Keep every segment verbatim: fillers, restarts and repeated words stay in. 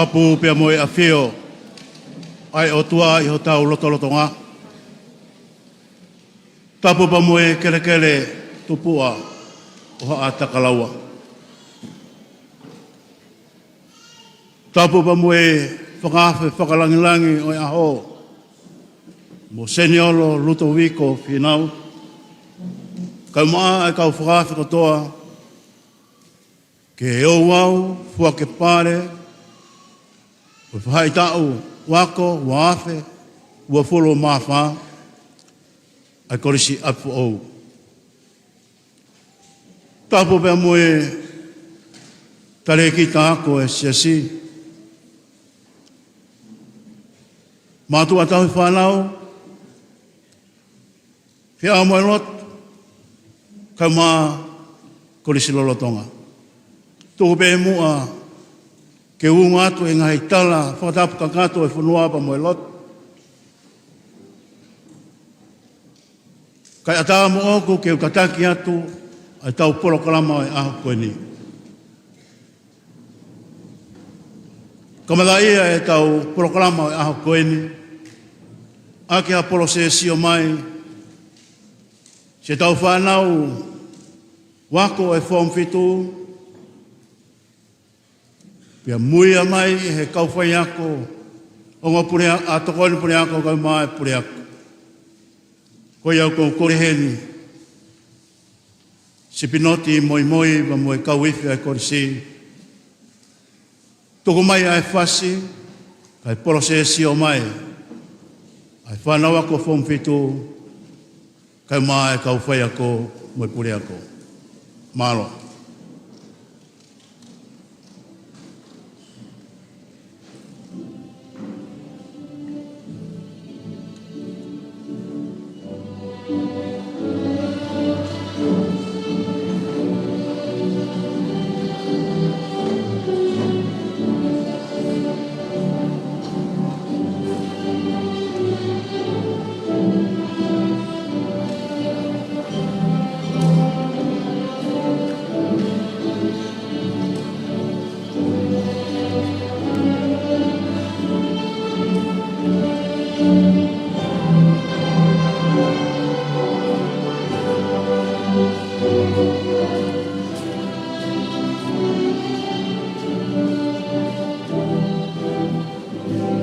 Tapu pea mo e ʻafio ʻa e ʻOtua ʻi hotau lotolotonga. Tapu pea mo e kelekele tupuʻa ʻo Haʻa Takalaua. Tapu pea mo e fakaafe fakalangilangi ʻo e ʻaho, Moseniolo Lutoviko Finau, kae ʻumaʻā e kau fakaafe kotoa, ki he ouau Fuakepale ʻo e faʻahitaʻu ua ako ua afe uofulu mā fā ʻa e Kolisi ʻApifoʻou. Tapu pea mo e talēkita ako ʻo e siasi, mātuʻa tauhi fānau, fie ʻaho mo e lotu, kae ʻumaʻā e kolisi lolotonga. Tuku pē muʻa ke ʻunga atu e ngaahi tala fakatapu kakato ʻo e fonua pea mo e lotu, kae ʻatā moʻoku ke u tataki atu ʻa ʻetau polokalama ʻo e ʻaho ko eni. Kamataʻia ʻetau polokalama ʻo e ʻaho ko eni ʻaki ha polosesi ʻo mai siʻetau fānau ako ʻo e Form fitu, pea muia mai ʻe he kau faiako, ongo puleako, ʻa e tokoni puleako kae ʻumaʻā e puleako. Ko ia ʻoku ou kole heni, Sipinoti Moimoi pea mo e kau ifi ʻa e kolisi, tuku mai ʻa e fasi, kae polosesi ʻo mai ʻa e fānau ako Form fitu, kae ʻumaʻā e kau faiako mo e puleako. Mālō.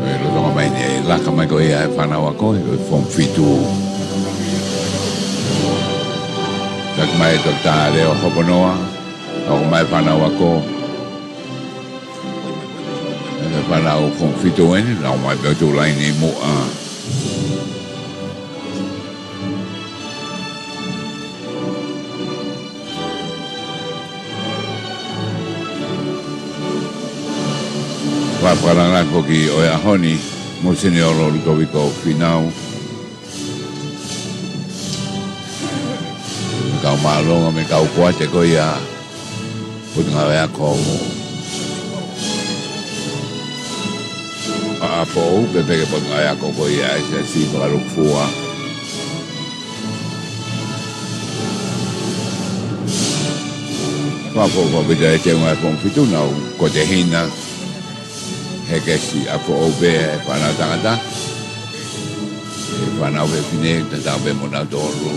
ʻE lolotonga mai ni e laka mai ko ia e fānau ako ʻo e Form fitu. Taki mai Toketā Leo Hoponoa, ʻo mai fānau ako. ʻE fānau Form fitu eni, lau mai pē ʻo tuʻu laine muʻa. Fakafetaʻi foki ʻo e ʻaho ni, Moseniolo Lutoviko Finau. Kau mālōlō mo e kau koate ko ia Potungāue Ako ʻApifoʻou, pea pehē ki he Potungāue Ako ko ia ʻa e Siasi Fakalūkufua. Fakafetaʻi ʻa e teunga ʻa e Form fitu, nau ko e tehina, Hekesi ʻApifoʻou pē ʻa e fānau tangata. ʻE fānau fefine, tatau pē mo nautolu.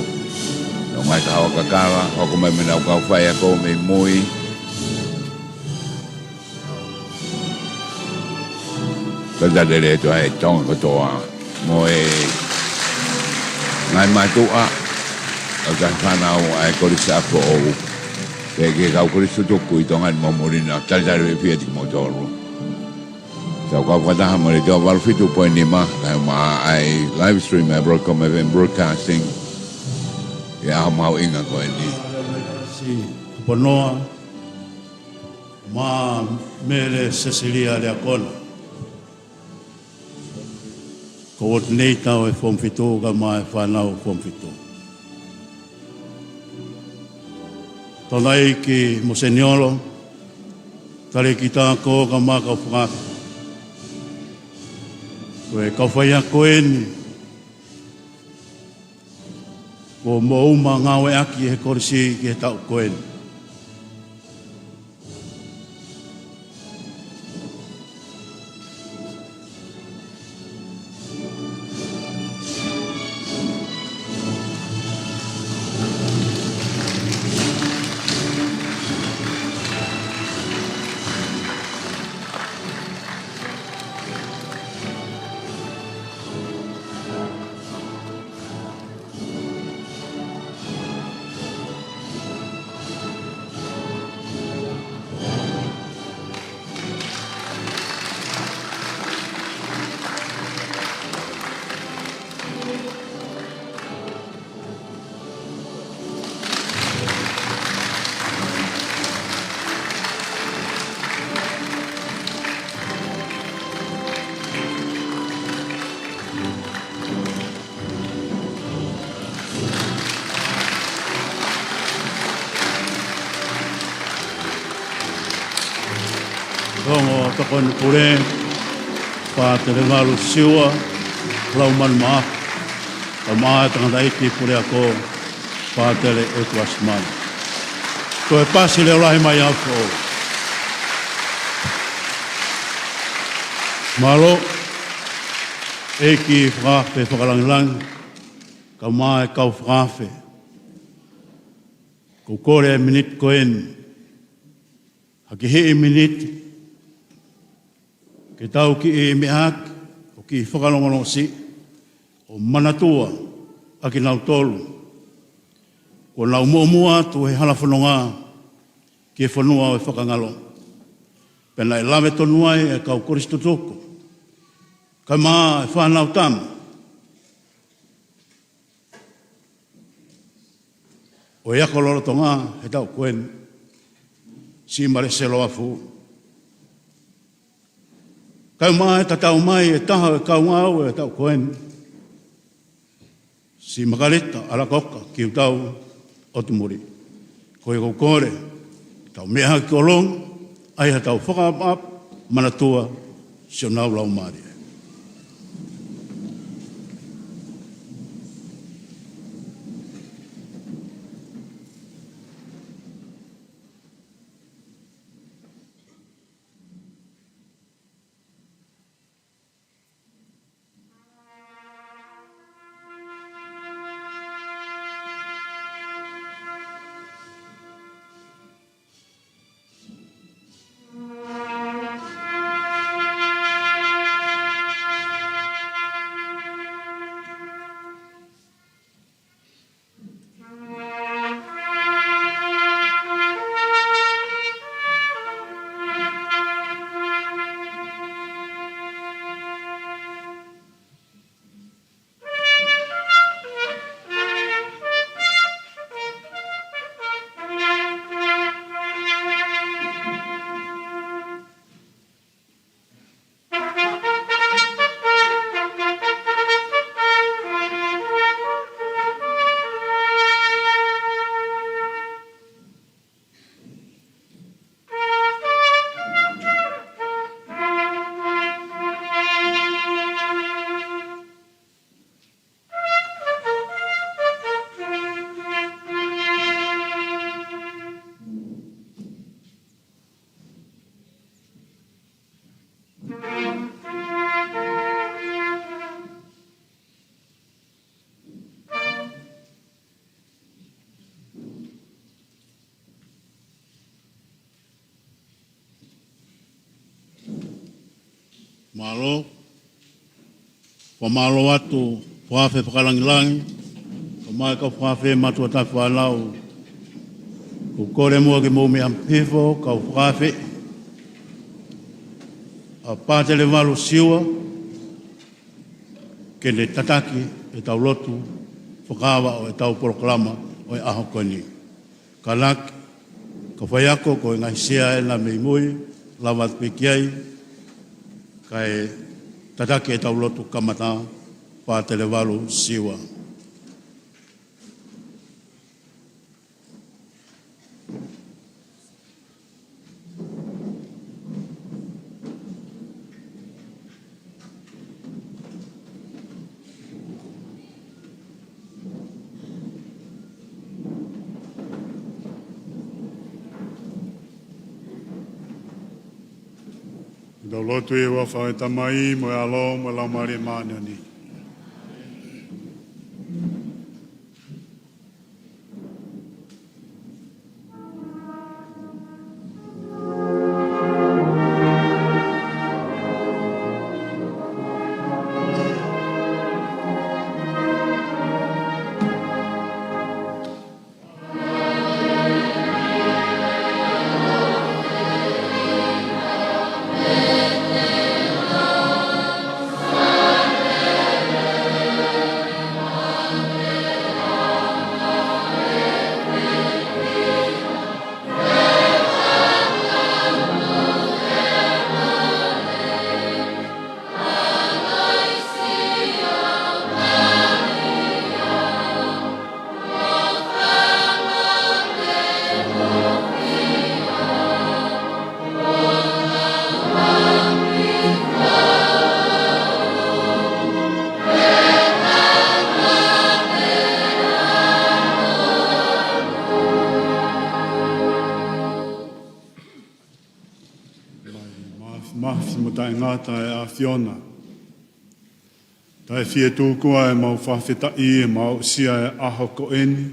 Nau mai ka hawa kakala, hoko mai mo ʻenau kau faiako mei mui. Talitali lelei atu ʻa e Tonga kotoa mo e ngaahi mātuʻa, ʻo e fānau ʻa e Kolisi ʻApifoʻou, pea ki he kau kolisi tutuku ʻi Tonga ni mo muli na, talitali fiefia atu kimoutolu. Tau kau fakataha mo e Letiō valu fitu poini nima, kae ʻumaʻā ʻa e live stream ʻa e Broadcom F M Broadcasting, ʻi he ʻaho mahuʻinga ko eni. Si Ponoa, mo Mele Sesilia Leakona, coordinator ʻo e Form fitu, kae ʻumaʻā e fānau Form fitu. Tau ʻai ki Moseniolo, talēkita ako kae ʻumaʻā e kau fakaafe. Ko e kau faiako eni kuo mou ō mai ʻo ngāueʻaki ʻe he kolisi ki he taʻu ko eni. Ongo Tokoni Pule, Pātele Valu Siua Laumanu Maʻafu, kae ʻumaʻā e Tangataʻeiki Puleako, Pātele ʻEtuasi Manu. Ko e pasi leʻo lahi mai ʻa e foʻou. Mālō, ʻEiki fakaafe fakalangilangi, kae ʻumaʻā e kau fakaafe. Ko e kole e miniti ko eni, ha kiʻi miniti, ke tau kiʻi meʻa hake, ʻo kiʻi fakalongolongo siʻi, ʻo manatua ʻa kinautolu kuo nau muʻomuʻa atu he hala fononga ki he fonua ʻo e fakangalo. Pea naʻe lave tonu ai e kau kolisi tutuku, kae ʻumaʻā e fānau tama ʻo e ako lolotonga he taʻu ko eni, Siʻi Maleselo Afu. Kae ʻumaʻā e tatau mai e taha ʻo e kau ngāue he taʻu ko eni, Siʻi Makaleta ʻAlakoka Kiutau ʻOtumuli. Ko ia ʻoku ou kole, tau meʻa hake ʻo longo, ʻai haʻatau fakaʻapaʻapa, manatua siʻonau laumālie. Mālō. Fakamālō atu, fakaafe fakalangilangi, kae ʻumaʻā e kau fakaafe mātuʻa taʻefānau. ʻOku ou kole muʻa ke mou meʻa hifo, kau fakaafe. ʻA Pātele Valu Siua, ke ne tataki ʻetau lotu fakaava ʻo ʻetau polokalama ʻo e ʻaho ko eni. Kātaki, kau faiako, ko e ngaahi sea ena mei mui, lava atu pē ki ai, kae tataki ʻetau lotu kamata, Pātele Valu Siua. Tau lotu. ʻI he huafa ʻo e Tamai, mo e ʻAlo, mo e Laumālie Māʻoniʻoni. Taʻengata ʻe ʻAfiona. Taʻefietuku ʻa ʻemau fakafetaʻi ʻemau aʻusia e ʻaho ko eni,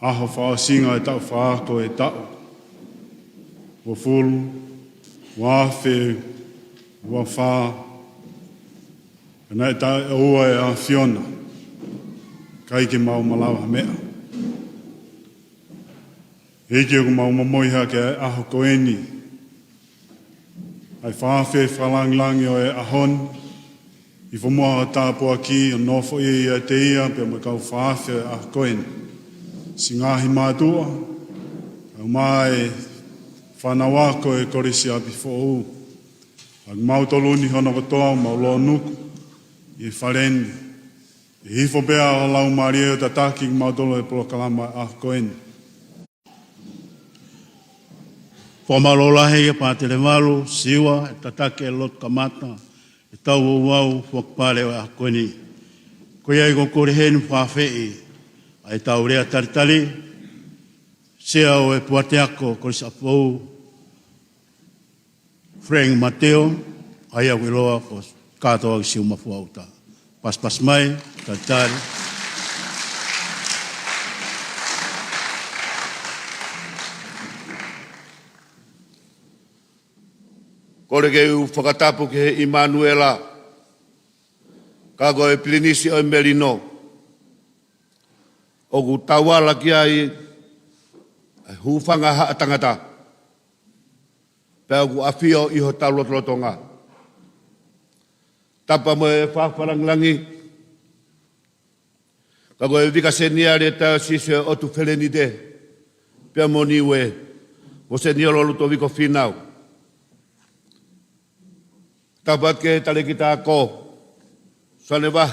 ʻaho fakaʻosinga e taʻu fakaako e taʻu uofulu, uaafe, uafā, naʻe taʻeʻoua ʻe ʻAfiona, ʻikai ke mau malava ha meʻa. ʻEiki, ʻoku mau momoi hake ʻa e ʻaho ko eni, ʻa e fakaafe fakalāngilangi ʻo e ʻaho ni, ʻi he fomuʻa ʻo e tāpuaki ʻo nofoʻia ʻiate ia pea mo e kau fakaafe ʻo e ʻaho ko eni. Siʻi ngaahi mātuʻa, kae ʻumaʻā e fānau ako e Kolisi ʻApifoʻou. ʻA kimautolu ni hono kotoa ʻoku mau lōnuku ʻi he fale ni, ʻe hifo pē ʻa ho Laumālie ʻo tataki kimautolu he polokalama ʻo e ʻaho ko eni. Fakamālō lahi ʻa Pātele Valu Siua, ʻa e tataki e lotu kamata ʻetau ouau fakapale ʻo e ʻaho ko eni. Ko ia ai ʻoku ou kole heni ʻo fakaafeʻi ʻa ʻetau lea talitali, Sea ʻo e Puate Ako Kolisi ʻApifoʻou, Frank Mateo, ʻa ia ʻoku ʻiloa ko Kātoa Siumafua ʻUta. Pasipasi mai, talitali. Kole ke u fakatapu ki he ʻImanuela, ka ko e Pilinisi ʻo e Melino, ʻoku tauala ki ai e hūfanga ʻa haʻa tangata, pea ʻoku ʻafio ʻi hotau lotolotonga. Tapu mo e fakafakalāngilangi, ka ko e Vika Seniale Taiosisi ʻo e ʻOtu Felenite pea mo Niue, mo Seniolo Lutoviko Fīnau. Tapu atu ki he Talēkita Ako Suane Vahe.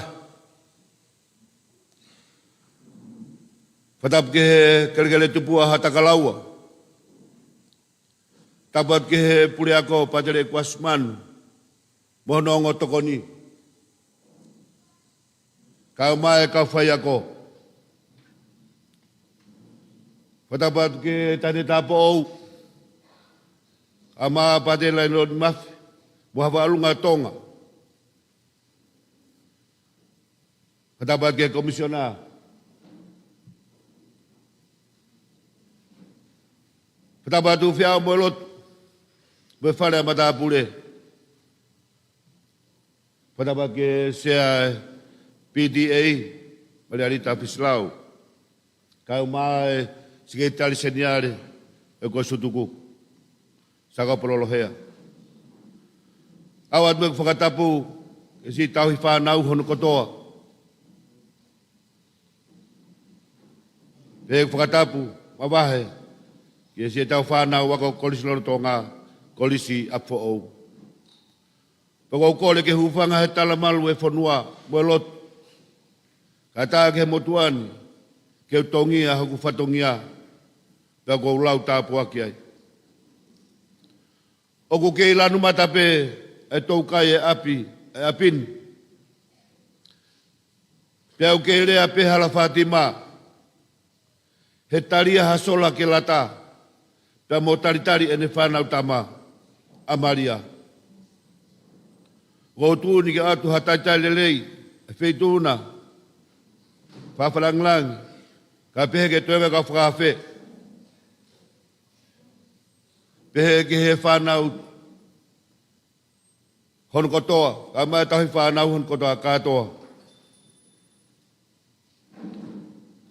Fakatapu ki he Kelekele Tupuʻa Haʻatakalaua. Tapu atu ki he Puleako Pātele ʻEkuasi Manu mo hono ongo tokoni, kae ʻumaʻā e kau faiako. Fakatapu atu ki he Taʻahine Tāupoʻou, kae ʻumaʻā Pātele Lainiloni Mafi mo Havaʻalunga Tonga. Fakatapu atu ki he Komisiona. Fakatapu atu ki he Fiao mo e Lotu mo e Fale ʻa Matāpule. Fakatapu atu ki he Sea P T A, Malialita Fisilau, kae ʻumaʻā e Sekelitali Seniale ʻo e Kolisi Tutuku, Sakaupolu Lohea. ʻOatu mo ʻeku fakatapu ki he siʻi tauhi fānau hono kotoa. Pea ʻoku ou fakatapu mavahe ki he siʻetau fānau ako kolisi lolotonga, Kolisi ʻApifoʻou. Pea ʻoku ou kole ke hūfanga he talamalu e fonua mo e lotu, kae ʻatā ki he motuʻa ni ke u tongia hoku fatongia, pea ʻoku ou lau tāpuaki ai. ʻOku kei lanu mata pē e toukai e ʻapi, e ʻapi ni. Pea ʻoku kei lea pē hala Fātima, he talia ha sola ke lata, pea mo talitali ʻene fānau tama, ʻa Malia. ʻOku ou tuʻu ni ke ʻoatu ha talitali lelei, e feituʻu na, fakafakalāngilangi, kae pehē ki he toenga kau fakaafe, pehē ki he fānau hono kotoa, kae ʻumaʻā e tauhi fānau hono kotoa kātoa.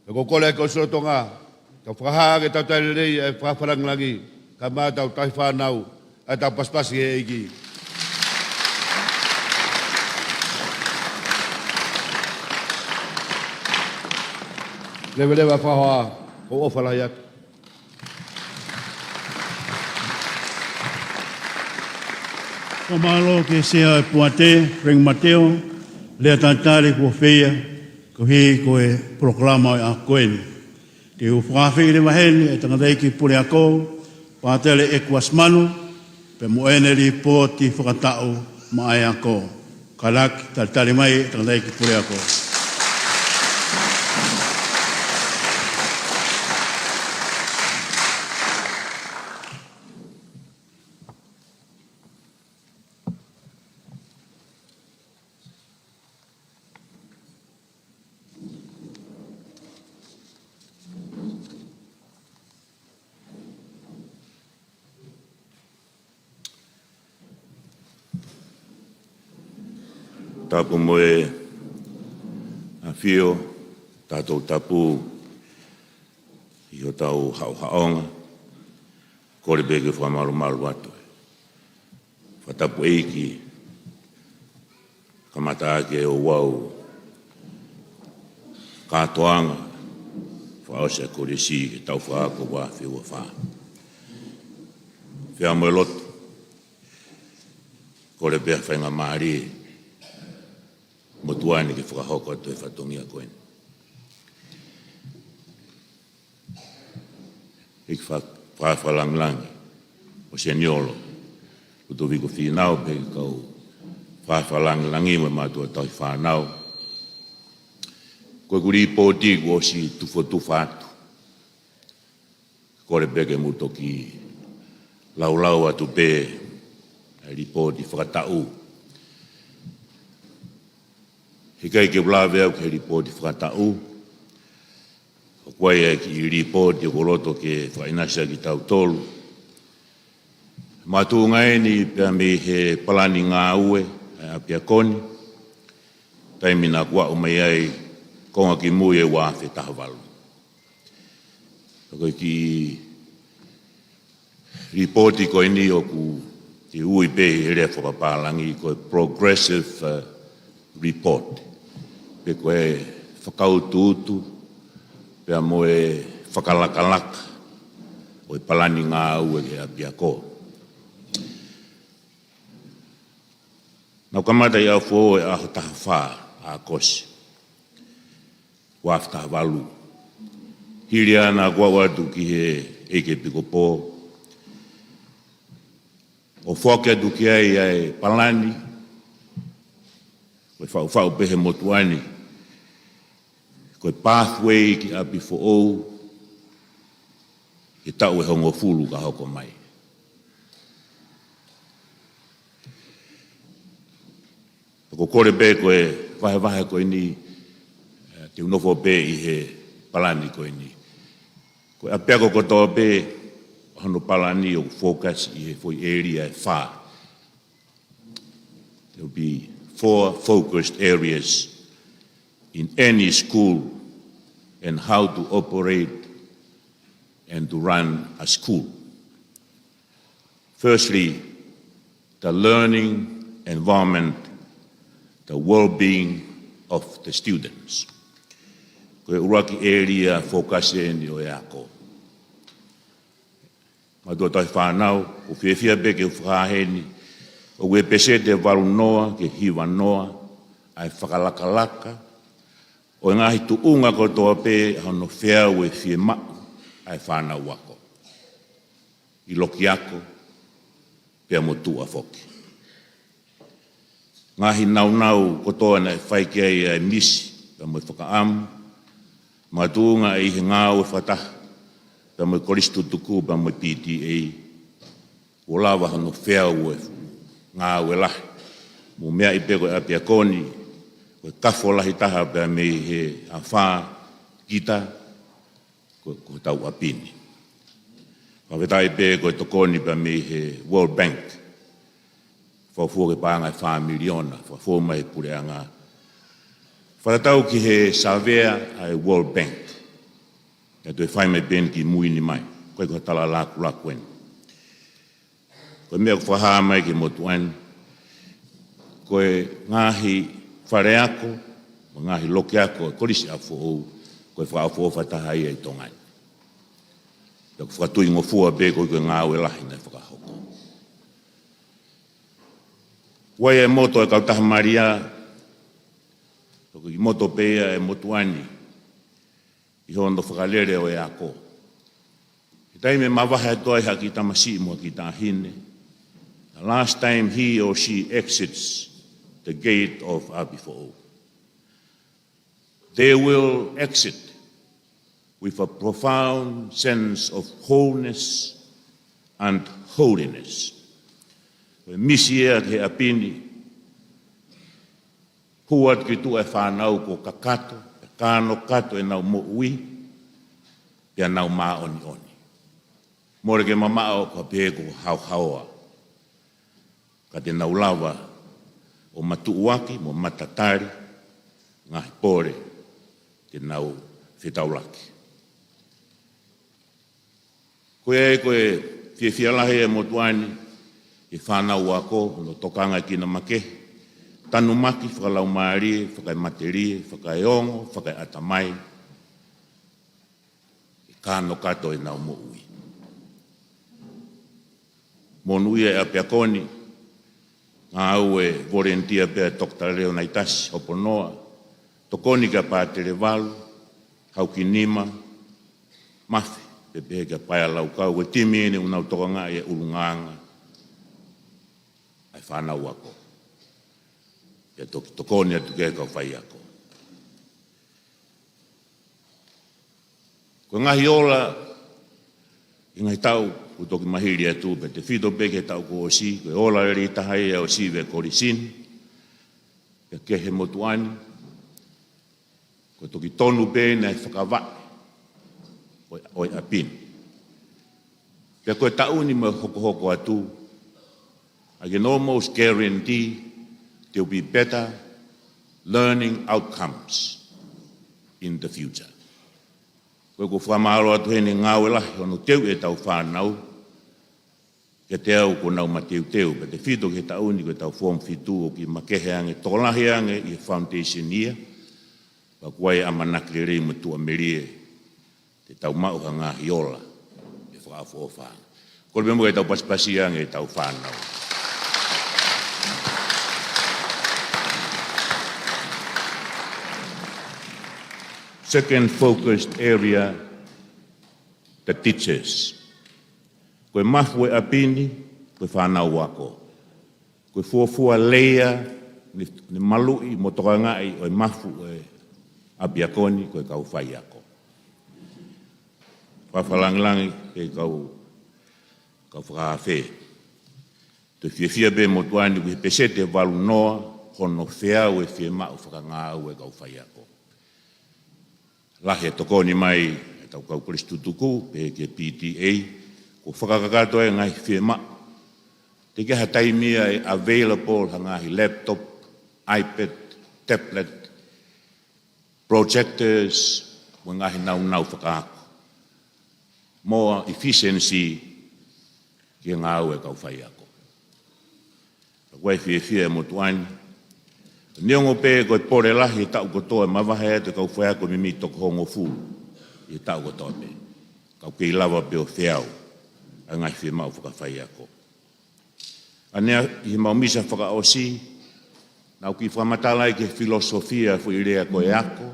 Pea ʻoku ou kole ki he Kolisi lolotonga, ke fakahā ʻaki e talitali lelei, e fakafakalāngilangi, kae ʻumaʻā ʻetau tauhi fānau, ʻa ʻetau pasipasi ki he ʻEiki. Leveleva fakahoa, ʻoku ou ʻofa lahi atu. Fakamālō ki he Sea ʻo e Puate, Frank Mateo, lea talitali kuo feia, koeʻuhi ko e polokalama ʻo e ʻaho ko eni. Te u fakaafeʻi leva heni e tangataʻeiki puleako, Pātele ʻEkuasi Manu, pea mo ʻene lipooti fakataʻu maʻa e ako. Kalaki, talitali mai e tangataʻeiki puleako. Tapu mo e ʻafio, tatou tapu ʻi hotau haʻohaʻonga, kole pē ke fakamalumalu atu. Fakatapu ʻEiki, kamata ʻaki e ouau kātoanga, fakaʻosi e kolisi ke tau fakaako ua afe ua fā. Fea mo e lotu, kole pē ha faingamālie motuʻa ni ke fakahoko atu e fatongia ko eni. ʻEiki fa-, fa-, fakalāngilangi ʻo Seniolo Lutoviko Fīnau pea kau fa-, fakalāngilangi mo e mātuʻa tauhi fānau. Ko ʻeku lipooti kuo ʻosi tufotufa atu. Kole pē ke mou toki laulau atu pē e lipooti fakataʻu. Heʻikai ke u lave au ki he lipooti fakataʻu. ʻOku ʻi ai e kiʻi lipooti ʻoku ou loto ke fakaʻinasi ʻaki kitautolu. Makatuʻunga eni pea mei he palani ngāue ʻa e ʻapiako ni, taimi naʻa ku aʻu mai ai konga kimui e ua afe taha valu. Ko e kiʻi lipooti ko eni ʻoku te ui pē ʻi he lea fakapālangi ko e progressive, uh, report. Pe ko e fakautuutu, pea mo e fakalakalaka ʻo e palani ngāue ki he ʻapiako. Naʻa ku kamata ʻi ʻAhofoʻou he ʻaho taha fā ʻAokosi, ua afe taha valu. Hili ia naʻa ku aʻu atu ki he ʻEiki Epikopō ʻo foaki atu ki ai ʻa e palani, ko e faʻufaʻu pē he motuʻa ni, ko e pathway ki ʻApifoʻou, ki he taʻu ʻe hongofulu ka hoko mai. Ko e kole pē ko e vahevahe ko eni, eh, te u nofo pē ʻi he palani ko eni. Ko e ʻapiako kotoa pē hono palani ʻoku focus ʻi he foʻi area ʻe fā. There will be four focused areas in any school and how to operate and to run a school. Firstly, the learning environment, the well-being of the students. Ko e ʻuluaki area focus eni ʻo e ako. Mātuʻa tauhi fānau, ʻoku ou fiefia pē ke u fakahā heni, ʻoku ʻi he peseti ʻe valu noa ki he hiva noa ʻa e fakalakalaka ʻo e ngaahi tuʻunga kotoa pē ʻa hono feau e fiemaʻu ʻa e fānau ako, ʻi loki ako, pea mo tuʻa foki. Ngaahi naunau kotoa naʻe fai ki ai ʻa e misi, pea mo e fakaʻamu, makatuʻunga ʻi he ngāue fakataha, pea mo e kolisi tutuku, pea mo e P T A, kuo lava hono feau e ngāue lahi. Mou meaʻi pē ko e ʻapiako ni, ko e kafo lahi taha pea mei he afā kita, ko, ko hotau ʻapi ni. Fakafetaʻi pē ko e tokoni pea mei he World Bank. Fakafuofua ki he paʻanga ʻe fā miliona, fakafou mai he puleʻanga. Fakatatau ki he savea ʻa e World Bank. Naʻe toe fai mai pē eni kimui ni mai. Ko e ko e tala lakulaku eni. Ko e meʻa ʻoku fakahā mai ki he motuʻa ni, ko e ngaahi fale ako, mo e ngaahi loki ako ʻa e Kolisi ʻAhofoʻou, ko e fakaʻofoʻofa taha ia ʻi Tonga ni. Pea ʻoku fakatuingofua pē ko e, ko e ngāue lahi naʻe fakahoko. ʻOku ʻi ai e moto ʻa e Kautaha Malia, ko e kiʻi moto pē ia ʻa e motuʻa ni, ʻi hono fakalele ʻo e ako. He taimi ʻe mavahe atu ai ha kiʻi tamasiʻi mo ha kiʻi taʻahine, the last time he or she exits the gate of ʻApifoʻou, they will exit with a profound sense of wholeness and holiness. Ko e misi ia ki he ʻapi ni, hū atu ki tuʻa e fānau kuo kakato, pea kānokato ʻenau moʻui, pea nau māʻoniʻoni. Mole ke mamaʻo ka pehē kuo haohaoa. Ka te nau lava ʻo matuʻuaki mo matatali ngaahi pole te nau fetaulaki. Ko ia ai ko e fiefia lahi e motuʻa ni, e fānau ako, hono tokanga ki he makehe, tanumaki fakalaumālie, fakaematelie, fakaeongo, fakaeʻatamai, ʻi he kānokato ʻenau moʻui. Monūʻia e ʻapiako ni, ngāue volunteer pē ʻa Doctor Leonaitasi Hoponoa, tokoni kia Pātele Valu, Haukinima Mafe, pea pehē kia Paea Laukau, ko e timi eni ʻoku nau tokangaʻi e ʻulungaanga ʻa e fānau ako. Pea toki tokoni atu ki he kau faiako. Ko e ngaahi ola ʻi he ngaahi taʻu kuo toki mahili atu, pea tefito pē ki he taʻu kuo ʻosi, ko e ola lelei taha ia ʻo Sive Kolisini, pea ki he motuʻa ni, ko e toki tonu pē ʻena ʻi he fakavaʻe ʻo e, ʻo e ʻapi ni. Pea ko e taʻu ni mo e hokohoko atu, I can almost guarantee there'll be better learning outcomes in the future. Ko ia ʻoku ou fakamālō atu heni he ngāue lahi hono teuʻi ʻetau fānau, kiate au kuo nau mateuteu, pea tefito ki he taʻu ni ko ʻetau form fitu ʻoku kiʻi makehe ange, tokolahi ange ʻi he foundation year, pea ʻoku ʻi ai e ʻamanaki lelei mo tuʻamelie te tau maʻu ha ngaahi ola ʻe fakaʻofoʻofa. Kole pē muʻa ke tau pasipasi ange ʻetau fānau. Second focused area, the teachers. Ko e mafu ʻo e ʻapi ni, ko e fānau ako. Ko e fuofua layer ʻene, ʻene maluʻi mo tokangaʻi ʻo e mafu ʻo e ʻapiako ni ko e kau faiako. Fakalangilangi ki he kau, kau fakaafe. Toe fiefia pē e motuʻa ni ʻoku ʻi he peseti ʻe valu noa hono feau e fiemaʻu fakangāue ʻa e kau faiako. Lahi e tokoni mai ʻetau kau kolisi tutuku, pehē ki he P T A, kuo fakakakato e ngaahi fiemaʻu. Teʻeki ai ha taimi ia ʻe available ha ngaahi laptop, iPad, tablet, projectors, mo e ngaahi nāunau fakaako. More efficiency ki he ngāue ʻa e kau faiako. Pea ʻoku ʻi ai e fiefia e motuʻa ni. Neongo pē ko e pole lahi he taʻu kotoa ʻe mavahe atu e kau faiako ʻe meimei toko hongofulu ʻi he taʻu kotoa pē, ka ʻoku kei lava pē ʻo feau ʻa e ngaahi fiemaʻu fakafaiako. ʻA ia ʻi heʻemau misa fakaʻosi, naʻá ku kiʻi fakamatala ai ki he filosofia e foʻi lea ko e ako,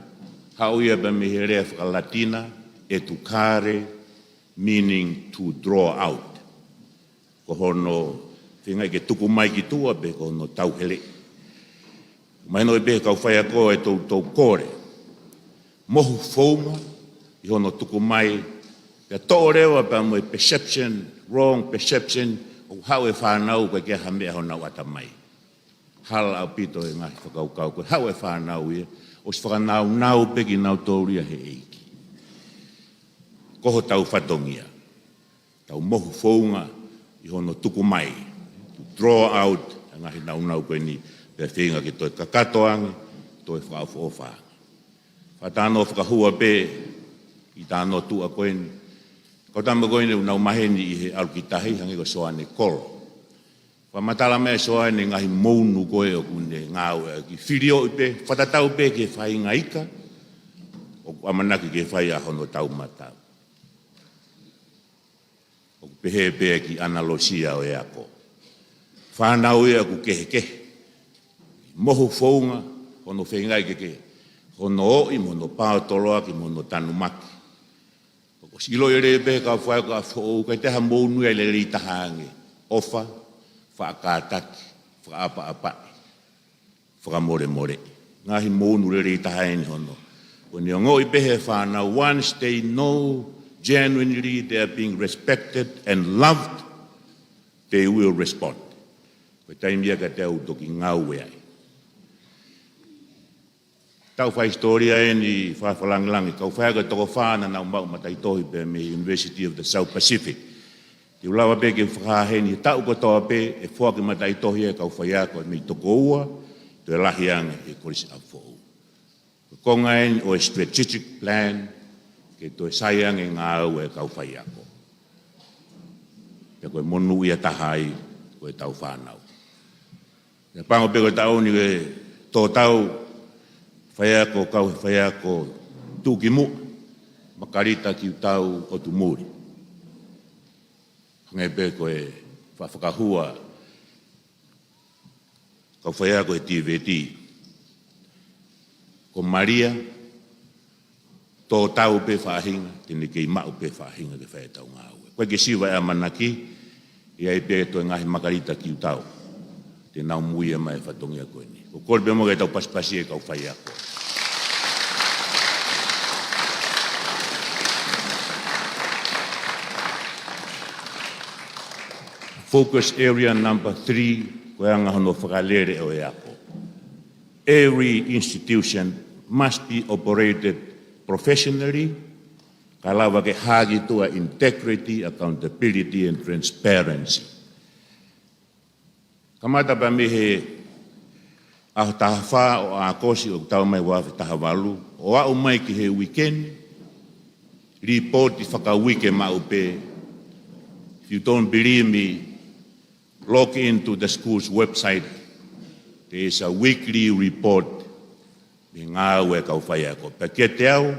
haʻu ia pea mei he lea faka-Latina, educare, meaning to draw out. Ko hono feingaʻi ke tuku mai ki tuʻa pe ko hono tauheleʻi. Mahino pē kau faiako ʻe toutou kole. Mohu founga ʻi hono tuku mai, pea toʻo leva pea mo e perception, wrong perception, ʻoku haʻu e fānau ʻoku ʻikai ke ʻi ai ha meʻa honau ʻatamai. Hala ʻaupito e ngaahi fakakaukau ko e haʻu e fānau ia, ʻosi fakanāunau pē kinautolu ia he ʻEiki. Ko hotau fatongia. Tau mohu founga ʻi hono tuku mai, to draw out, ʻa e ngaahi nāunau ko eni, pea feinga ke toe kakato ange, toe fakaʻofoʻofa ange. Fakatātā fakahua pē ʻi he tānotuʻa ko eni, kau tama ko eni ʻoku nau maheni ʻi he ʻalu ki tahi, hangē ko Soane Kolo. Fakamatala mai ʻe Soane e ngaahi mounu ko ē ʻoku ne ngāueʻaki, filioʻi pē, fakatatau pē ki he faʻahinga ika ʻoku ʻamanaki ke fai ai hono taumatau. ʻOku pehē pē ki he ʻanalosia ʻo e ako. Fānau ia ʻoku kehekehe. Mohu founga hono feingaʻi ke, ke hono oʻi mo hono paotoloaki mo hono tanumaki. ʻOku ʻosi ʻiloʻi lelei pē kau faiako foʻou, ʻikai toe ʻi ai ha mounu ia ʻe lelei taha ange. ʻOfa, faʻa kātaki, fakaʻapaʻapaʻi, fakamolemoleʻi. Ngaahi mounu lelei taha eni hono. Ko ʻene ongoʻi pē he fānau, once they know genuinely they are being respected and loved, they will respond. Ko e taimi ia kiate au ʻoku toki ngāue ai. Tau fai hisitōlia eni fakalangilangi, kau faiako ʻe toko fā naʻa nau maʻu mataʻitohi pē mei he University of the South Pacific. Te u lava pē ke fakahā heni he taʻu kotoa pē ʻe foaki mataʻitohi ʻe he kau faiako ʻe meimei toko ua, Ko e lahi ange ʻi he Kolisi ʻApifoʻou. Ko e konga eni ʻo e strategic plan ke toe sai ange e ngāue ʻa e kau faiako. Pea ko e monūʻia taha ai ko ʻetau fānau. Pea pango pē ko e taʻu ni ko e tō tau faiako, kau faiako tuʻu ki muʻa, Makalita Kiutau ʻOtumuli. Hangē pē ko e fa-, fakahua kau faiako he TVET. Ko Malia, tō tau pē faʻahinga, te ne kei maʻu pē faʻahinga ke fai ʻetau ngāue. Ko e ke siva e ʻamanaki, ʻe ʻi ai pē toe ngaahi Makalita Kiutau te nau muia mai e fatongia ko eni. Ko e kole pē mo ke tau pasipasi e kau faiako. Focus area number three, ko e anga hono fakalele ʻo e ako. Every institution must be operated professionally, kae lava ke hā ki tuʻa integrity, accountability and transparency. Kamata pē mei he ʻaho taha fā ʻo ʻAokosi ʻo e taʻu mai ua afe taha valu, ʻo aʻu mai ki he weekend, lipooti fakauike maʻu pē. If you don't believe me, log into the school's website. There is a weekly report mei he ngāue ʻa e kau faiako. Pea kiate au,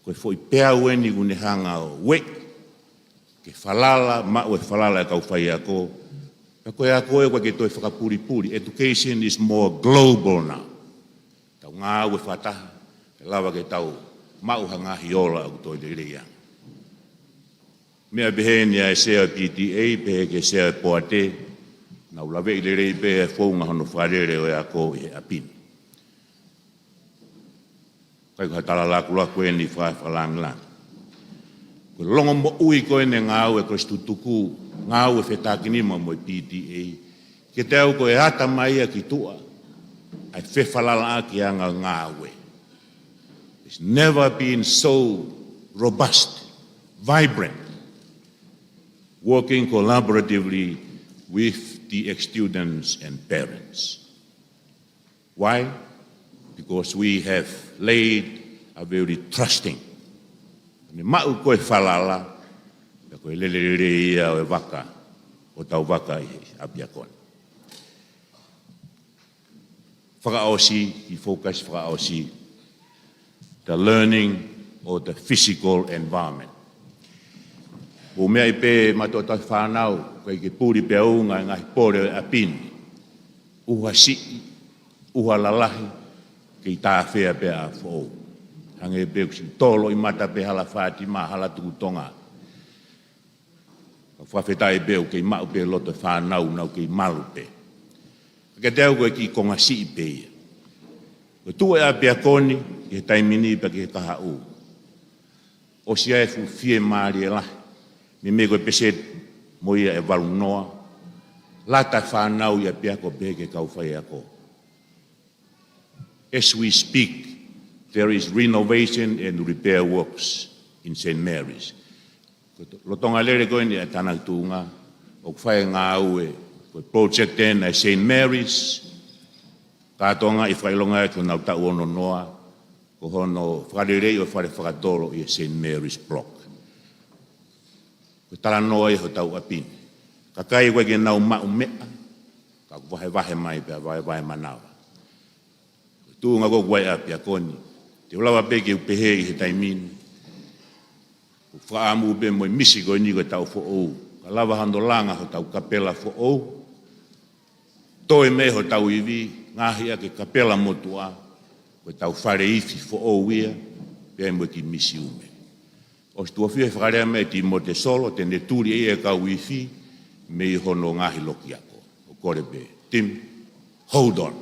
ko e foʻi peau eni ʻoku ne hanga ʻo ueʻi ke falala, maʻu e falala ʻa e kau faiako. Pea ko e ako ē ʻoku ʻikai ke toe fakapulipuli. Education is more global now. Tau ngāue fakataha, ke lava ke tau maʻu ha ngaahi ola ʻoku toe lelei ange. Meʻa pehē ni ʻa e Sea PTA, pehē ki he Sea Poate, naʻa ku laveʻi lelei pē e founga hono fakalele ʻo e ako ʻi he ʻapi ni. ʻIkai ko ha tala lakulaku eni fakalangilangi. Ko e longomoʻui ko eni e ngāue ko e situtuku, ngāue fetākinima mo e PTA, kiate au ko e ata mai ia ki tuʻa ʻa e fefalalaʻaki anga ngāue. It's never been so robust, vibrant, working collaboratively with the ex-students and parents. Why? Because we have laid a very trusting. Ne maʻu ko e falala, pea ko e lelelele ia ʻo e vaka, ʻo tau vaka ʻi he ʻapiako ni. Fakaʻosi, ki he focus fakaʻosi, the learning or the physical environment. ʻOku meaʻi pē mātuʻa tauhi fānau, ʻikai ke puli pē ʻa e ngaahi pole ʻo e ʻapi ni. ʻUha siʻi, ʻuha lalahi, kei tāfea pē ʻa foʻou. Hangē pē ʻoku siʻi tolo ʻi mata pē hala Fātima, hala Tukutonga. Ka fakafetaʻi pē ʻoku kei maʻu pē loto e fānau, nau kei malu pē. Ka kiate au ko e kiʻi konga siʻi pē ia. Ko e tuʻu e ʻapiako ni ʻi he taimi ni pea ki he kahaʻu, ʻosi ʻa e fuʻu fiemālie lahi, meimei ko e peseti mo ia ʻe valu noa, lata e fānau ʻi ʻapiako pehē ki he kau faiako. As we speak, there is renovation and repair works in Saint Mary's. Ko e to-, lolotonga lele ko eni ʻa e tānaki tuʻunga, ʻoku fai e ngāue, ko e project ena ʻa e Saint Mary's, kātoanga ʻi fakaʻilonga ʻi honau taʻu ono noa, ko hono fakaleleiʻi ʻo e fale fakatolo ʻi he Saint Mary's Block. Ko e talanoa ia hotau ʻapi ni. Kakai ʻoku ʻikai ke nau maʻu meʻa, ka ʻoku vahevahe mai pea vahevahe manava. Ko e tuʻunga ko ē ʻoku ʻi ai e ʻapiako ni. Te u lava pē ke u pehē ʻi he taimi ni, ʻoku fakaʻamu pē mo e misi ko eni ko e taʻu foʻou. Ka lava hano langa hotau kapela foʻou. Toe mei hotau ivi, ngaohi ʻaki e kapela motuʻa, ko ʻetau fale ifi foʻou ia, pea mo e kiʻi misiume. ʻOsi tuʻo fiha e fakalea mai ʻe Timote Solo, te ne tuli ʻe ia e kau ifi, mei hono ngaahi loki ako. ʻOku kole pē, Tim, hold on,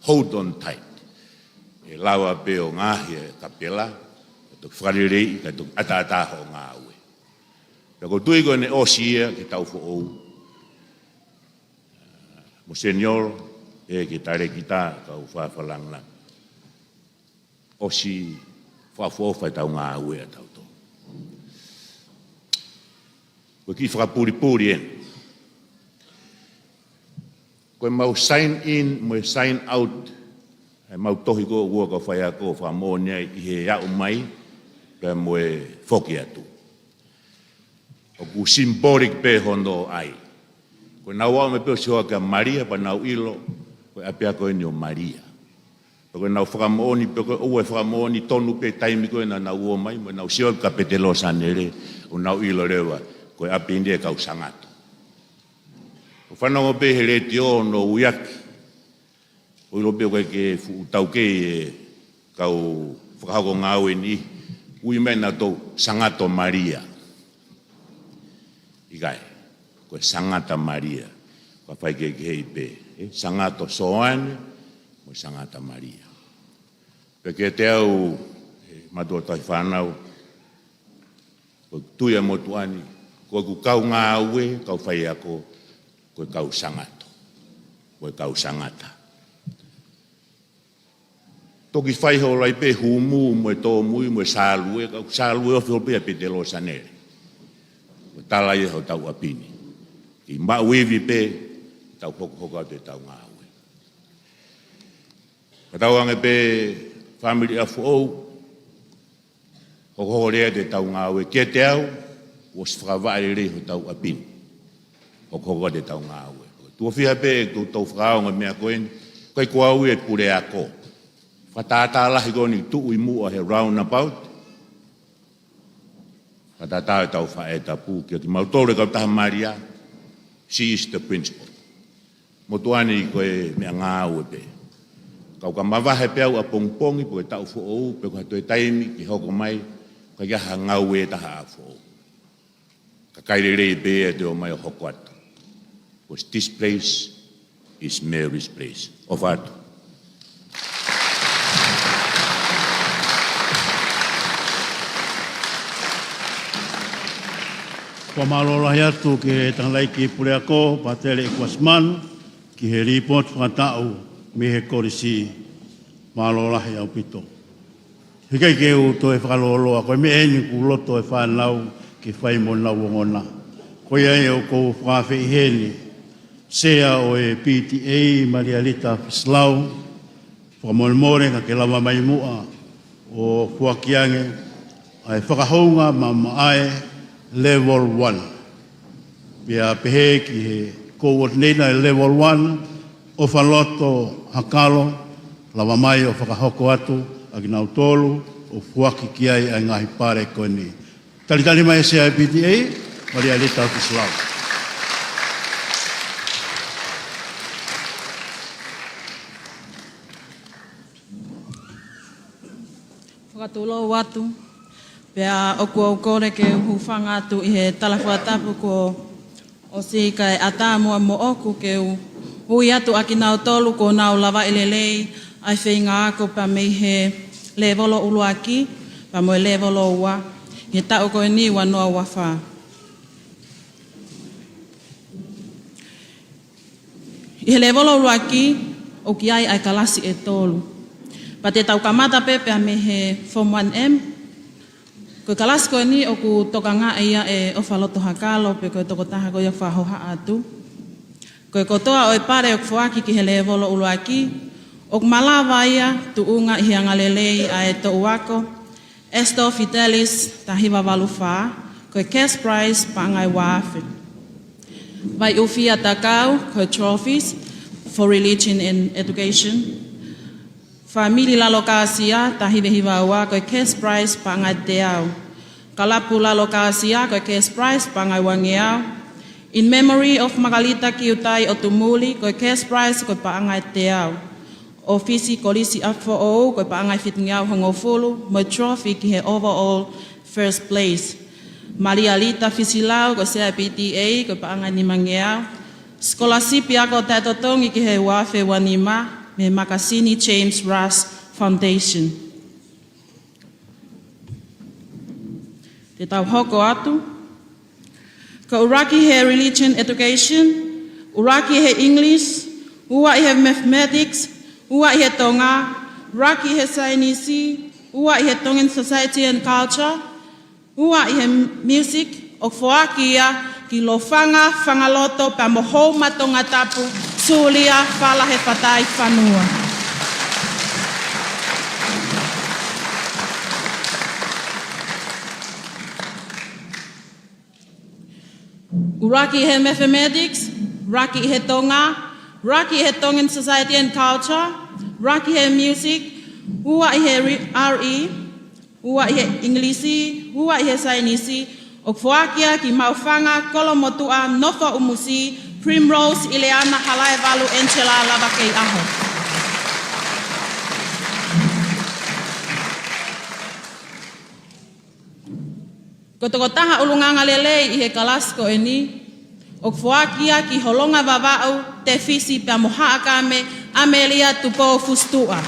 hold on tight. ʻE lava pē ʻo ngaohi e kapela, ka toki fakaleleiʻi, ka toki ʻataʻatā hoʻo ngāue. Pea ʻoku ou tui ko ʻene ʻosi ia ki he taʻu foʻou. Mo Senior, ē ki he talēkita, kau fakalangilangi. ʻOsi fakaʻofoʻofa ʻetau ngāue ʻatautolu. Ko e kiʻi fakapulipuli eni. Ko Ko e mau sign in mo e sign out, ʻa e mau tohi ko ē ʻoku ua kau faiako ʻo fakamoʻoni ai ʻi he aʻu mai pea mo e foki atu. ʻOku symbolic pē hono ʻai. Ko ʻenau aʻu mai pē ʻo sio kia Malia pea nau ʻilo ko e ʻapiako eni ʻo Malia. Pea ko ʻenau fakamoʻoni pē ko e ʻoua ʻe fakamoʻoni tonu pē taimi ko ē naʻa nau ō mai, mo ʻenau sio kia Pete Losanele, ʻo nau ʻilo leva ko e ʻapi eni ʻa e kau Sangato. ʻO fanongo pē he letiō ʻo nau ui ʻaki. ʻO ʻilo pē ʻoku ʻikai ke fuʻu taukei e kau fakahoko ngāue ni, ui mai nautolu Sangato Malia. ʻIkai, ko e Sangata Malia. Ka fai kehekeheʻi pē, ē, Sangato Soane, mo e Sangata Malia. Pea kiate au, ʻe mātuʻa tauhi fānau, ko e tui ʻa e motuʻa ni, ko ʻeku kau ngāue, kau faiako, ko e kau Sangato, ko e kau Sangata. Toki fai holo ai pē humu mo e tōmui mo e sālue, ka ʻoku sālue ofi holo pē ʻa Pete Losanele. Ko e tala ia hotau ʻapi ni. Kei maʻu ivi pē, tau hokohoko atu ʻetau ngāue. Ka tau ange pē fāmili ʻa Foʻou, hokohoko lelei atu ʻetau ngāue. Kiate au, kuo ʻosi fakavaʻe lelei hotau ʻapi ni. Hokohoko atu ʻetau ngāue. Tuʻo fiha pē ʻoku tau fakaongo e meʻa ko eni, ʻikai ko au ia e puleako. Fakatātā lahi ko eni tuʻu ʻi muʻa he roundabout. Fakatātā ʻetau faʻē tapu, kia kimautolu e kautaha Malia, she is the principal. Motuʻa ni ko e meʻangāue pē. Kau ka mavahe pē au ʻapongipongi, pe ko e taʻu foʻou, pe ko ha toe taimi ke hoko mai, ka ʻi ai ha ngāue ʻe taha ʻa Foʻou. Kakai lelei pē ia te ō mai ʻo hoko atu. Because this place is Mary's place. ʻOfa atu. Fakamālō lahi atu ki he tangataʻeiki puleako, Pātele ʻEkuasi Manu, ki he līpooti fakataʻu mei he kolisi. Mālō lahi ʻaupito. Heʻikai ke u toe fakalōloa, ko e meʻa eni ʻoku loto e fānau ke fai mo ʻenau ongona. Ko ia ai ʻoku ou fakaafeʻi heni, Sea ʻo e P T A, Malia Lita Fisilau, fakamolemole ka ke lava mai muʻa ʻo foaki ange ʻa e fakahounga maʻamaʻa ʻa e Level One. Pea pehē ki he coordinator ʻa e Level One, ʻOfaloto Hakalo, lava mai ʻo fakahoko atu ʻa kinautolu ʻo foaki ki ai ʻa e ngaahi pale ko eni. Talitali mai e Sea ʻo e P T A, Malia Lita Fisilau. Fakatulou atu. Pea ʻoku ou kole ke u hūfanga atu ʻi he tala fakatapu kuo ʻosi kae ʻatā muʻa moʻoku ke u ui atu ʻa kinautolu kuo nau lavaʻi lelei ʻa e feinga ako pea mei he lēvolo ʻuluaki, pea mo e lēvolo ua, ʻi he taʻu ko eni ua noa ua fā. ʻI he lēvolo ʻuluaki, ʻoku ʻi ai ʻa e kalasi ʻe tolu. Pea te tau kamata pē pea mei he Form One M. Ko e kalasi ko eni ʻoku tokangaʻi ia ʻe ʻOfaloto Hakalo pe ko e tokotaha ko ia ʻoku fakahohaʻa atu. Ko e kotoa ʻo e pale ʻoku foaki ki he lēvolo ʻuluaki, ʻoku malava ia tuʻunga ʻi he angalelei ʻa e toʻu ako, Esto Fidelis, taha hiva valu fā, ko e cash prize paʻanga ʻe ua afe. Vaiʻufia Takau, ko e trophies for religion and education. Fāmili Lalo Kāsia, taha hiva hiva ua, ko e cash prize paʻanga ʻe teau. Kalapu Lalo Kāsia, ko e cash prize paʻanga ʻe uangeau. In memory of Makalita Kiutai ʻOtumuli, ko e cash prize ko e paʻanga ʻe teau. ʻŌfisi Kolisi ʻa Foʻou, ko e paʻanga ʻe fitungeau hongofulu, mo e trophy ki he overall first place. Malia Lita Fisilau, ko e Sea ʻo e P T A, ko e paʻanga ʻe nimangeau. Scholarship ako taʻetotongi ki he ua afe ua nima, mei he makasini James Rush Foundation. Te tau hoko atu. Ko e ʻuluaki he religion education, ʻuluaki he English, ua ʻi he mathematics, ua ʻi he Tonga, ʻuluaki he saienisi, ua ʻi he Tongan society and culture, ua ʻi he music, ʻoku foaki ia ki Lofanga, Fangaloto, pea mo Houma Tongatapu, Sulia Falahefatai Fanua. ʻUluaki he mathematics, ʻuluaki he Tonga, ʻuluaki he Tongan society and culture, ʻuluaki he music, ua ʻi he re-, R E, ua ʻi he English, ua ʻi he Chinese, ʻoku foaki ia ki Maʻufanga, Kolomotuʻa, Nofo ʻUmusi, Primrose Ileana Halaevalu Angela Lavakeiʻaho. Ko e tokotaha ʻulungaanga lelei ʻi he kalasi ko eni, ʻoku foaki ia ki Holonga Vavaʻu, Tefisi pea mo Haʻakame, ʻAmelia Tupou Fusituʻa.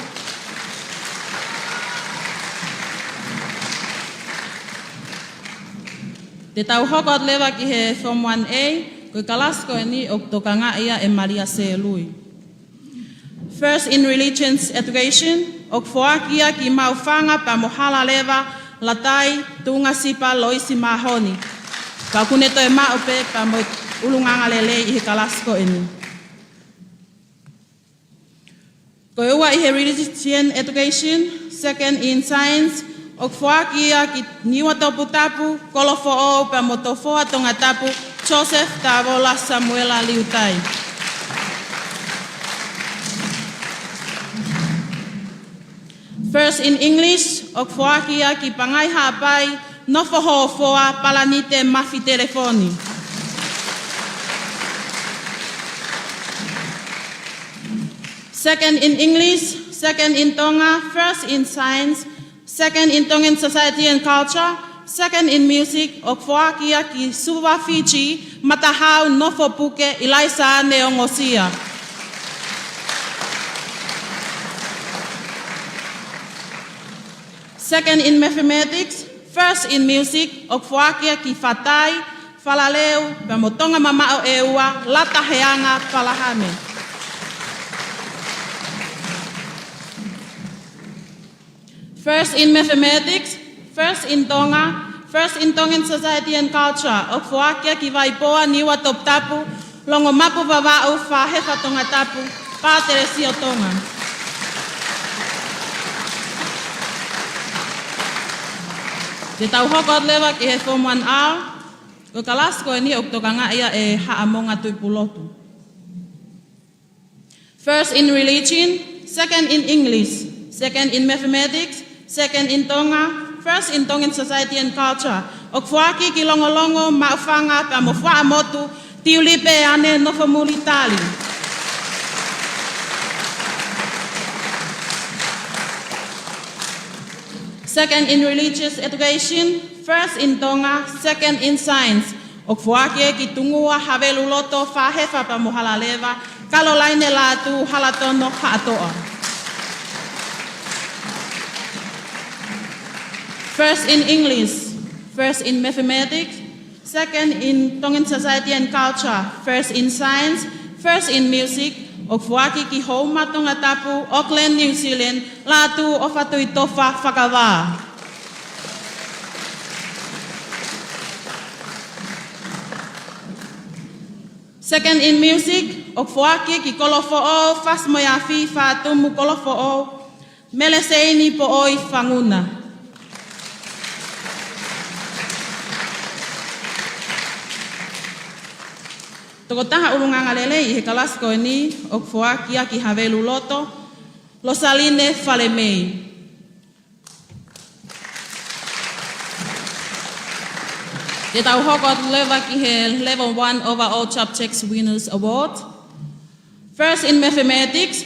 Te tau hoko atu leva ki he Form one A, ko e kalasi ko eni ʻoku tokangaʻi ia ʻe Malia Selui. First in Religions Education, ʻoku foaki ia ki Maʻufanga pea mo Halaleva, Latai, Tungasipa, Loisi Mahoni. Ka ʻoku ne toe maʻu pē pea mo e ʻulungaanga lelei ʻi he kalasi ko eni. Ko e ua ʻi he Religion Education, Second in Science, ʻoku foaki ia ki Niuatoputapu, Kolofoʻou pea mo Tofoa Tongatapu, Joseph Tavola Samuela Liutai. First in English, ʻoku foaki ia ki Pangai Haʻapai, Nofo Hofoa, Palanite Mafi Telefoni. Second in English, Second in Tonga, First in Science, Second in Tongan Society and Culture, Second in Music, ʻoku foaki ia ki Suva Fiji, Matahau Nofo Puke, ʻIlaisa Ane Ongosia. Second in Mathematics, First in Music, ʻoku foaki ia ki Fatai Falaleu, pea mo Tonga Mamaʻo ʻEua, Lata Heanga Palahame. First in Mathematics, First in Tonga, First in Tongan Society and Culture, ʻoku foaki ia ki Vaipoa, Niuatoputapu, Longomapu Vavaʻu, Fahefa Tongatapu, Pātelesio Tonga. Te tau hoko atu leva ki he Form one R, ko e kalasi ko eni ʻoku tokangaʻi ia ʻe Haʻamonga Tuʻipulotu. First in Religion, Second in English, Second in Mathematics, Second in Tonga, First in Tongan Society and Culture, ʻoku foaki ki Longolongo, Maʻufanga pea mo Fuaʻamotu, Tiulipe Ane Nofomuli Tali. Second in Religious Education, First in Tonga, Second in Science, ʻoku foaki ia ki Tungua, Haveluloto, Fahefa pea mo Halaleva, Kalolaine Lātū, Halatono, Haʻatoʻa. First in English, First in Mathematics, Second in Tongan Society and Culture, First in Science, First in Music, ʻoku foaki ki Houma Tongatapu, Auckland, New Zealand, Lātū ʻOfatuʻitofa Fakavā. Second in Music, ʻoku foaki ki Kolofoʻou, Fasi Moeafi, Fatumu Kolofoʻou, Meleseini Poʻoi Fanguna. Tokotaha ʻulungaanga lelei ʻi he kalasi ko eni ʻoku foaki ia ki Haveluloto, Losaline Falemei. Te tau hoko atu leva ki he Level one Overall Subjects Winners Award. First in Mathematics,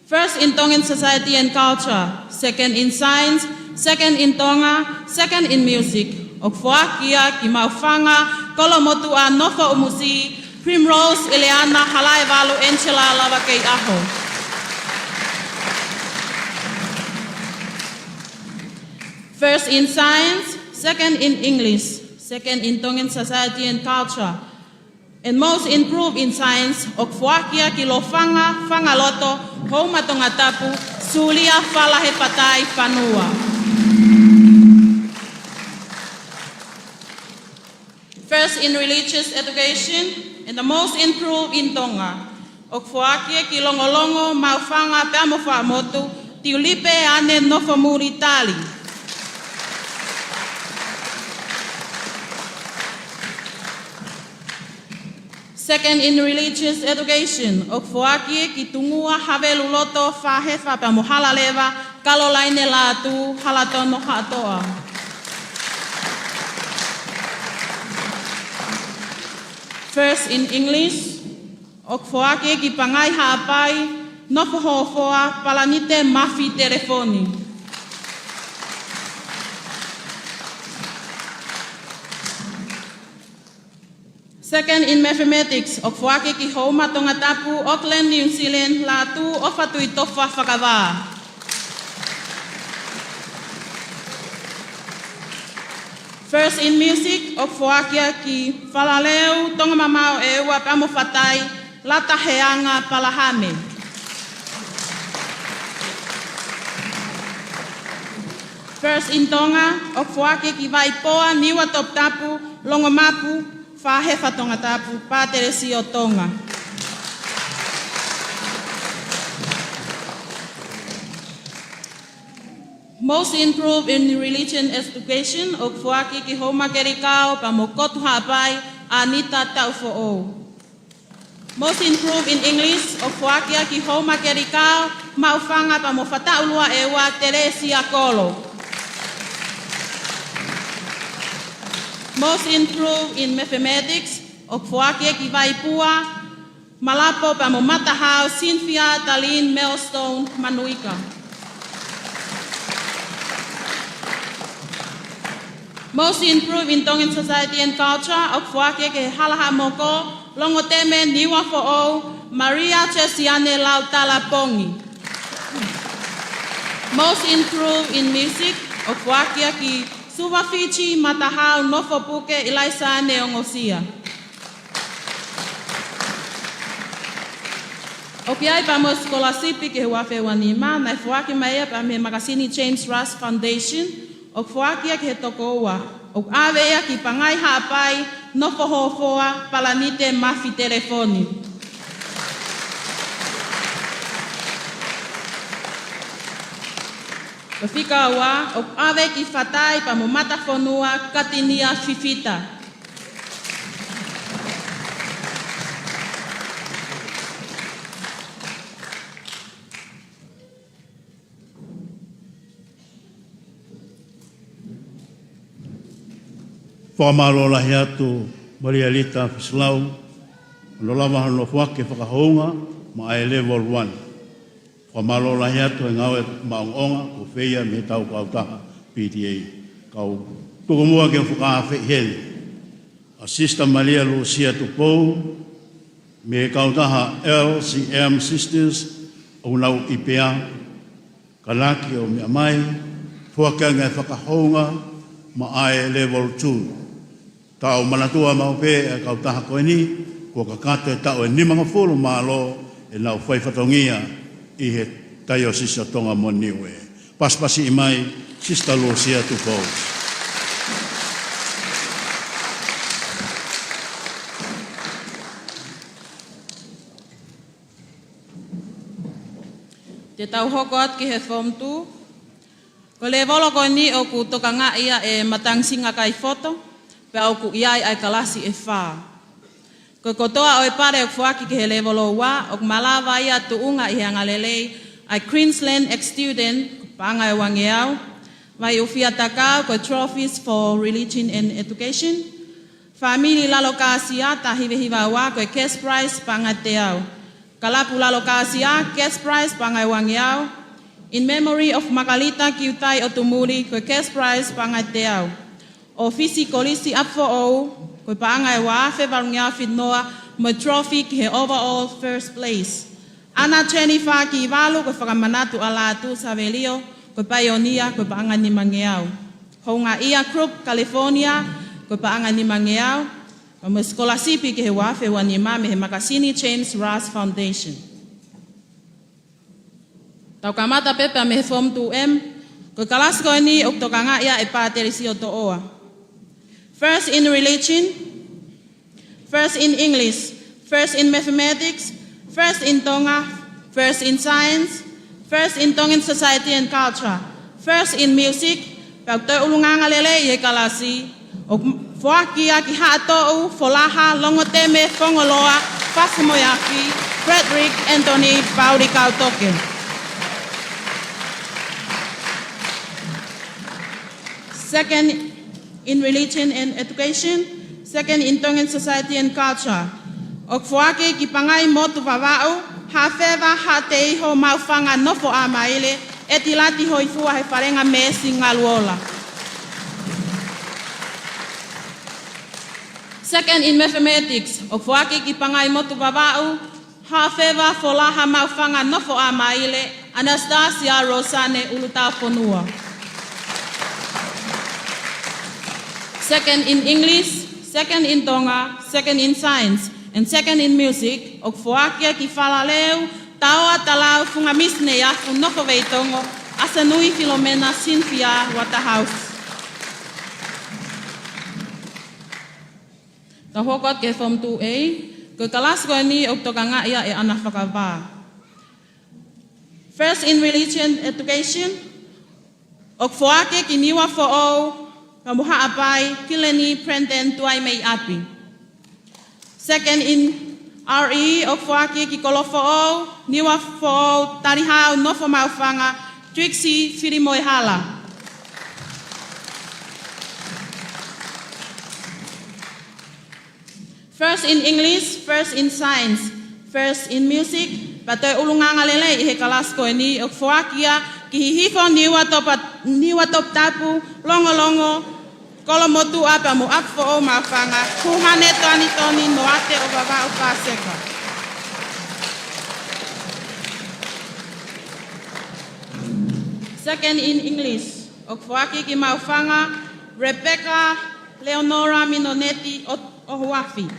First in Tongan Society and Culture, Second in Science, Second in Tonga, Second in Music, ʻoku foaki ia ki Maʻufanga, Kolomotuʻa, Nofo ʻUmusi, Primrose Ileana Halaevalu Angela Lavakeiʻaho. First in Science, Second in English, Second in Tongan Society and Culture, and Most Improved in Science, ʻoku foaki ia ki Lofanga, Fangaloto, Houma Tongatapu, Sulia Falahefatai Fanua. First in Religious Education, and the Most Improved in Tonga, ʻOku foaki ia ki Longolongo, Maʻufanga pea mo Fuaʻamotu, Tiulipe, Ane, Nofomuli, Tali. Second in Religious Education, ʻoku foaki ia ki Tungua, Haveluloto, Fāhefa pea mo Halaleva, Kalolaine Lātū, Halatono, Haʻatoʻa. First in English, ʻoku foaki ia ki Pangai, Haʻapai, Nofo, Hofoa, Palanite, Mafi, Telefoni. Second in Mathematics, ʻoku foaki ia ki Houma, Tongatapu, Auckland, New Zealand, Lātū, ʻOfa, Tuʻi Tofa, Fakavā. First in Music, ʻoku foaki ia ki Falaleu, Tongamamao ʻEua pea mo Fatai, Lata, Heanga, Palahame. First in Tonga, ʻoku foaki ia ki Vaipoa, Niua, Toputapu, Longomapu, Fāhefa, Tongatapu, Pātelesio, Tonga. Most Improved in Religion Education, ʻoku foaki ia ki Houma, Kelikao pea mo Kotu, Haʻapai, Anita, Taʻufoʻou. Most Improved in English, ʻoku foaki ia ki Houma, Kelikao, Maʻufanga pea mo Fataʻulua ʻEua, Telesia, Kolo. Most Improved in Mathematics, ʻoku foaki ia ki Vaipua, Malapo pea mo Matahao, Cynthia, Darlene, Melstone, Manuika. Most Improved in Tongan Society and Culture, ʻoku foaki ia ki Halahamoko, Longoteme, Niua Foʻou, Maria, Chesiane, Lautala, Pongi. Most Improved in Music, ʻoku foaki ia ki Suva, Fiji, Matahao, Nofo, Puke, ʻIlaisa, Neongosia. ʻOku ʻi ai pea mo e sikolasipi ki he ua afe ua nima, naʻe foaki mai ia pea mei he makasini James Rush Foundation, ʻoku foaki ia ki he toko ua, ʻoku ʻave ia ki Pangai, Haʻapai, Nofo, Hofoa, Palanite, Mafi, Telefoni. Ko e fika ua, ʻoku ʻave ki Fatai pea mo Matafonua, Katinia, Fifita. Fakamālō lahi atu Malia Lita Fisilau, hono lava hono foaki e fakahounga maʻa e level one. Fakamālō lahi atu he ngāue maʻongoʻonga kuo fai mei heʻetau kautaha P T A. Kau tuku muʻa ke u fakaafeʻi heni ʻa Sister Malia Lusia Tupou, mei he kautaha L C M Sisters, ʻoku nau ʻi Pea, Kalaki ʻo meʻa mai, foaki ange e fakahounga maʻa e level two. Tau manatua maʻu pē e kautaha ko eni, kuo kakato e taʻu ʻe nimangofulu mā ua ʻenau fai fatongia ʻi he Taiosisi ʻo Tonga mo Niue. Pasipasiʻi mai, Sister Lusia Tupou. Te tau hoko atu ki he Form Two. Ko e levolo ko eni ʻoku tokangaʻi ia ʻe Matangisinga Kaifoto, pea ʻoku ʻi ai ʻa e kalasi ʻe fā. Ko e kotoa ʻo e pale ʻoku foaki ki he levolo ua, ʻoku malava ia ʻo tuʻunga ʻi he angalelei ʻa e Queensland Ex-Student, ko e paʻanga ʻe uangeau, Vaiʻufia Takau, ko e Trophies for Religion and Education, Fāmili Lalo Kāsia, taha hiva hiva ua, ko e cash prize paʻanga ʻe teau. Kalapu Lalo Kāsia, cash prize paʻanga ʻe uangeau. In memory of Makalita Kiutai ʻOtumuli, ko e cash prize paʻanga ʻe teau. ʻŌfisi Kolisi ʻApifoʻou, ko e paʻanga ʻe ua afe valungeau fitungofulu, mo e trophy ki he overall first place. ʻAna Jennifer Kivalu, ko e fakamanatu ʻa Lātū Savelio, ko e paionia, ko e paʻanga ʻe nimangeau. Houngaʻia Group California, ko e paʻanga ʻe nimangeau, pea mo e sikolasipi ki he ua afe ua nima mei he makasini James Rush Foundation. Tau kamata pē pea mei he Form Two M, ko e kalasi ko eni ʻoku tokangaʻi ia ʻe Pātelesio Toʻoa. First in Religion, First in English, First in Mathematics, First in Tonga, first in science, first in Tongan society and culture, first in music, pea toe ʻulungaanga lelei ʻi he kalasi, ʻoku foaki ia ki Haʻatoʻu Folaha Longoteme Fongoloa Fasi Moeafi Frederick Anthony Pauli Kautoke. Second in religion and education, second in Tongan society and culture. ʻOku foaki ki Pangai Motu Vavaʻu, Haʻafeva Haʻateiho Maʻufanga Nofo ʻa Maile, ʻEtilati Hoifua he Falenga Meesi Ngaluola. Second in mathematics, ʻoku foaki ki Pangai Motu Vavaʻu, Haʻafeva Folaha Maʻufanga Nofo ʻa Maile, Anastasia Rosane Ulutafonua. Second in English, second in Tonga, second in science, and second in music, ʻoku foaki ia ki Falaleu Taoa Talau Funga Misi Neiafu Nofo Veitongo, ʻAsanui Filomena Sinifia Waterhouse. Tau hoko atu ki he Form two A, ko e kalasi ko eni ʻoku tokangaʻi ia ʻe ʻAna Fakavā. First in religion education, ʻoku foaki ki Niuafoʻou, Kamuhaʻapai, Kileni Brandon Tuaimeiʻapi. Second in R E, ʻoku foaki ki Kolofoʻou, Niuafoʻou, Talihau Nofo Maʻufanga, Trixie Filimoehala. First in English, first in science, first in music, pea toe ʻulungaanga lelei ʻi he kalasi ko eni ʻoku foaki ia ki Hihifo Niuatopa-, Niuatoputapu, Longolongo, Kolomotuʻa pea mo ʻApifoʻou Maʻufanga, Kuhane Toanitoni Noate ʻo Vavaʻu Paseka. Second in English, ʻoku foaki ki Maʻufanga, Rebecca Leonora Minoneti ʻo, ʻOhuafi.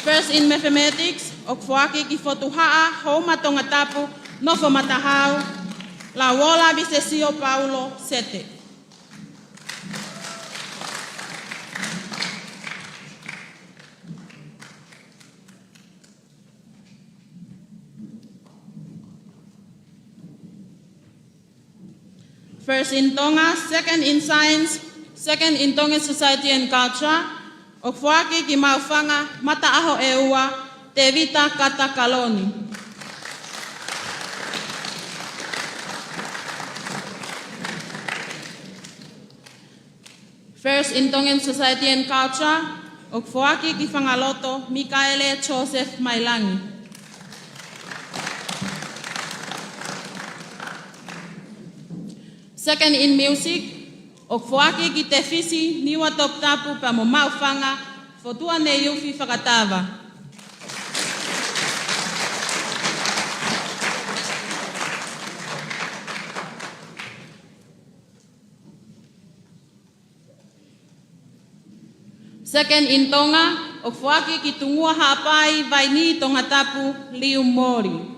First in mathematics, ʻoku foaki ki Fotuhaʻa Houma Tongatapu Nofo Matahau, Lauola Visesio Paulo Sete. First in Tonga, second in science, second in Tongan society and culture, ʻoku foaki ki Maʻufanga, Mataʻaho ʻEua, Tevita Kata Kaloni. First in Tongan society and culture, ʻoku foaki ki Fangaloto, Mikaele Joseph Mailangi. Second in music, ʻoku foaki ki Tefisi Niuatoputapu pea mo Maʻufanga, Fotuane Iufi Fakatava. Second in Tonga, ʻoku foaki ki Tungua Haʻapai, Vaini Tongatapu, Liu Moli.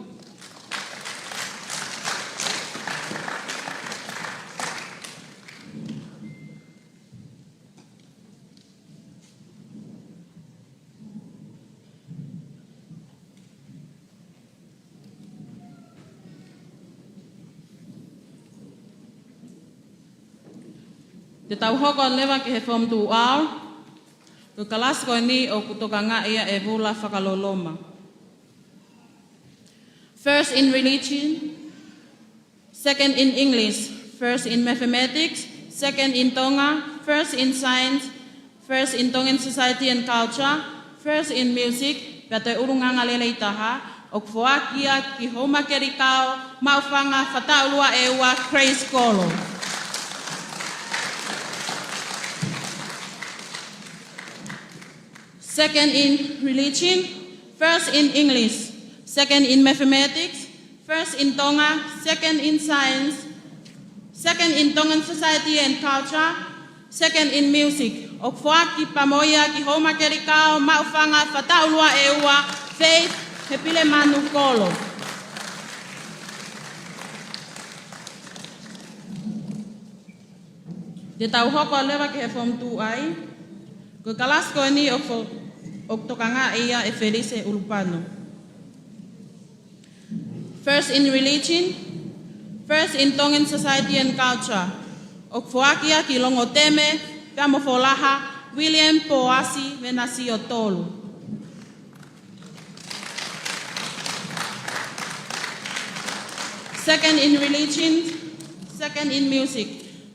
Te tau hoko leva ki he Form two R, ko e kalasi ko eni ʻoku tokangaʻi ia ʻe Vula Fakaloloma. First in religion, second in English, first in mathematics, second in Tonga, first in science, first in Tongan society and culture, first in music, pea toe ʻulungaanga lelei taha, ʻoku foaki ia ki Houma Kelikao, Maʻufanga, Fataʻulua ʻEua, Grace Kolo. Second in religion, first in English, second in mathematics, first in Tonga, second in science, second in Tongan society and culture, second in music. ʻOku foaki pea mo ia ki Houma Kelikao, Maʻufanga, Fataʻulua ʻEua, Faith Hepilemanu Kolo. Te tau hoko leva ki he Form two I, ko e kalasi ko eni ʻoku fo-, ʻoku tokangaʻi ia ʻe Felise Ulupano. First in Religion, First in Tongan Society and Culture, ʻoku foaki ia ki Longoteme pea mo Folaha William Poasi Venasio Tolu. Second in Religion, Second in Music,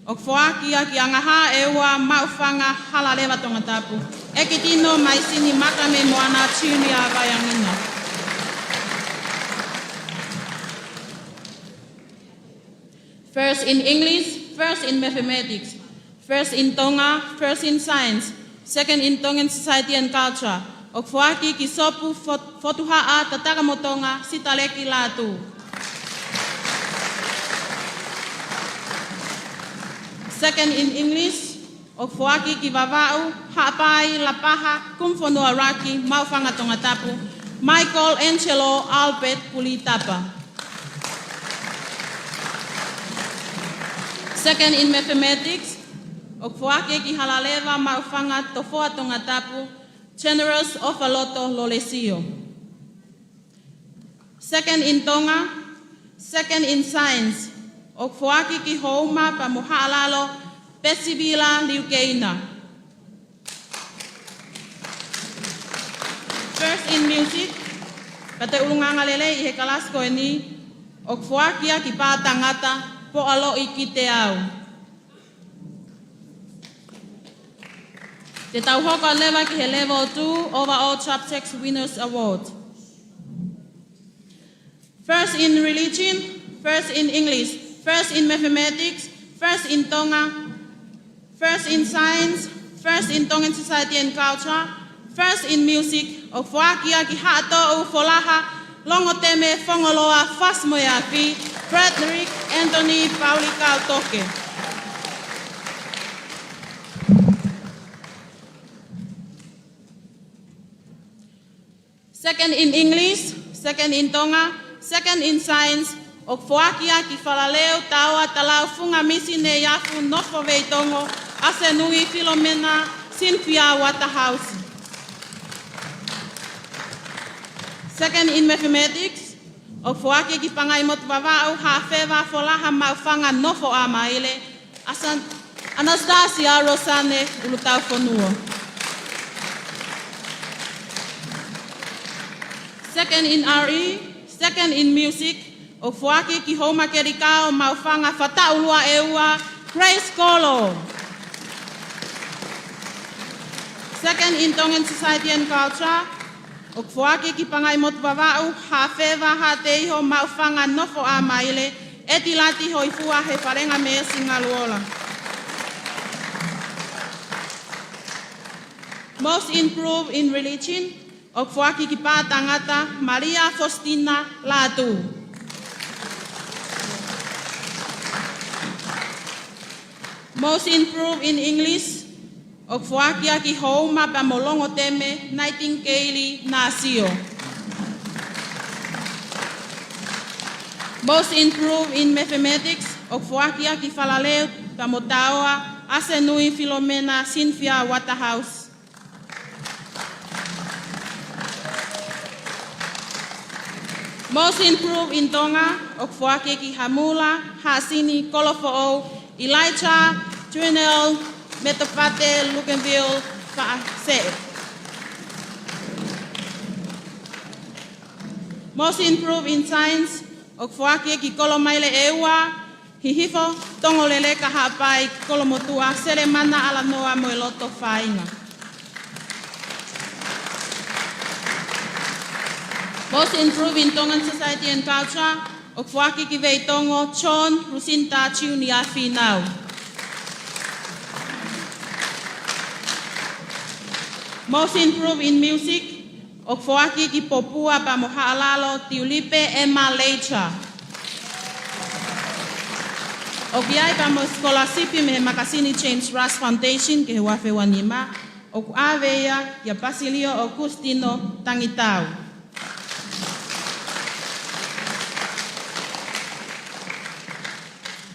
ʻoku foaki ia ki Angahā ʻEua Maʻufanga Halaleva Tongatapu, ʻEkitino Maisini Makamei Moana Junior Vaiangina. First in English, First in Mathematics, First in Tonga, First in Science, Second in Tongan Society and Culture, ʻoku foaki ki Sopu Fot-, Fotuhaʻa Tatakamotonga Sitaleki Lātū. Second in English, ʻoku foaki ki Vavaʻu Haʻapai Lapaha Kumu-fonua-ʻUluaki Maʻufanga Tongatapu, Michael Angelo Albert Pulitapa. Second in Mathematics, ʻoku foaki ki Halaleva Maʻufanga Tofoa Tongatapu, Generous Ofaloto Lolesio. Second in Tonga, Second in Science, ʻoku foaki ki Houma pea mo Haʻalalo Pesivila Liukeina. First in Music, ko e ʻulungaanga lelei ʻi he kalasi ko eni, ʻoku foaki ia ki Pātangata, Poaloʻi Kiteau. Te tau hoko atu leva ki he Level two Overall Chaptex Winners Award. First in Religion, First in English, First in Mathematics, First in Tonga, First in Science, First in Tongan Society and Culture, First in Music, ʻoku foaki ia ki Haʻatoʻu Folaha Longoteme Fongoloa Fasi mo e Afi, Frederick Anthony Paulikau Toke. Second in English, Second in Tonga, Second in Science, ʻoku foaki ia ki Falaleu Taoa Talau Funga Misi Neiafu Nofo Veitongo, ʻAsenui Filomena Sinifia Waterhouse. Second in Mathematics, ʻoku foaki ki Pangaimotu Vavaʻu Haʻafeva Folaha Maʻufanga Nofo ʻAmaile, ʻAsan-, Anastasia Rosane Ulutaufonua. Second in R E, Second in Music, ʻoku foaki ki Houma Kelikao Maʻufanga Fataʻulua ʻEua, Grace Kolo. Second in Tongan Society and Culture, ʻoku foaki ki Pangaimotu Vavaʻu Haʻafeva Haʻateiho Maʻufanga Nofo ʻAmaile, ʻEtilati Hoifua Hefalengameesi Ngaluola. Most Improved in Religion, ʻoku foaki ki Pātangata, Malia Fositina Lātū. Most Improved in English, ʻoku foaki ia ki Houma pea mo Longoteme, Nightingale Nasio. Most Improved in Mathematics, ʻoku foaki ia ki Falaleu pea mo Taoa, ʻAsenui Filomena Sinifia Waterhouse. Most Improved in Tonga, ʻoku foaki ki Hamula Haʻasini Kolofoʻou, Elijah Junel Metopate Lukenville Faʻaseʻe. Most Improved in Science, ʻoku foaki ki Kolomaile ʻEua, Hihifo Tongoleleka Haʻapai Kolomotuʻa Selemana ʻAlanoa mo e Loto Fainga. Most Improved in Tongan Society and Culture, ʻoku foaki ki Veitongo, John Lusinta Junior Finau. Most Improved in Music, ʻoku foaki ki Popua pea mo Haʻalalo, Tiulipe Emma Leija. ʻOku ʻi ai pea mo e sikolasipi mei he makasini James Rush Foundation ki he ua afe ua nima, ʻoku ʻave ia kia Pasilio ʻOkusitino Tangitau.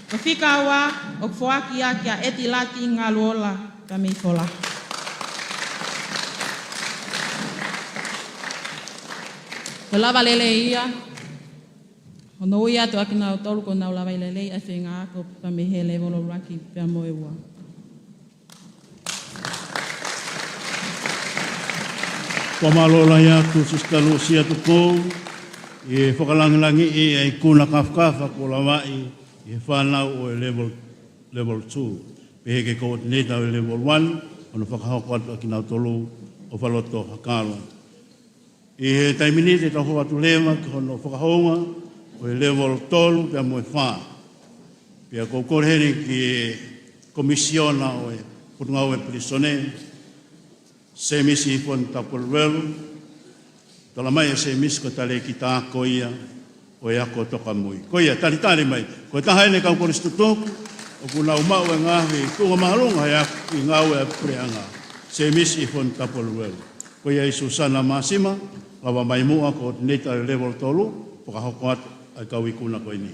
Ko e fika ua, ʻoku foaki ia kia ʻEtilati Ngaluola, pea mei Folaha. Ko e lava lelei ia, hono ui atu ʻa kinautolu kuo nau lavaʻi lelei ʻa e feinga ako pea mei he lēvolo ʻuluaki pea mo e ua. Fakamālō lahi atu Sisitā Lusia Tukou, ʻi he fakalangilangiʻi ʻa e ikuna kafakafa kuo lavaʻi ʻe he fānau ʻo e level, level two. Pehē ki he coordinator ʻo e level one, hono fakahoko atu ʻa kinautolu ʻofa loto hakalo. ʻI he taimi ni te tau hoko atu leva ki hono fakahounga ʻo e level tolu pea mo e fā. Pea ʻoku ou kole heni ki he Komisiona ʻo e Potungāue Pilīsone, Semisi Hifoni Tapueluelu, tala mai ʻe Semisi ko e talēkita ako ia ʻo e ako tokamui. Ko ia, talitali mai. Ko e taha eni e kau kolisi tutuku ʻoku nau maʻu e ngaahi tuʻunga māʻolunga he ako ʻi he ngāue ʻa e puleʻanga. Semisi Hifoni Tapueluelu. Ko ia ʻe Susana Māsima, lava mai muʻa coordinator level tolu, fakahoko atu ʻa e kau ikuna ko eni.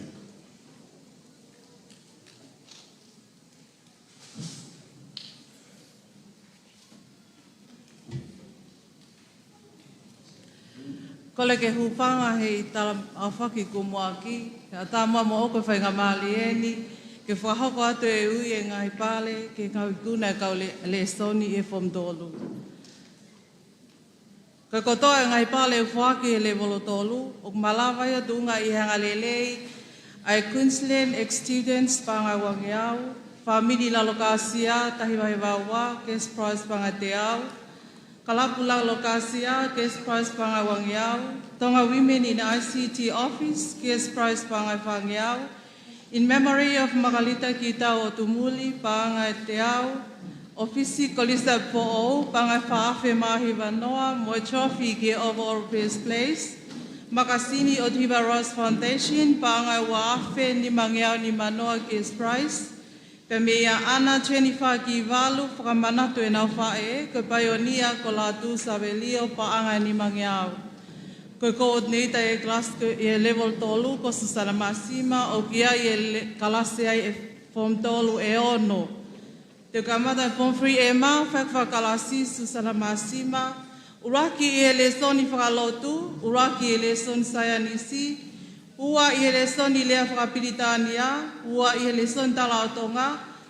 Kole ke hūfanga he ʻi he tala ʻaofaki kumuʻaki, ʻatā muʻa moʻoku e faingamālie ni, ke fakahoko atu e ui e ngaahi pale, ki he kau ikuna e kau le-, lēsoni ʻi he form tolu. Ko e kotoa e ngaahi pale ʻoku foaki he lēvolo tolu, ʻoku malava ia tuʻunga ʻi he angalelei ʻa e Queensland ex-students paʻanga ʻe uangeau, fāmili Lalokasia, taha vahe ua ua, cash prize paʻanga ʻe teau, Kalapu Lalokasia, cash prize paʻanga ʻe uangeau, Tonga Women in I C T Office, cash prize paʻanga ʻe fāngeau, In memory of Makalita Kitau ʻo Tumuli, paʻanga ʻe teau, ʻofisi Kolisi ʻa Foʻou, paʻanga ʻe fā afe mā hiva noa, mo e trophy ki he overall best place, makasini ʻOtuhiva Ross Foundation, paʻanga ʻe ua afe nima ngeau nima noa cash prize, pea meia ʻAna Jennifer Kivalu, fakamanatu ʻenau faʻē, ko e paionia ko Lātū Savelio, paʻanga ʻe nima ngeau. Ko e coordinator ʻi he kalasi ko e level tolu ko Susana Māsima, ʻoku ʻi ai e le-, kalasi ai e form tolu ʻe ono. Te u kamata e form three ʻe mā, fai fakakalasi Susana Māsima, ʻuluaki ʻi he lēsoni fakalotu, ʻuluaki ʻi he lēsoni saienisi, ua ʻi he lēsoni lea fakapilitānia, ua ʻi he lēsoni tala ʻo Tonga,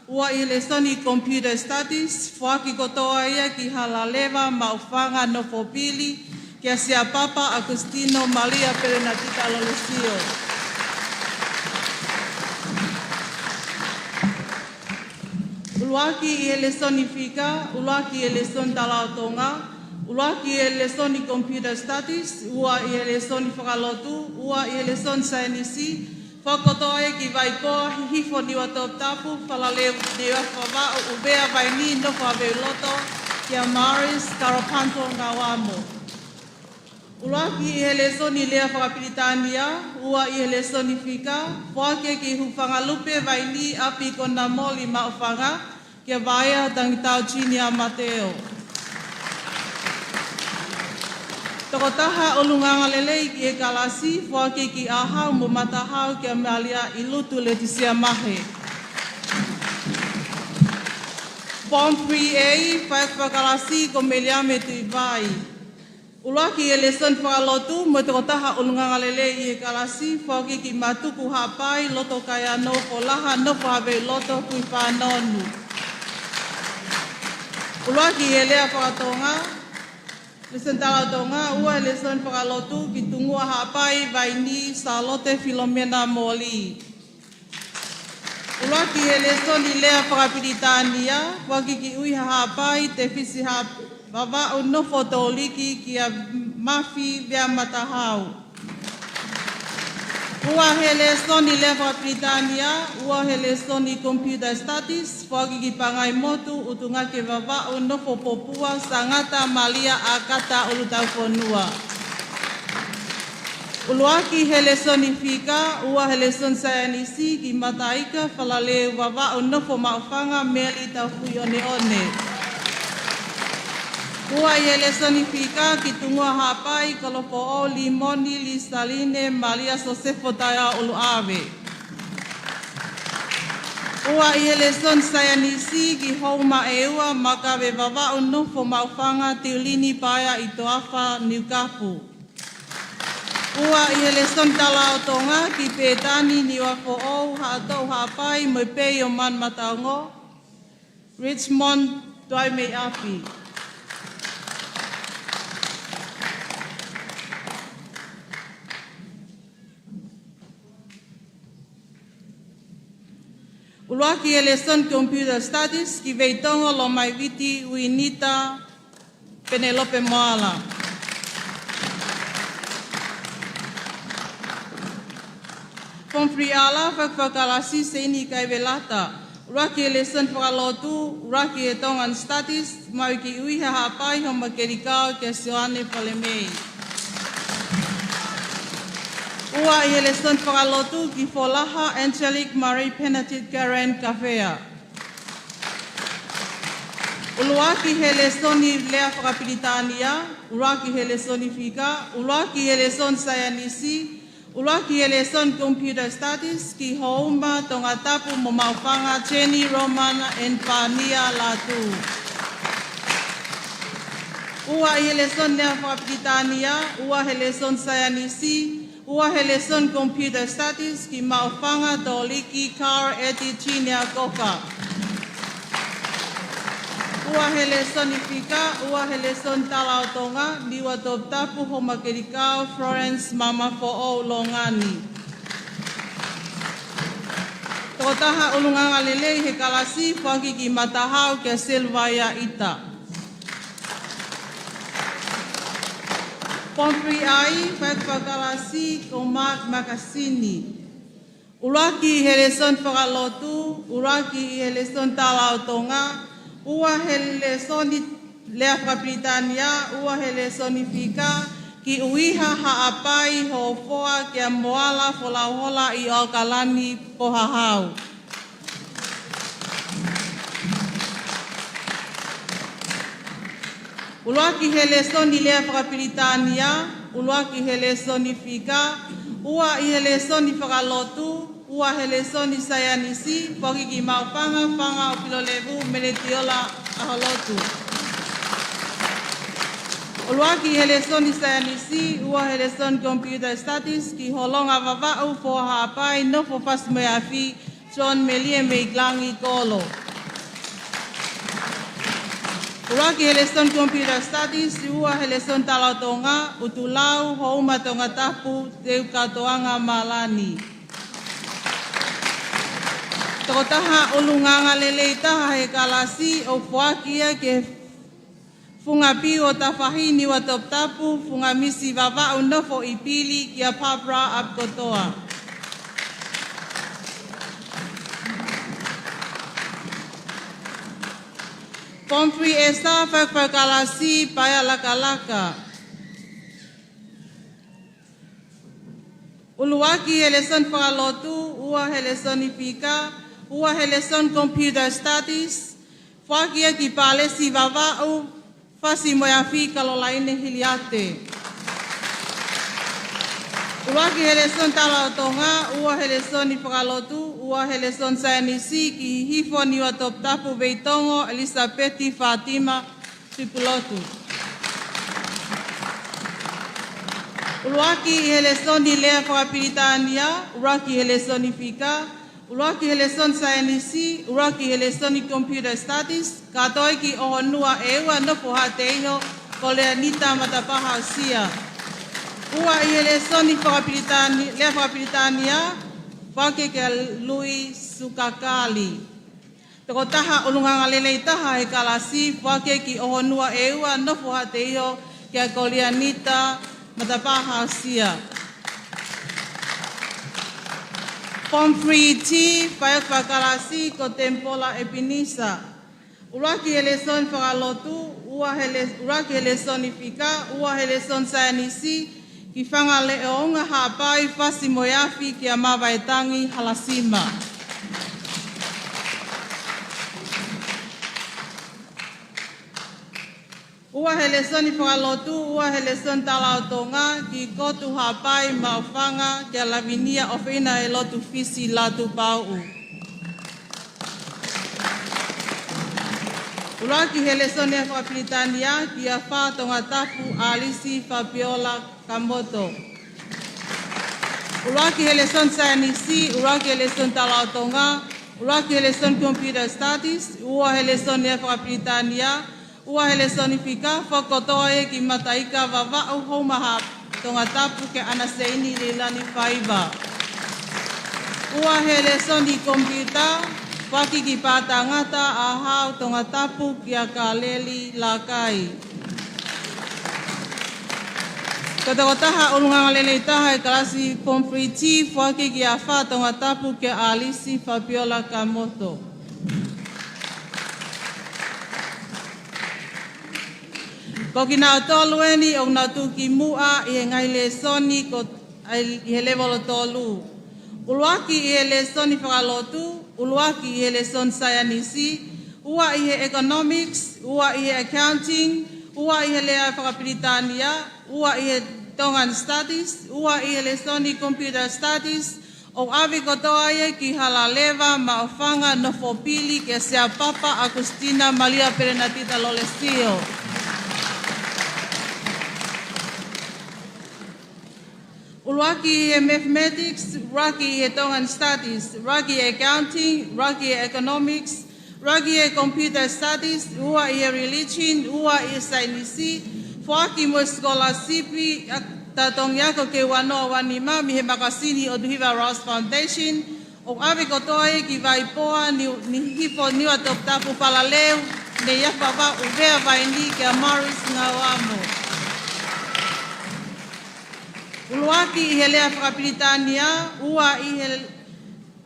ua ʻi he lēsoni Computer Studies, foaki kotoa ia ki Halaleva, Maʻufanga, Nofopili, kia Siapapa Agustino Malia Perenatita Lolesio. ʻUluaki ʻi he lēsoni fika, ʻuluaki ʻi he lēsoni tala ʻo Tonga, ʻuluaki ʻi he lēsoni Computer Studies, ua ʻi he lēsoni fakalotu, ua ʻi he lēsoni saienisi, foaki kotoa ia ki Vaikoa, Hihifo, Niuatoputapu, Falaleu, Niuafavao, ʻUvea, Vainī, Nofo ʻa Veuloto, kia Maris Karapanto Ngauamo. ʻUluaki ʻi he lēsoni lea fakapilitānia, ua ʻi he lēsoni fika, foaki ki Hufangalupe, Vainī, ʻApikonamoli, Maʻufanga, kia Vaea Tangitau Junior Mateo. Tokotaha ʻulungaanga lelei ki he kalasi, foaki ki ʻAhau mo Matahau kia Malia ʻIlutu Letisia Mahe. Form three A, fai fakakalasi ko Meliame Tuʻivai. ʻUluaki ʻi he lēsoni fakalotu mo e tokotaha ʻulungaanga lelei ʻi he kalasi, foaki ki Matuku Haʻapai, Loto Kaiano, Folaha, Nofo ʻa Veuloto, Kuifānonu. ʻUluaki ʻi he lea fakatonga, lēsoni tala ʻo Tonga, ua ʻi he lēsoni fakalotu ki Tungua Haʻapai, Vainī, Sālote, Filomena, Moli. ʻUluaki ʻi he lēsoni lea fakapilitānia, foaki ki ʻUiha Haʻapai, Tefisi Haʻa-, Vavaʻu, Nofo Toliki, kia Mafi, Vea Matahau. Ua ʻi he lēsoni lea fakapilitānia, ua ʻi he lēsoni Computer Studies, foaki ki Pangaimotu, ʻUtungake, Vavaʻu, Nofo Popua, Sangata, Malia, ʻAkata, ʻUlutaufonua. ʻUluaki ʻi he lēsoni fika, ua ʻi he lēsoni saienisi ki Mataika, Falaleu, Vavaʻu, Nofo Maʻufanga, Meli, Taufuʻioneone. Ua ʻi he lēsoni fika ki Tungua Haʻapai, Kolofoʻou, Limoni, Lisaline, Malia, Sosefo, Taea, ʻUluʻave. Ua ʻi he lēsoni saienisi ki Houma ʻEua, Makave, Vavaʻu, Nofo Maʻufanga, Tiulini, Paea, ʻi Toafa, Niukapu. Ua ʻi he lēsoni Tala ʻo Tonga, ki Pētani Niuafoʻou, Haʻatoʻu Haʻapai mo e Pei ʻo Manumataongo, Richmond Tuaimeiʻapi. ʻUluaki he lēsoni Computer Studies, ki Veitongo Lomaiviti, Uinita Penelope Moala. Form three R, Faifekau Kalasi Seini Kaivelata. ʻUluaki he lēsoni Fakalotu, ʻuluaki he Tongan Studies, maʻu ʻe Kiʻuiha Haʻapai, Houma Kelikao, kia Sioane Falemei. Ua ʻi he lēsoni Fakalotu, ki Folaha Angelic Marie Penatid Karen Kafea. ʻUluaki he lēsoni Lea Fakapilitānia, ʻuluaki he lēsoni Fika, ʻuluaki he lēsoni Saienisi, ʻuluaki he lēsoni Computer Studies, ki Houma, Tongatapu mo Maʻufanga, Jenny Romana and Pania Latu. Ua ʻi he lēsoni Lea Fakapilitānia, ua he lēsoni Saienisi, ua he lēsoni Computer Studies, ki Maʻufanga, Toliki, Carl Eti Junior Koka. Ua he lēsoni Fika, ua he lēsoni Tala ʻo Tonga, Niua Toputapu, Houma Kelikao, Florence Mamafoʻou Longani. Tokotaha ʻulungaanga lelei he kalasi, foaki ki Matahau, kia Silvaia Ita. Form three I, Faifekau Kalasi, ko Mark Makasini. ʻUluaki he lēsoni Fakalotu, ʻuluaki he lēsoni Tala ʻo Tonga, ua he lēsoni Lea Fakapilitānia, ua he lēsoni Fika, Kiʻuiha Haʻapai, Hofoa, kia Moala Folauhola ʻi ʻAokalani, Pohahau. ʻUluaki he lēsoni Lea Fakapilitānia, ʻuluaki he lēsoni Fika, ua ʻi he lēsoni Fakalotu, ua he lēsoni Saienisi, foaki ki Maʻufanga, Fanga ʻo Pilolevu, Menetiola ʻAholotu. ʻUluaki he lēsoni Saienisi, ua he lēsoni Computer Studies, ki Holonga Vavaʻu, Foha Haʻapai, Nofo Fasi mo e Afi, John Melie Meikilangi Kolo. ʻUluaki he lēsoni Computer Studies, ua he lēsoni Tala ʻo Tonga, ʻUtulau, Houma Tongatapu, Teu Katoanga Malani. Tokotaha ʻulungaanga lelei taha he kalasi, ʻoku foaki ia ki he Funga Piu ʻo Tafahi, Niua Toputapu, Funga Misi Vavaʻu, Nofo ʻIpili, kia Barbara ʻApikotoa. Form three S, Faifekau Kalasi, Paea Lakalaka. ʻUluaki he lēsoni Fakalotu, ua he lēsoni Fika, ua he lēsoni Computer Studies, foaki ia ki Palesi Vavaʻu, Fasi mo e Afi, Kalolaine Hiliate. ʻUluaki he lēsoni Tala ʻo Tonga, ua he lēsoni Fakalotu, ua he lēsoni Saienisi, ki Hihifo, Niua Toputapu, Veitongo, Elisapeti Fatima Tupulotu. ʻUluaki he lēsoni Lea Fakapilitānia, ʻuluaki he lēsoni Fika, ʻuluaki he lēsoni Saienisi, ʻuluaki he lēsoni Computer Studies, kātoi ki ʻOhonua ʻEua, Nofo Haʻateiho, Koleanita Matapaha Sia. Ua ʻi he lēsoni Fakapilitāni-, Lea Fakapilitānia, foaki kia Lui Sukakali. Tokotaha ʻulungaanga lelei taha he kalasi, foaki ki ʻOhonua ʻEua, Nofo Haʻateiho, kia Koleanita Matapaha Sia. Form three T, Faifekau Kalasi, ko Tempola Epinisa. ʻUluaki he lēsoni Fakalotu, ua he lē-, ʻuluaki he lēsoni Fika, ua he lēsoni Saienisi, ki Fangaleʻounga Haʻapai, Fasi mo e Afi, kia Mavaetangi Halasima. Ua he lēsoni Fakalotu, ua he lēsoni Tala ʻo Tonga, ki Kotu Haʻapai, Maʻufanga, kia Lavinia ʻOfeina he Lotu Fisi Latupauʻu. ʻUluaki he lēsoni Fakapilitānia, kia Fa Tongatapu, ʻAlisi Fapiola Kamoto. ʻUluaki he lēsoni saienisi, ʻuluaki he lēsoni tala ʻo Tonga, ʻuluaki he lēsoni computer studies, ua he lēsoni ʻa e fakapilitānia, ua he lēsoni fika, foaki kotoa ia ki Mataika Vavaʻu Houmaha Tongatapu kia ʻAna Seini Leilani Faiva. Ua he lēsoni komipiuta, foaki ki Pātangata ʻAhau Tongatapu kia Kaleli Lakai. Ko e tokotaha ʻulungaanga lelei taha ʻi he kalasi Form three T, foaki kia Fā Tongatapu kia ʻAlisi Fabiola Kamoto. Ko kinautolu eni ʻoku nau tuʻu ki muʻa ʻi he ngaahi lēsoni ko, ʻi he lēvolo tolu. ʻUluaki ʻi he lēsoni fakalotu, ʻuluaki ʻi he lēsoni saienisi, ua ʻi he economics, ua ʻi he accounting, ua ʻi he lea fakapilitānia, ua ʻi he Tongan Studies, ua ʻi he lēsoni Computer Studies, ʻo ʻave kotoa ia ki Halaleva, Maʻufanga, nofo pili kia Siapapa ʻAkusitina Malia Perenatita Lolesio. ʻUluaki ʻi he Mathematics, ʻuluaki ʻi he Tongan Studies, ʻuluaki ʻi he Accounting, ʻuluaki ʻi he Economics, ʻuluaki ʻi he Computer Studies, ua ʻi he Religion, ua ʻi he Saienisi, foaki mo e sikolasipi ʻa e Tautongi Ako ki he ua noa ua nima mei he makasini ʻOtuhiva Rouse Foundation, ʻo ʻave kotoa ia ki Vaipoa, Niu-, Hihifo, Niuatoputapu, Falaleu, Neiafu Vavaʻu, ʻUvea, Vaini kia Morris Ngauamo. ʻUluaki ʻi he lea fakapilitānia, ua ʻi he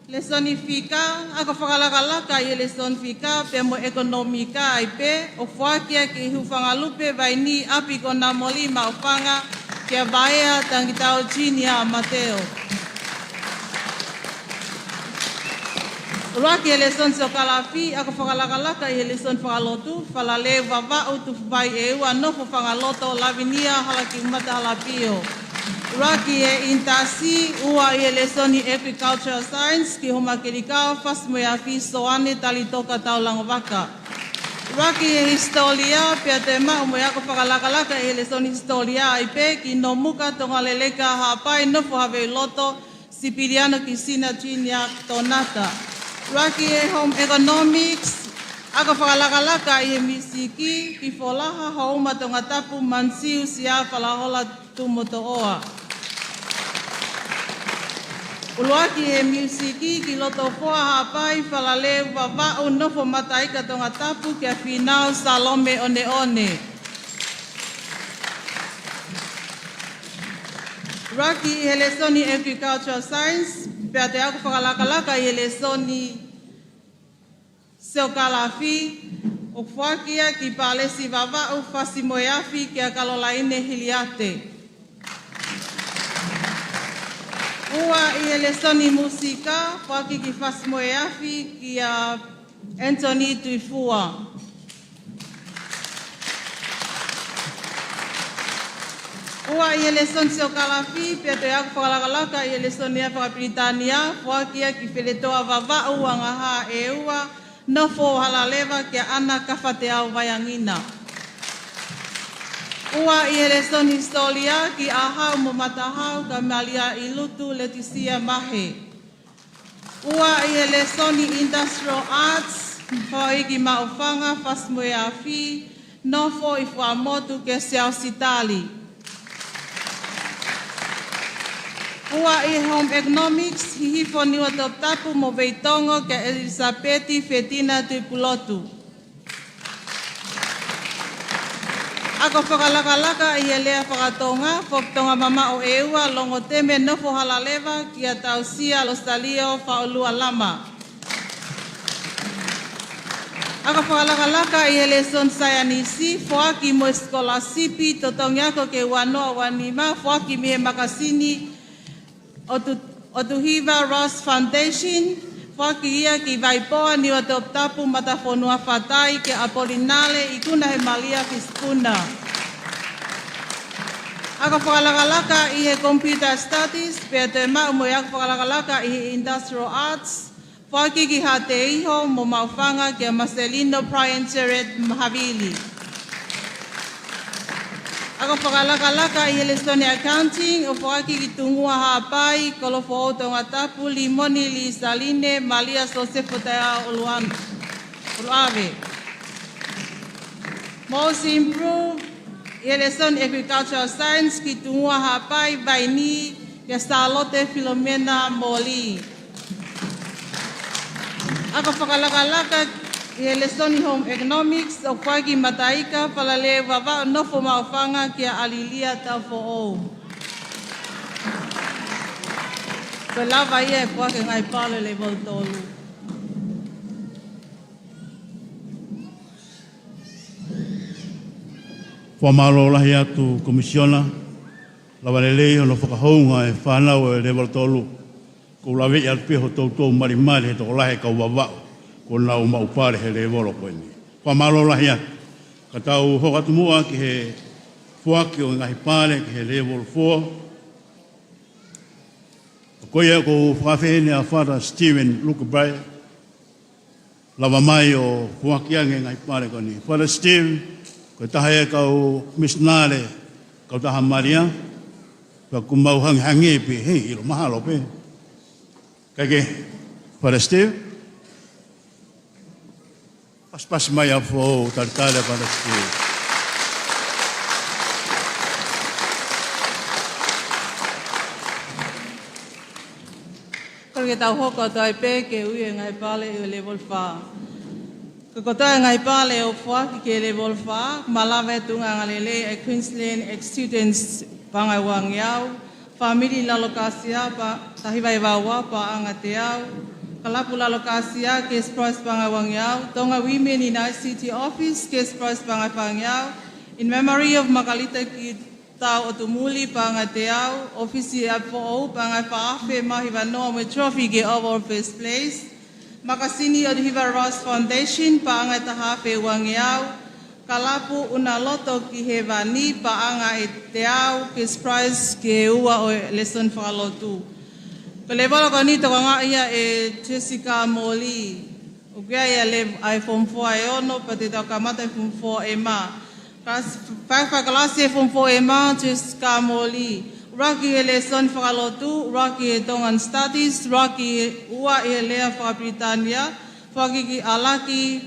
lēsoni fika, ako fakalakalaka ʻi he lēsoni fika, pea mo e ʻekonōmika ai pē, ʻo foaki ia ki Hūfangalupe, Vaini, ʻApi ko Namoli, Maʻufanga, kia Vaea Tangitau Junior Mateo. ʻUluaki he lēsoni siokālafi, ako fakalakalaka ʻi he lēsoni fakalotu, Falaleu Vavaʻu, Tufuvai ʻEua, Nofo Fangaloto, Lavinia Halakiumata Halapio. ʻUluaki he ʻinitasi, ua ʻi he lēsoni Agricultural Science, ki Homa Kelikao, Fasi mo e Afi, Soane Talitoka Taulangovaka. ʻUluaki he hisitōlia, pea toe maʻu mo e ako fakalakalaka ʻi he lēsoni hisitōlia ai pē, ki Nomuka, Tongaleleka, Haʻapai, Nofo Haveiloto, Sipiliano Kisina Junior Tonata. ʻUluaki he Home Economics, ako fakalakalaka ʻi he miusiki, ki Folaha, Houma, Tongatapu, Mansiu, Sia, Falahola, Tumotoʻoa. ʻUluaki he miusiki, ki Lotofoa, Haʻapai, Falaleu Vavaʻu, Nofo Mataika Tongatapu, kia Finau Salome ʻOneʻone. ʻUluaki he lēsoni Agricultural Science, pea toe ako fakalakalaka ʻi he lēsoni siokālafi, ʻo foaki ia ki Palesi Vavaʻu, Fasi mo e Afi kia Kalolaine Hiliate. Ua ʻi he lēsoni musika, foaki ki Fasi mo e Afi kia Anthony Tuifua. Ua ʻi he lēsoni siokālafi, pea toe ako fakalakalaka ʻi he lēsoni ʻa e fakapilitānia, foaki ia ki Feletoa Vavaʻu, Angahā ʻEua, Nofo Halaleva kia ʻAna Kafateau Vaiangina. Ua ʻi he lēsoni hisitōlia, ki ʻAhau mo Matahau, kia Malia ʻIlutu, Letisia Mahe. Ua ʻi he lēsoni Industrial Arts, foaki ki Maʻufanga, Fasi mo e Afi, Nofo ʻi Fuaʻamotu kia Siaosi Tali. Ua ʻi he Home Economics, Hihifo, Niuatoputapu mo Veitongo kia ʻElisapeti Fetina Tuipulotu. Ako fakalakalaka ʻi he lea fakatonga, foaki Tonga Mamaʻo ʻEua, Longoteme, Nofo Halaleva kia Tausia Losalio Faʻolualama. Ako fakalakalaka ʻi he lēsoni saienisi, foaki mo e sikolasipi Tautongi Ako ki he ua noa ua nima, foaki mei he makasini ʻOtu-, ʻOtuhiva Rouse Foundation, foaki ia ki Vaipoa, Niuatoputapu, Matafonua Fatai, kia ʻApolinale ʻIkuna Hemalia Fisipuna. Ako fakalakalaka ʻi he Computer Studies, pea toe maʻu mo e ako fakalakalaka ʻi he Industrial Arts, foaki ki Haʻateiho mo Maʻufanga kia Marcelino Brian Jared Mahavili. Ako fakalakalaka ʻi he lēsoni accounting ʻoku foaki ki Tungua Haʻapai, Kolo Foʻou Tongatapu, Limoni Lisaline, Malia Sosefo Taeao ʻUluan-, ʻUluave. Most improved ʻi he lēsoni agricultural science ki Tungua Haʻapai, Vaini, kia Sālote Filomena Moli. Ako fakalakalaka ʻi he lēsoni home economics ʻoku foaki ki Mataika, Falaleu Vavaʻu, Nofo Maʻufanga, kia ʻAlilia Taufoʻou. Ko e lava ia ʻe foaki e ngaahi pale level tolu. Fakamālō lahi atu Komisiona, lava lelei hono fakahounga e fānau e level tolu. Ko u laveʻi atu pē hotau toutou malimali he tokolahi e kau Vavaʻu kuo nau maʻu pale he level ko eni. Fakamālō lahi atu. Ka tau hoko atu muʻa ki he foaki ʻo e ngaahi pale ki he level four. Ko ia ʻoku fakaafeʻi ʻe Father Stephen Luke Bray, lava mai ʻo foaki ange e ngaahi pale ko eni. Father Steve, ko e taha ia e kau misinale, kautaha Malia, pea ʻoku mau hangehangē pē, hei, ʻilo mahalo pē. Kae kehe, Father Steve, pasipasi mai ʻa Foʻou, talitali ʻa Father Steve. Kole ke tau hoko atu ai pē ke ui e ngaahi pale ʻi he level five. Ko e kotoa e ngaahi pale ʻoku foaki ki he level five, malava e tuʻunga angalelei ʻa e Queensland Ex-Students paʻanga ʻe uangeau, Fāmili Lalokasia pa taha hiva hiva ua paʻanga ʻe teau, Kalapu Lalokasia cash prize paʻanga ʻe uangeau, Tonga Women United City Office cash prize paʻanga ʻe fāngeau, in memory of Makalita Ki Tau ʻOtumuli paʻanga ʻe teau, ʻŌfisi ʻa Foʻou paʻanga ʻe fā afe mā hiva noa mo e trophy ki he overall first place. Makasini ʻOtuhiva Ross Foundation paʻanga ʻe taha afe uangeau. Kalapu ʻUnaloto ki Hēvani paʻanga ʻe teau, cash prize ki he ua ʻo e lēsoni fakalotu. Ko e level ko eni tokangaʻi ia ʻe Jessica Moli. ʻOku ʻi ai e le-, ʻa e form four ʻe ono, pea te tau kamata e form four ʻe mā. Kalasi, fai, fai kalasi e form four ʻe mā, Jessica Moli. ʻUluaki he lēsoni fakalotu, ʻuluaki he Tongan Studies, ʻuluaki he ua he lea fakapilitānia, foaki ki ʻAlaki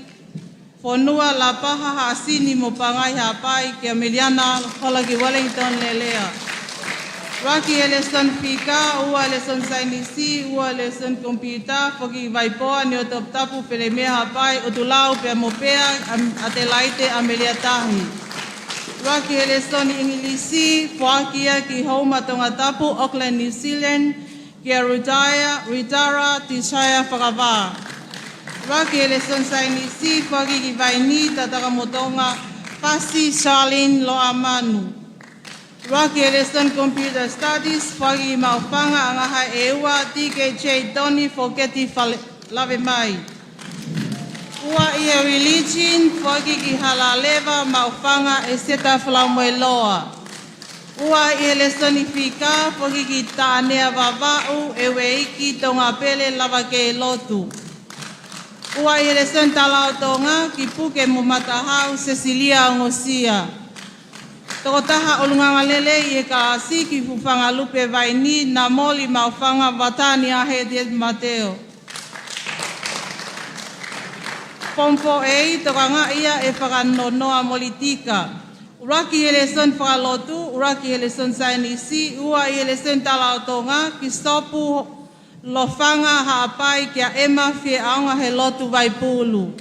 Fonua, Lapaha, Haʻasini mo Pangai Haʻapai, kia Miliana Hola ki Wellington Lelea. ʻUluaki he lēsoni fika, ua he lēsoni saienisi, ua he lēsoni komipiuta, foaki ki Vaipoa, Niuatoputapu, Felemea Haʻapai, ʻUtulau pea mo Pea, ʻa Atelaite, ʻAmelika Tahi. ʻUluaki he lēsoni ʻIngilisi, foaki ia ki Houma Tongatapu, Auckland, New Zealand, kia Rutaya, Rutara Tisaya Fakavā. ʻUluaki he lēsoni saienisi, foaki ki Vaini, Tatakamotonga, Pasi, Charlene Loamanu. ʻUluaki he lēsoni Computer Studies, foaki ki Maʻufanga, Angahai ʻEua, T K J Tony Foketi Fale-, Lavemai. Ua ʻi he Religion, foaki ki Halaleva, Maʻufanga, ʻEseta Falamoeloa. Ua ʻi he lēsoni fika, foaki ki Tānea Vavaʻu, ʻEueiki Tongapele Lavakeilotu. Ua ʻi he lēsoni Tala ʻo Tonga, ki Puke mo Matahau, Sesilia Ongosia. Tokotaha ʻulungaanga lelei ʻi he kalasi ki Fufangalupe Vaini, Namoli Maʻufanga, Vatani ʻa Hediet Mateo. Form four A, tokangaʻi ia ʻe Fakanonoa Molitika. ʻUluaki he lēsoni fakalotu, ʻuluaki he lēsoni saienisi, ua ʻi he lēsoni Tala ʻo Tonga, ki Sopu Lofanga Haʻapai kia ʻEma Fieʻaonga he lotu Vaipulu.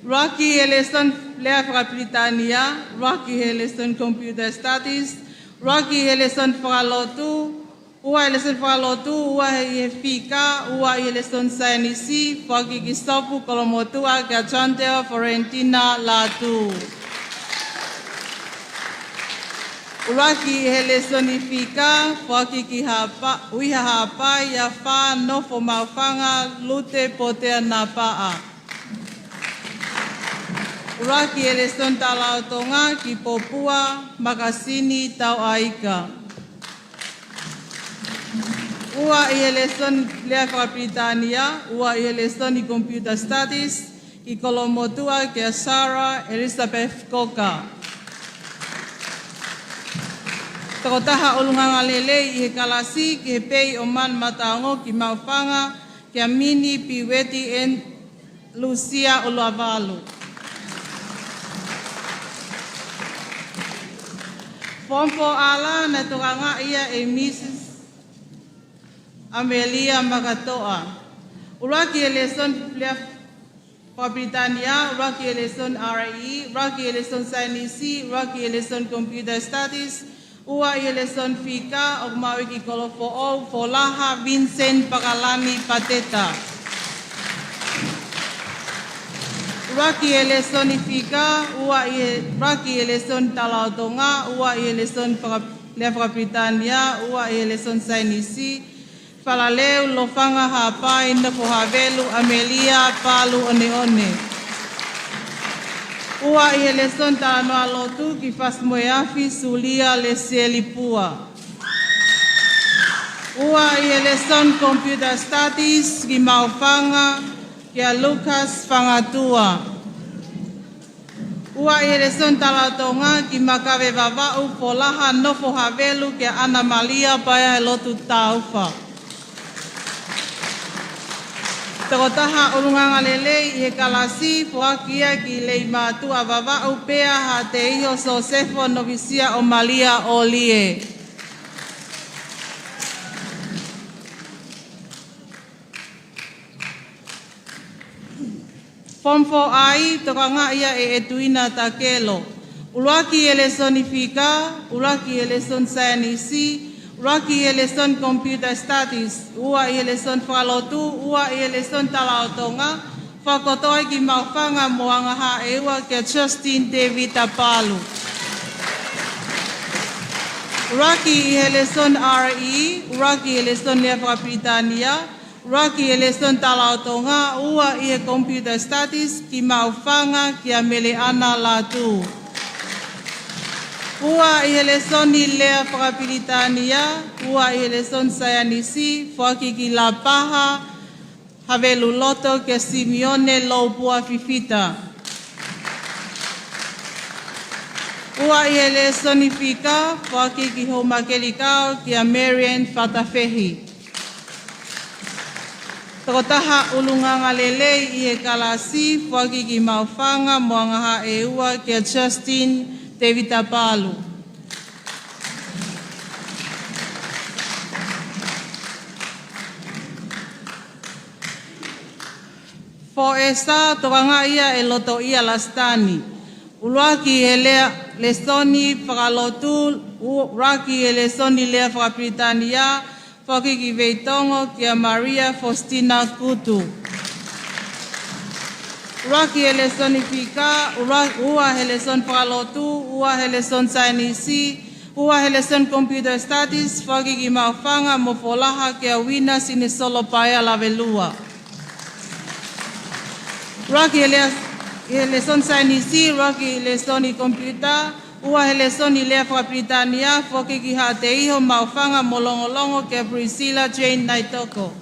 ʻUluaki he lēsoni lea fakapilitānia, ʻuluaki he lēsoni Computer Studies, ʻuluaki he lēsoni fakalotu, ua he lēsoni fakalotu, ua he fika, ua he lēsoni saienisi, foaki ki Sopu Kolomotuʻa kia Chantel Florentina Latu. ʻUluaki ʻi he lēsoni fika, foaki ki Haʻapa-, Uiha Haʻapai, Afā, Nofo Maʻufanga, Lute Potea Napaʻa. ʻUluaki ʻi he lēsoni Talalotonga ki Popua Makasini Tauʻaika. Ua ʻi he lēsoni lea fakapilitānia, ua ʻi he lēsoni Computer Studies ki Kolomotuʻa kia Sarah Elizabeth Coker. Tokotaha ʻulungaanga lelei ʻi he kalasi ki he pei ʻo Manu Mataongo ki Maʻufanga kia Mini Piweti N Lusia ʻUluavalu. Form four R naʻe tokangaʻi ia ʻe Mrs Amelia Makatoʻa. ʻUluaki ʻi he lēsoni lea fakapilitānia, ʻuluaki ʻi he lēsoni R E, ʻuluaki ʻi he lēsoni saienisi, ʻuluaki ʻi he lēsoni Computer Studies, ua ʻi he lēsoni fika, ʻoku maʻu ia ki Kolofoʻou, Folaha Vincent Pakalani Pateta. ʻUluaki ʻi he lēsoni fika, ua ʻi he, ʻuluaki ʻi he lēsoni Talalotonga, ua ʻi he lēsoni faka-, lea fakapilitānia, ua ʻi he lēsoni saienisi, Falaleu Lofanga Haʻapai Nofo Havelu Amelia Palu ʻOneʻone. Ua ʻi he lēsoni Talanoa Lotu ki Fasimoeafi Sulia Lesieli Pua. Ua ʻi he lēsoni Computer Studies ki Maʻufanga kia Lucas Fangatua. Ua ʻi he lēsoni Talalotonga ki Makave Vavaʻu, Folaha Nofo Havelu kia ʻAna Malia Paea Lotu Taufa. Tokotaha ʻulungaanga lelei ʻi he kalasi, foaki ia ki Leimātuʻa Vavaʻu, Pea Haʻateiho Sosefo Novisia ʻo Malia ʻOlie. Form four I, tokangaʻi ia ʻe ʻEtuina Takelo. ʻUluaki ʻi he lēsoni fika, ʻuluaki ʻi he lēsoni saienisi, ʻuluaki ʻi he lēsoni Computer Studies, ua ʻi he lēsoni fakalotu, ua ʻi he lēsoni Talalotonga, fakakotoa ia ki Maʻufanga mo Angahaʻeua kia Justin Tevita Palu. ʻUluaki ʻi he lēsoni R E, ʻuluaki ʻi he lēsoni lea fakapilitānia, ʻuluaki ʻi he lēsoni Talalotonga, ua ʻi he Computer Studies ki Maʻufanga kia Meleʻana Lātū. Ua ʻi he lēsoni lea fakapilitānia, ua ʻi he lēsoni saienisi, foaki ki Lapaha Haveluloto kia Simione Loupua Fifita. Ua ʻi he lēsoni fika, foaki ki Houmakelikao kia Marian Fatafehi. Tokotaha ʻulungaanga lelei ʻi he kalasi, foaki ki Maʻufanga mo Angahaʻeua kia Justin Tevita Palu. Four S, tokangaʻi ia ʻe Lotoʻia Lasitani. ʻUluaki ʻi he lea, lēsoni fakalotu, ʻuluaki ʻi he lēsoni lea fakapilitānia, foaki ki Veitongo kia Maria Faustina Kutu. ʻUluaki ʻi he lēsoni fika, ʻulua-, ua ʻi he lēsoni fakalotu, ua ʻi he lēsoni saienisi, ua ʻi he lēsoni Computer Studies, foaki ki Maʻufanga mo Folaha kia Uina Sinesolo Paea Lavelua. ʻUluaki ʻi he lea-, ʻi he lēsoni saienisi, ʻuluaki ʻi he lēsoni Computer, ua ʻi he lēsoni lea fakapilitānia, foaki ki Haʻateiho Maʻufanga mo Longolongo kia Priscilla Jane Naitoko.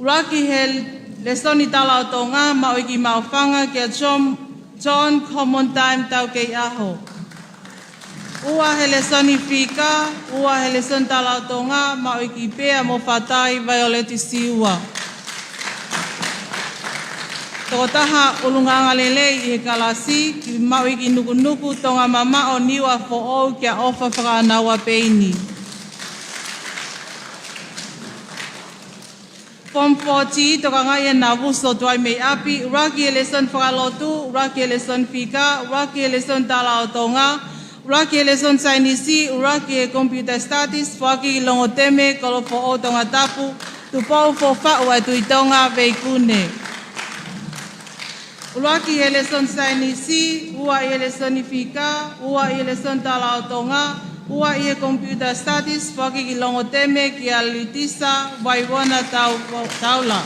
ʻUluaki ʻi he lēsoni Talalotonga, maʻu ia ki Maʻufanga kia John, John Common Time Taukeiʻaho. Ua ʻi he lēsoni fika, ua ʻi he lēsoni Talalotonga, maʻu ia ki Pea mo Fatai Violet Siua. Tokotaha ʻulungaanga lelei ʻi he kalasi, ki maʻu ia ki Nukunuku, Tonga Mamaʻo, Niua Foʻou kia ʻOfa Fakaʻanaua Peini. Form four T, tokangaʻi ʻe Navuso Tuaimeiʻapi, ʻuluaki ʻi he lēsoni fakalotu, ʻuluaki ʻi he lēsoni fika, ʻuluaki ʻi he lēsoni Talalotonga, ʻuluaki ʻi he lēsoni saienisi, ʻuluaki ʻi he Computer Studies, foaki ki Longoteme Kolofoʻou Tongatapu, Tupou Foʻufaʻu ʻa e Tuʻi Tonga Veikune. ʻUluaki ʻi he lēsoni saienisi, ua ʻi he lēsoni fika, ua ʻi he lēsoni tala ʻo Tonga, ua ʻi he computer studies, foaki ki Longoteme kia Litisa Vaiwana Tau-, Taula.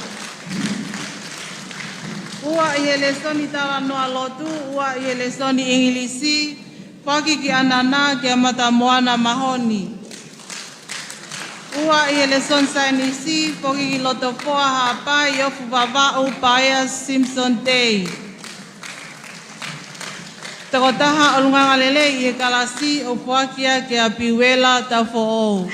Ua ʻi he lēsoni talanoa lotu, ua ʻi he lēsoni ʻIngilisi, foaki ki ʻAnana kia Matamoana Mahoni. Ua ʻi he lēsoni saienisi, foaki ki Lotofoa Haʻapai ʻOfu Vavaʻu Paea Simpson Tei. Tokotaha ʻulungaanga lelei ʻi he kalasi ʻoku foaki ia kia Piuela Taufoʻou.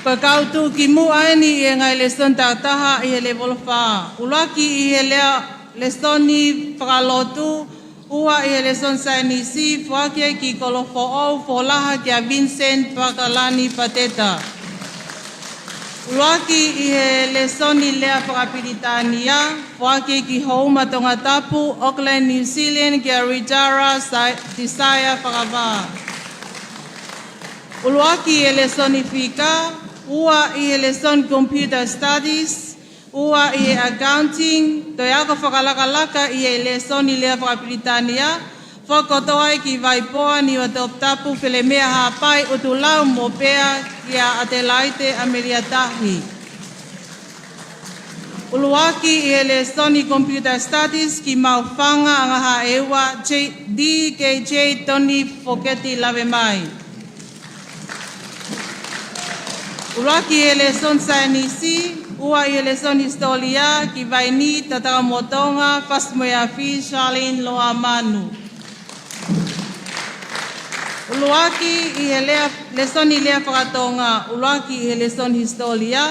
Ko e kau tuʻukimuʻa eni ʻi he ngaahi lēsoni takitaha ʻi he lēvolo fā. ʻUluaki ʻi he lea lēsoni fakalotu, ua ʻi he lēsoni saienisi, foaki ki Kolofoʻou Folaha kia Vincent Pakalani Pateta. ʻUluaki ʻi he lēsoni lea fakapilitānia, foaki ki Houma Tongatapu, Auckland, New Zealand, kia Ritara Sa-, Desire Fakavā. ʻUluaki ʻi he lēsoni fika, ua ʻi he lēsoni computer studies, ua ʻi he accounting, toe ako fakalakalaka ʻi he lēsoni lea fakapilitānia, foaki kotoa ia ki Vaipoa, Niua Toputapu, Felemea Haʻapai, ʻUtulau mo pea kia ʻAtelaite ʻAmelia Tahi. ʻUluaki ʻi he lēsoni computer studies ki Maʻufanga Angahaʻeua, J-, D K J Tony Foketi Lavemai. ʻUluaki ʻi he lēsoni saienisi, ua ʻi he lēsoni hisitōlia ki Vaini Tatakamotonga Fasimueafi Charlene Loamanu. ʻUluaki ʻi he lea, lēsoni lea fakatonga, ʻuluaki ʻi he lēsoni hisitōlia,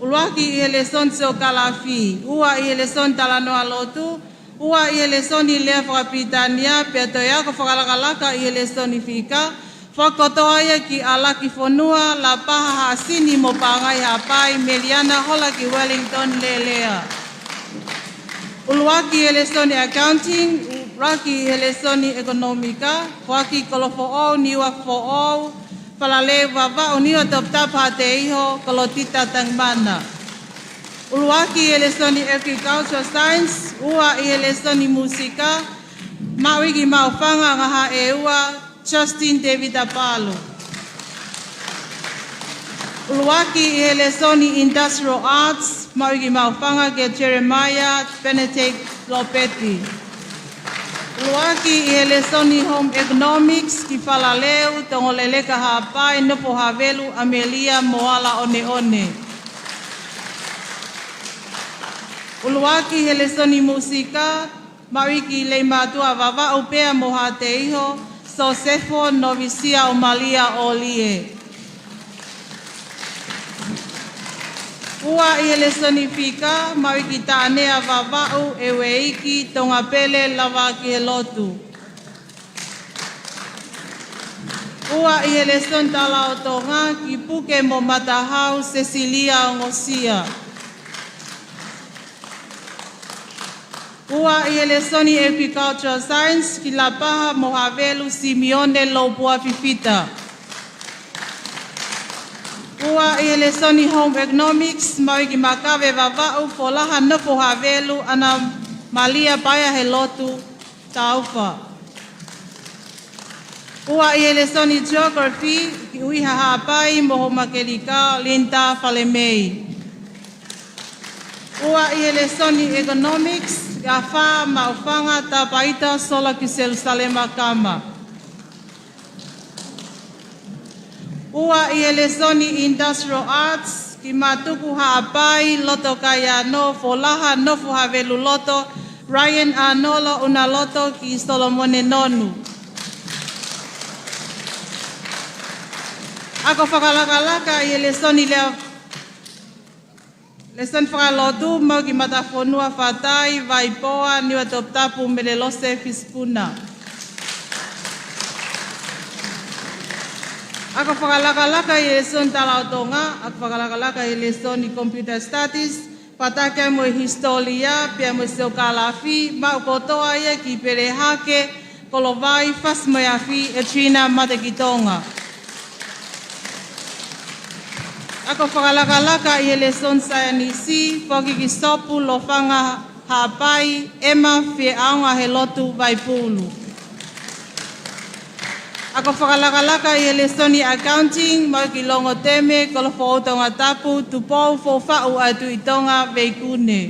ʻuluaki ʻi he lēsoni siokālafi, ua ʻi he lēsoni talanoa lotu, ua ʻi he lēsoni lea fakapilitānia, pea toe ako fakalakalaka ʻi he lēsoni fika, foaki kotoa ia ki ʻAlakifonua Lapaha Haʻasini mo Pangai Haʻapai, Meliana Holaki Wellington Lelea. ʻUluaki ʻi he lēsoni accounting, ʻuluaki ʻi he lēsoni ʻekonōmika, foaki Kolofoʻou Niua Foʻou, Falaleu Vavaʻu Niua Toputapu Haʻateiho, Kolotita Tangimana. ʻUluaki ʻi he lēsoni agricultural science, ua ʻi he lēsoni mūsika, maʻu ia ki Maʻufanga Angahaʻeua, Justin David Tapalu. ʻUluaki ʻi he lēsoni industrial arts, maʻu ia ki Maʻufanga kia Jeremiah Benedict Lopeti. ʻUluaki ʻi he lēsoni home economics ki Falaleu, Tongoleleka Haʻapai, Nofo Havelu, ʻAmelia Moala ʻOneʻone. ʻUluaki ʻi he lēsoni mūsika, maʻu ia ki Leimātuʻa Vavaʻu pea mo Haʻateiho, Sosefo Novisia ʻo Malia ʻOlie. Ua ʻi he lēsoni fika, maʻu ia ki Taʻanea Vavaʻu ʻEueiki, Tongapele Lavakihelotu. Ua ʻi he lēsoni tala ʻo Tonga, ki Puke mo Matahau, Sesilia Ongosia. Ua ʻi he lēsoni agricultural science, ki Lapaha mo Havelu, Simione Lopua Fifita. Ua ʻi he lēsoni home economics, maʻu ia ki Makave Vavaʻu, Folaha Nofo Havelu, ʻAna Malia Paeahelotu Taufa. Ua ʻi he lēsoni geography, ki ʻUiha Haʻapai mo Houma Kelika, Linda Falemei. Ua ʻi he lēsoni economics, ki Afā Maʻufanga Tapaita Sola ki Selusalema Kama. Ua ʻi he lēsoni industrial arts, ki Matuku Haʻapai, Loto Kaiano, Folaha Nofo Havelu Loto, Ryan Anolo Unaloto ki Solomone Nonu. Ako fakalakalaka ʻi he lēsoni lea, lēsoni fakalotu, maʻu ia ki Matafonua Fatai, Vaipoa, Niua Toputapu, Melelose Fisipuna. Ako fakalakalaka ʻi he lēsoni tala ʻo Tonga, ako fakalakalaka ʻi he lēsoni computer studies, fakataha mo e hisitōlia, pea mo e siokālafi, maʻu kotoa ia ki Pelehake Kolovai Fasimueafi, Edrina Matekitonga. Ako fakalakalaka ʻi he lēsoni saienisi, foaki ki Sopu Lofanga Haʻapai, ʻEma Fieʻaonga he lotu Vaipulu. Ako fakalakalaka ʻi he lēsoni accounting, maʻu ki Longoteme Kolofou Tongatapu, Tupou Foufaʻu ʻa e Tuʻi Tonga Veikune.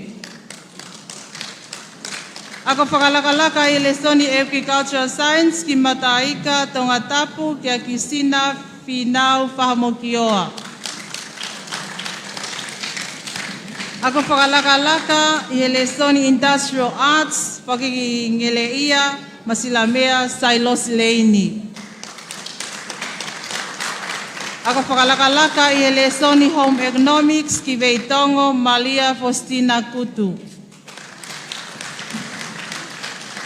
Ako fakalakalaka ʻi he lēsoni agricultural science ki Mataika Tongatapu kia Kisina Fīnau Fahamokioa. Ako fakalakalaka ʻi he lēsoni industrial arts, foaki ki Ngeleʻia Masilamea Sailosi Leini. Ako fakalakalaka ʻi he lēsoni home economics ki Veitongo Malia Fositina Kutu.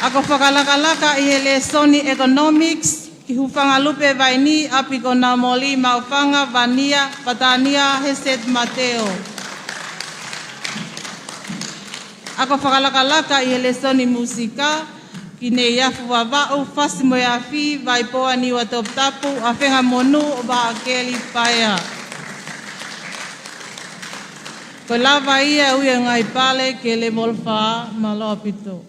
Ako fakalakalaka ʻi he lēsoni economics ki Hufangalupe Vaini, ʻapi ko Namoli Maufanga Vania, Patania Heset Mateo. Ako fakalakalaka ʻi he lēsoni musika ki Neiafu Vavaʻu, Fasi mo e Afi, Vaipoa Niua Toputapu, ʻAfenga Monu ʻo Vaʻakeli Paea. Ko e lava ia ʻo e ngaahi pale ki he level fā, mālō ʻaupito.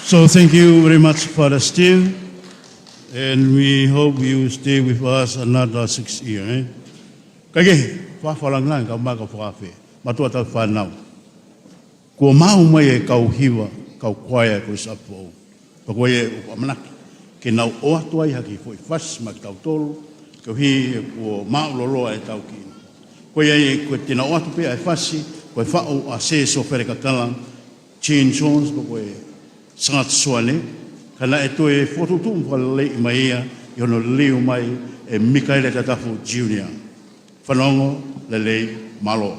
So thank you very much, Father Steve, and we hope you stay with us another six year, eh? Kae kehe, fakafakalāngilangi kau mai kau fakaafe, mātuʻa tauhi fānau. Kuo maʻu mai e kau hiva, kau kuaea ko e Sapo. Pea ko ia ʻoku ʻamanaki ke nau ʻoatu ai ha kiʻi foʻi fasi maʻa kitautolu, koeʻuhi he kuo māʻuloloa ʻetau kiʻi. Ko ia ai ko e te nau ʻoatu pē ʻa e fasi, ko e faʻu ʻa Sēsō Felekakala, Gene Jones, pea ko e Sangata Soane, ka naʻe toe fokotuʻutuʻu mo fakaleleiʻi mai ia ʻi hono liliu mai ʻe Mikaele Tatafu Junior. Fanongo lelei, mālō.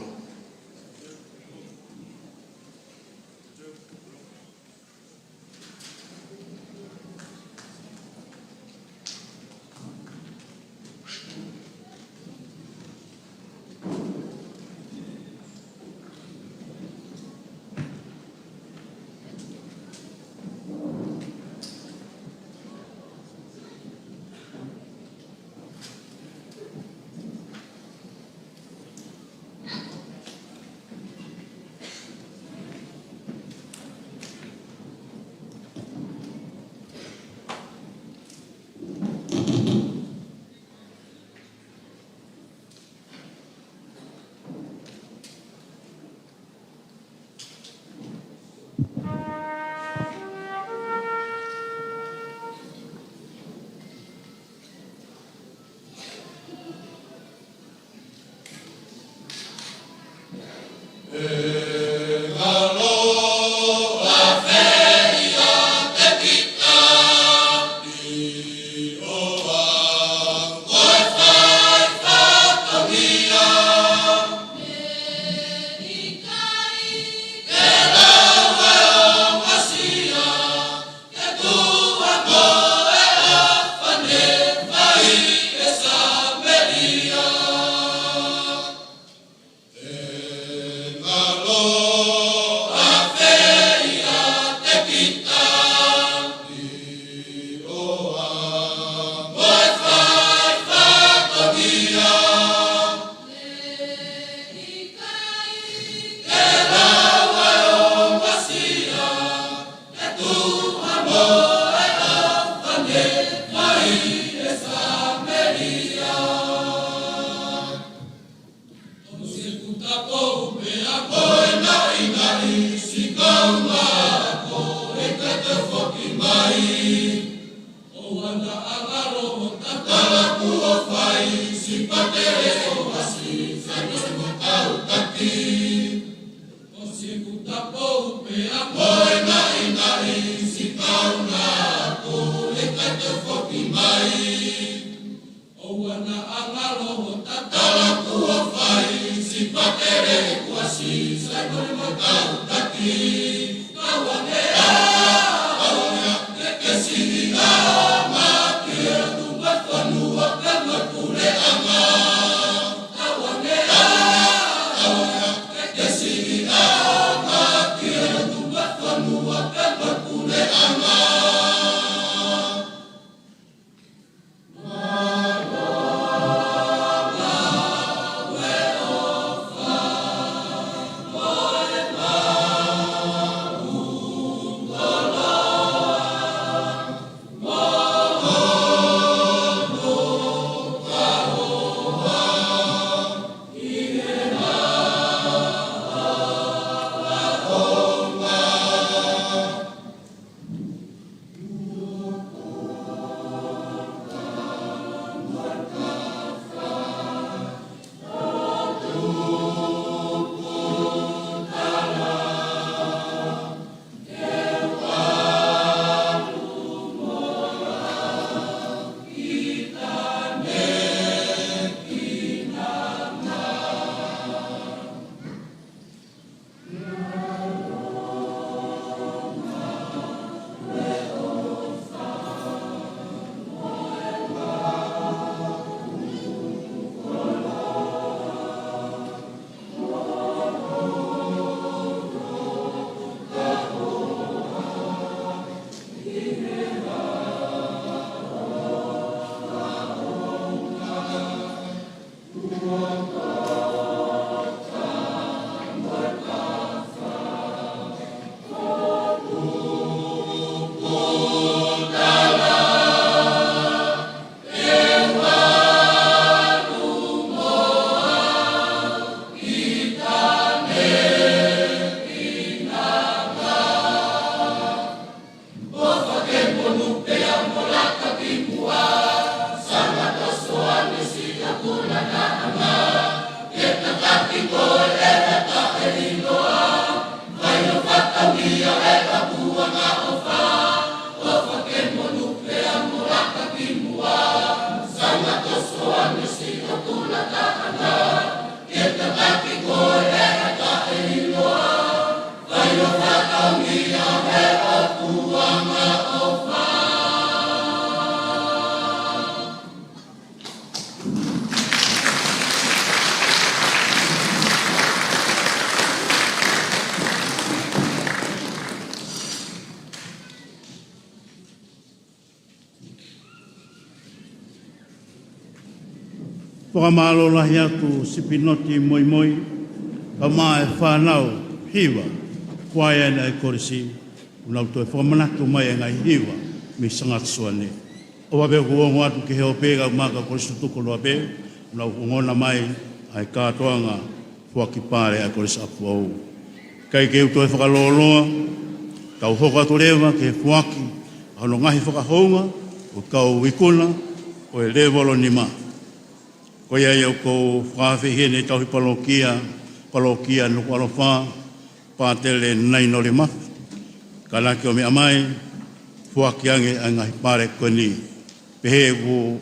Fakamālō lahi atu Sipinoti Moimoi, kae ʻumaʻā e fānau hiva, kuaea ʻa e kolisi, ʻoku nau toe fakamanatu mai e ngaahi hiva mei Sangata Suane. ʻOfa pē ʻoku ongo atu ki he ope kae ʻumaʻā e kau kolisi tutuku kotoa pē, ʻoku nau ongona mai ʻa e kātoanga foaki pale ʻa e Kolisi ʻApifoʻou. ʻIkai ke u toe fakalōloa, kau hoko atu leva ki he foaki ʻa hono ngaahi fakahounga ʻo e kau ikuna ʻo e lēvolo nima. Ko ia ʻoku ou fakaafeʻi heni e Tauhi Palōkia, Palōkia Nukuʻalofa, Pātele Nainoli Mafi, ke ne ʻomi ʻa mai, foaki ange ʻa e ngaahi pale ko eni. Pehē ʻoku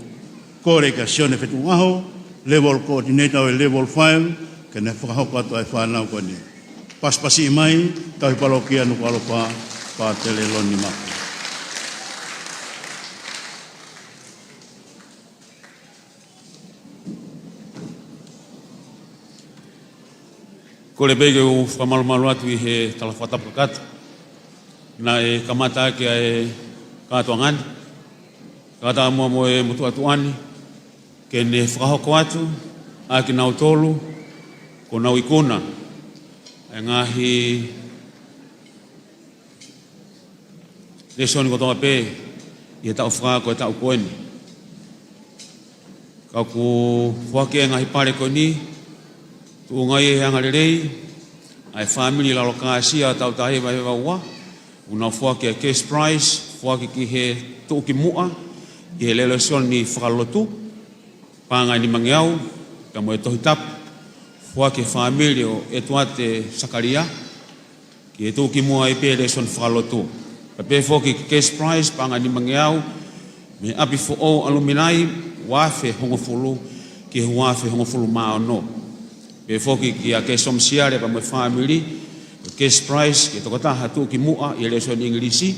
kole kia Sione Fetuʻuaho, Level Coordinator ʻo e Level Five, ke ne fakahoko atu ʻa e fānau ko eni. Pasipasiʻi mai, Tauhi Palōkia Nukuʻalofa, Pātele Loni Mafi. Kole pē ke u fakamalumalu atu ʻi he tala fakatapu kakato. Naʻe kamata ʻaki ʻa e kātoanga ni, kae ʻatā muʻa mo e motuʻa tuʻa ni, ke ne fakahoko atu ʻa kinautolu kuo nau ikuna ʻa e ngaahi lēsoni kotoa pē ʻi he taʻu fakaako e taʻu ko eni. Ka ʻoku foaki e ngaahi pale ko eni, tuʻunga ʻi he angalelei ʻa e fāmili Lalokasia Tautahi Vahevahe ua, ʻoku nau foaki e cash prize, foaki ki he tuʻukimuʻa ʻi he lēsoni fakalotu, paʻanga ʻe nimangeau, pea mo e Tohi Tapu, foaki ki he fāmili ʻo ʻEtuate Sakalia, ki he tuʻukimuʻa ʻi he lēsoni fakalotu. Pea pehē foki ki he cash prize, paʻanga ʻe nimangeau, mei he ʻApifoʻou ʻaluminai, ua afe hongofulu ki he ua afe hongofulu mā ono. Pehē foki kia Kesomi Siale pea mo e fāmili, cash prize, ki he tokotaha tuʻukimuʻa ʻi he lēsoni ʻIngilisi,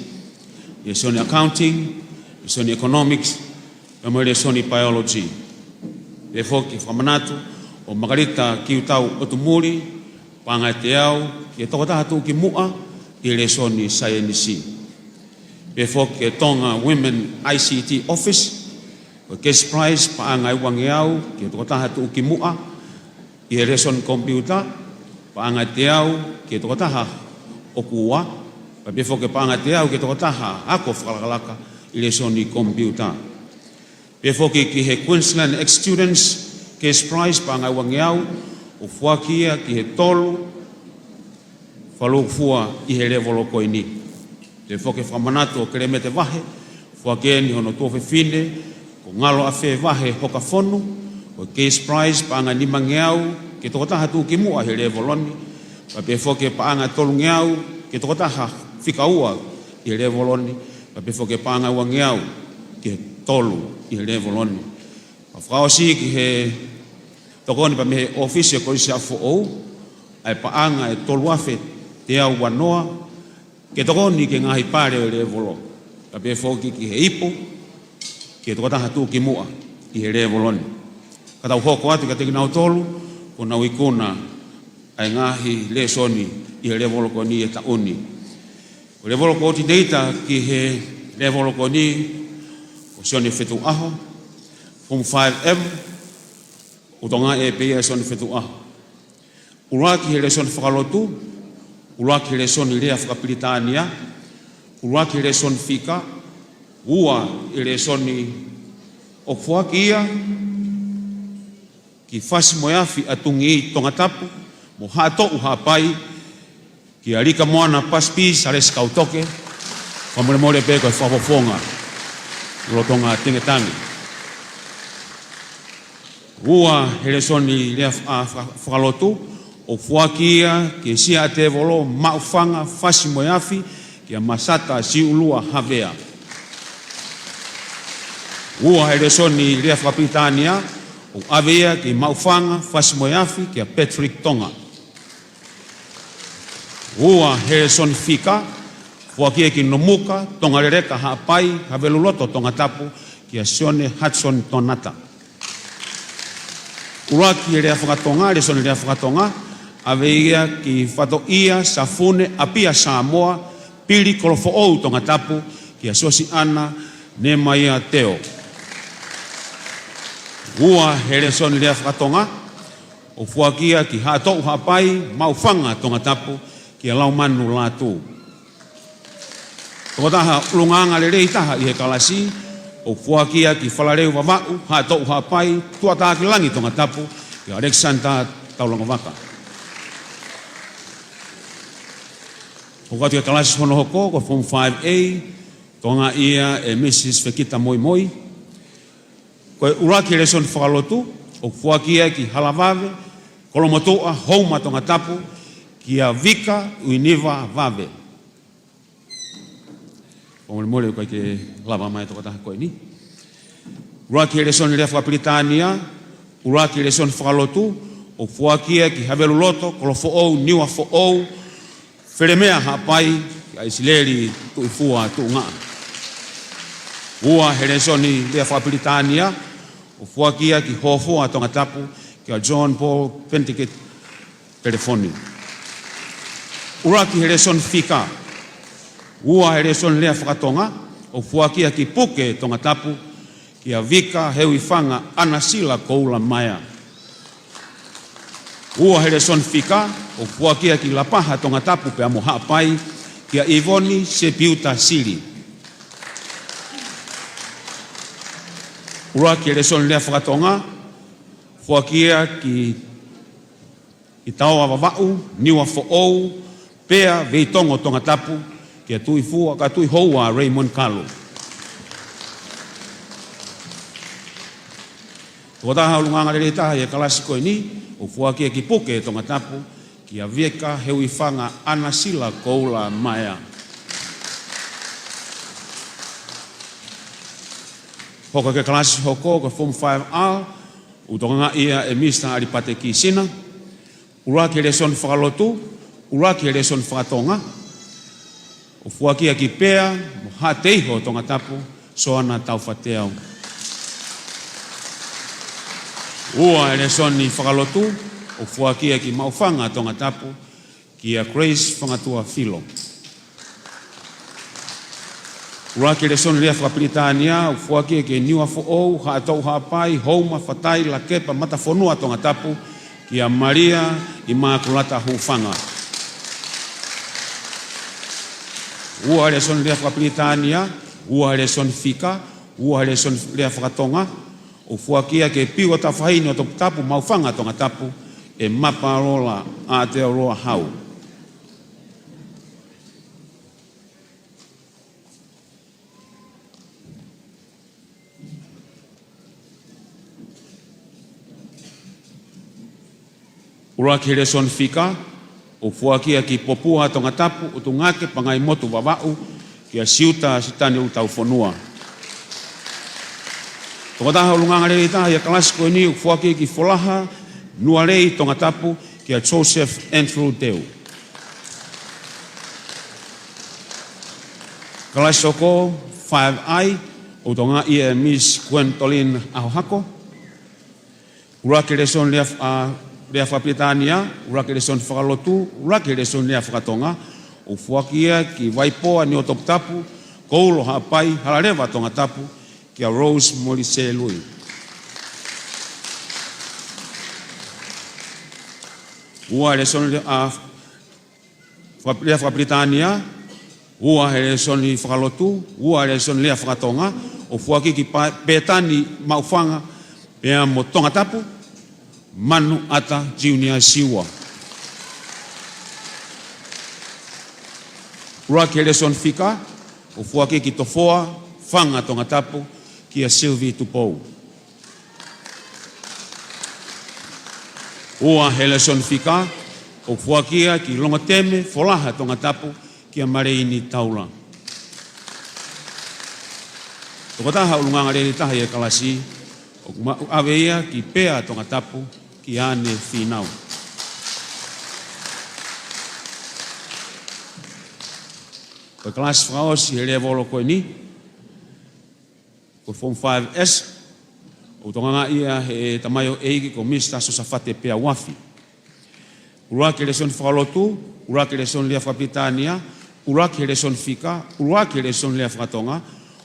lēsoni accounting, lēsoni economics, pea mo e lēsoni biology. Pehē foki fakamanatu ʻo Makalita Kiutau ʻOtumuli, paʻanga ʻe teau, ki he tokotaha tuʻukimuʻa ʻi he lēsoni saienisi. Pehē foki ki he Tonga Women I C T Office, ko e cash prize, paʻanga ʻe uangeau, ki he tokotaha tuʻukimuʻa ʻi he lēsoni komipiuta, paʻanga ʻe teau ki he tokotaha ʻoku ua, pea pehē foki paʻanga ʻe teau ki he tokotaha ako fakalakalaka ʻi he lēsoni komipiuta. Pehē foki ki he Queensland Ex-Students, cash prize, paʻanga ʻe uangeau, ʻoku foaki ia ki he tolu fakalūkufua ʻi he lēvolo ko eni. Pehē foki fakamanatu ʻo Kelemete Vahe, foaki eni hono tuofefine ko Ngalo ʻAfe Vahe Hokafonu, ko e cash prize, paʻanga ʻe nimangeau ki he tokotaha tuʻukimuʻa ʻi he lēvolo ni, pea pehē foki paʻanga ʻe tolungeau ki he tokotaha fika ua ʻi he lēvolo ni, pea pehē foki paʻanga ʻe uangeau ki he tolu ʻi he lēvolo ni. Pea fakaʻosi ki he tokoni pea mei he ʻōfisi ʻo e Kolisi ʻApifoʻou, ʻa e paʻanga ʻe tolu afe teau uanoa, ke tokoni ki he ngaahi pale ʻo e lēvolo. Pea pehē foki ki he ipu, ki he tokotaha tuʻukimuʻa ʻi he lēvolo ni. Ka tau hoko atu kiate kinautolu kuo nau ikuna ʻa e ngaahi lēsoni ʻi he lēvolo ko eni ʻi he taʻu ni. Ko e level coordinator ki he lēvolo ko eni, ko Sione Fetuʻuaho, Form Five M, ʻoku tokangaʻi pē ia ʻe Sione Fetuʻuaho. ʻUluaki he lēsoni fakalotu, ʻuluaki he lēsoni lea fakapilitānia, ʻuluaki he lēsoni fika, ua he lēsoni ʻoku foaki ia ki Fasi mo e Afi ʻa Tungī Tongatapu, mo Haʻatoʻu Haʻapai, kia Lika Moana Pasipi Salesi Kautoke, fakamolemole pē ko e fakafofonga lolotonga tengetangi. Ua he lēsoni lea fa-, fa-, fakalotu, ʻoku foaki ia ki Siaʻatēvolo Maʻufanga Fasi mo e Afi, kia Masata Siulua Havea. Ua he lēsoni lea fakapilitānia, ʻoku ʻave ia ki Maʻufanga Fasi mo e Afi, kia Patrick Tonga. Ua he lēsoni fika, foaki ia ki Nomuka Tongaleleka Haʻapai, Haveluloto Tongatapu, kia Sione Hudson Tonata. ʻUluaki he lea fakatonga, lēsoni lea fakatonga, ʻave ia ki Fatoʻia Safune ʻApia Samoa, Pili Kolofoʻou Tongatapu, kia Siosiana Nemaia Teo. Ua he lēsoni lea fakatonga, ʻoku foaki ia ki Haʻatoʻu Haʻapai, Maʻufanga Tongatapu, kia Laumanu Lātū. Tokotaha ʻulungaanga lelei taha ʻi he kalasi, ʻoku foaki ia ki Falaleu Vavaʻu, Haʻatoʻu Haʻapai, Tuʻatākilangi Tongatapu, kia Alexander Taulangovaka. Hoko atu ki he kalasi hono hoko, ko e Form five A, tokangaʻi ia ʻe Mrs Fekita Moimoi. Ko e ʻuluaki lēsoni fakalotu, ʻoku foaki ia ki Halavave, Kolomotuʻa, Houma Tongatapu, kia Vika Uiniva Vave. Fakamolemole ʻoku ʻikai ke lava mai e tokotaha ko eni. ʻUluaki lēsoni lea fakapilitānia, ʻuluaki lēsoni fakalotu, ʻoku foaki ia ki Haveluloto, Kolofoʻou, Niuafoʻou, Felemea Haʻapai, kia ʻIsileli Tuʻifua Tuʻungaʻa. Ua he lēsoni lea fakapilitānia, ʻoku foaki ia ki Hōfoa Tongatapu, kia John Paul Penticott Pelefoni. ʻUluaki he lēsoni fika. Ua he lēsoni lea fakatonga, ʻoku foaki ia ki Puke Tongatapu, kia Vika Heuifanga ʻAnasila Koula Maea. Ua he lēsoni fika, ʻoku foaki ia ki Lapaha Tongatapu pea mo Haʻapai, kia ʻIvoni Sepiuta Sili. ʻUluaki he lēsoni lea fakatonga, foaki ia ki, ki Taoa Vavaʻu, Niuafoʻou, pea Veitongo Tongatapu, kia Tuʻifua, ka Tuʻihoua Raymond Kalu. Tokotaha ʻulungaanga lelei taha ʻi he kalasi ko eni, ʻoku foaki ia ki Puke Tongatapu, kia Vika Heuifanga ʻAnasila Koula Maea. Hoko ki he kalasi hoko, ko e Form five R, ʻoku tokangaʻi ia ʻe Mr ʻAlipate Kisina. ʻUluaki he lēsoni fakalotu, ʻuluaki he lēsoni fakatonga, ʻoku foaki ia ki Pea mo Haʻateiho Tongatapu, Soana Taufateau. Ua he lēsoni fakalotu, ʻoku foaki ia ki Maʻufanga Tongatapu, kia Grace Fangatua Filo. ʻUluaki lēsoni lea fakapilitānia, ʻoku foaki ia ki Niuafoʻou, Haʻatoʻu Haʻapai, Houma, Fatai, Lakepa, Matafonua Tongatapu, kia Malia ʻImakulata Hufanga. Ua he lēsoni lea fakapilitānia, ua he lēsoni fika, ua he lēsoni lea fakatonga, ʻoku foaki ia ki he Piu ʻo Tafahine ʻo Toputapu, Maʻufanga Tongatapu, ʻe Mapalola ʻAteoloa Hau. ʻUluaki he lēsoni fika, ʻoku foaki ia ki Popua Tongatapu, ʻUtungake, Pangaimotu Vavaʻu, kia Siuta Sitane ʻUtaufonua. Tokotaha ʻulungaanga lelei taha ʻi he kalasi ko eni, ʻoku foaki ia ki Folaha, Nualei Tongatapu, kia Joseph Andrew Teu. Kalasi hoko, five I, ʻoku tokangaʻi ia ʻe Miss Gwendolyn ʻAhohako. ʻUluaki lēsoni lea, ʻa, lea fakapilitānia, ʻuluaki lēsoni fakalotu, ʻuluaki lēsoni lea fakatonga, ʻoku foaki ia ki Vaipoa, Niuatoputapu, Koulo Haʻapai, Halaleva Tongatapu, kia Rose Molise Lui. Ua lēsoni lea, ʻa, faka-, lea fakapilitānia, ua he lēsoni fakalotu, ua he lēsoni lea fakatonga, ʻoku foaki ki Pa-, Pētani Maʻufanga, pea mo Tongatapu, Manu ʻAta Junior Siua. ʻUluaki he lēsoni fika, ʻoku foaki ki Tofoa, Fanga Tongatapu, kia Sylvie Tupou. Ua he lēsoni fika, ʻoku foaki ia ki Longoteme, Folaha Tongatapu, kia Maleini Taula. Tokotaha ʻulungaanga lelei taha ʻi he kalasi, ʻoku ma-, ʻave ia ki Pea Tongatapu, kia Ane Fīnau. Ko e kalasi fakaʻosi he lēvolo ko eni, ko e Form five S, ʻoku tokangaʻi ia ʻe he tamaioʻeiki ko Mr Sosafate Peauafi. ʻUluaki lēsoni fakalotu, ʻuluaki lēsoni lea fakapilitānia, ʻuluaki lēsoni fika, ʻuluaki lēsoni lea fakatonga,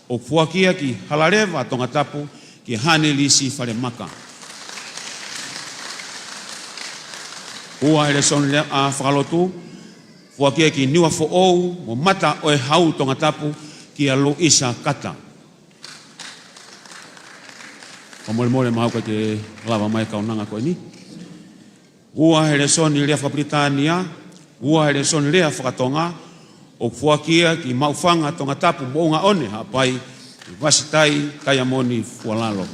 ʻoku foaki ia ki Halaleva Tongatapu, kia Hane Lisi Falemaka. Ua he lēsoni lea fakalotu, foaki ia ki Niuafoʻou mo Mata ʻo e Hau Tongatapu kia Luisa Kata. Fakamolemole mahalo ʻikai ke lava mai e kaunanga ko eni. Ua he lēsoni lea fakapilitānia, ua he lēsoni lea fakatonga, ʻoku foaki ia ki Maʻufanga Tongatapu Moʻungaʻone Haʻapai, Vasitai Taiamoni Fualalo.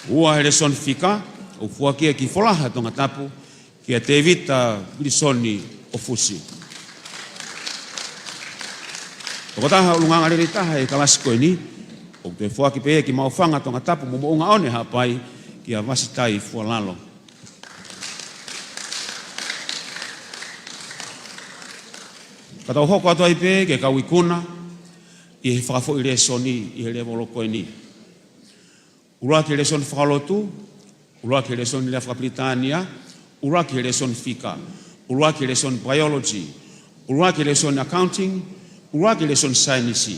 Ua he lēsoni fika, ʻoku foaki ia ki Folaha Tongatapu, kia Tēvita Vilisoni ʻOfusi. Tokotaha ʻulungaanga lelei taha ʻi he kalasi ko eni, ʻoku toe foaki pē ia ki Maʻufanga Tongatapu mo Moʻungaʻone Haʻapai, kia Vasitai Fualalo. Ka tau hoko atu ai pē ki he kau ikuna ʻi he fakafoʻi lēsoni ʻi he lēvolo ko eni. ʻUluaki he lēsoni fakalotu, ʻuluaki he lēsoni lea fakapilitānia, ʻuluaki he lēsoni fika, ʻuluaki he lēsoni biology, ʻuluaki he lēsoni accounting, ʻuluaki he lēsoni saienisi.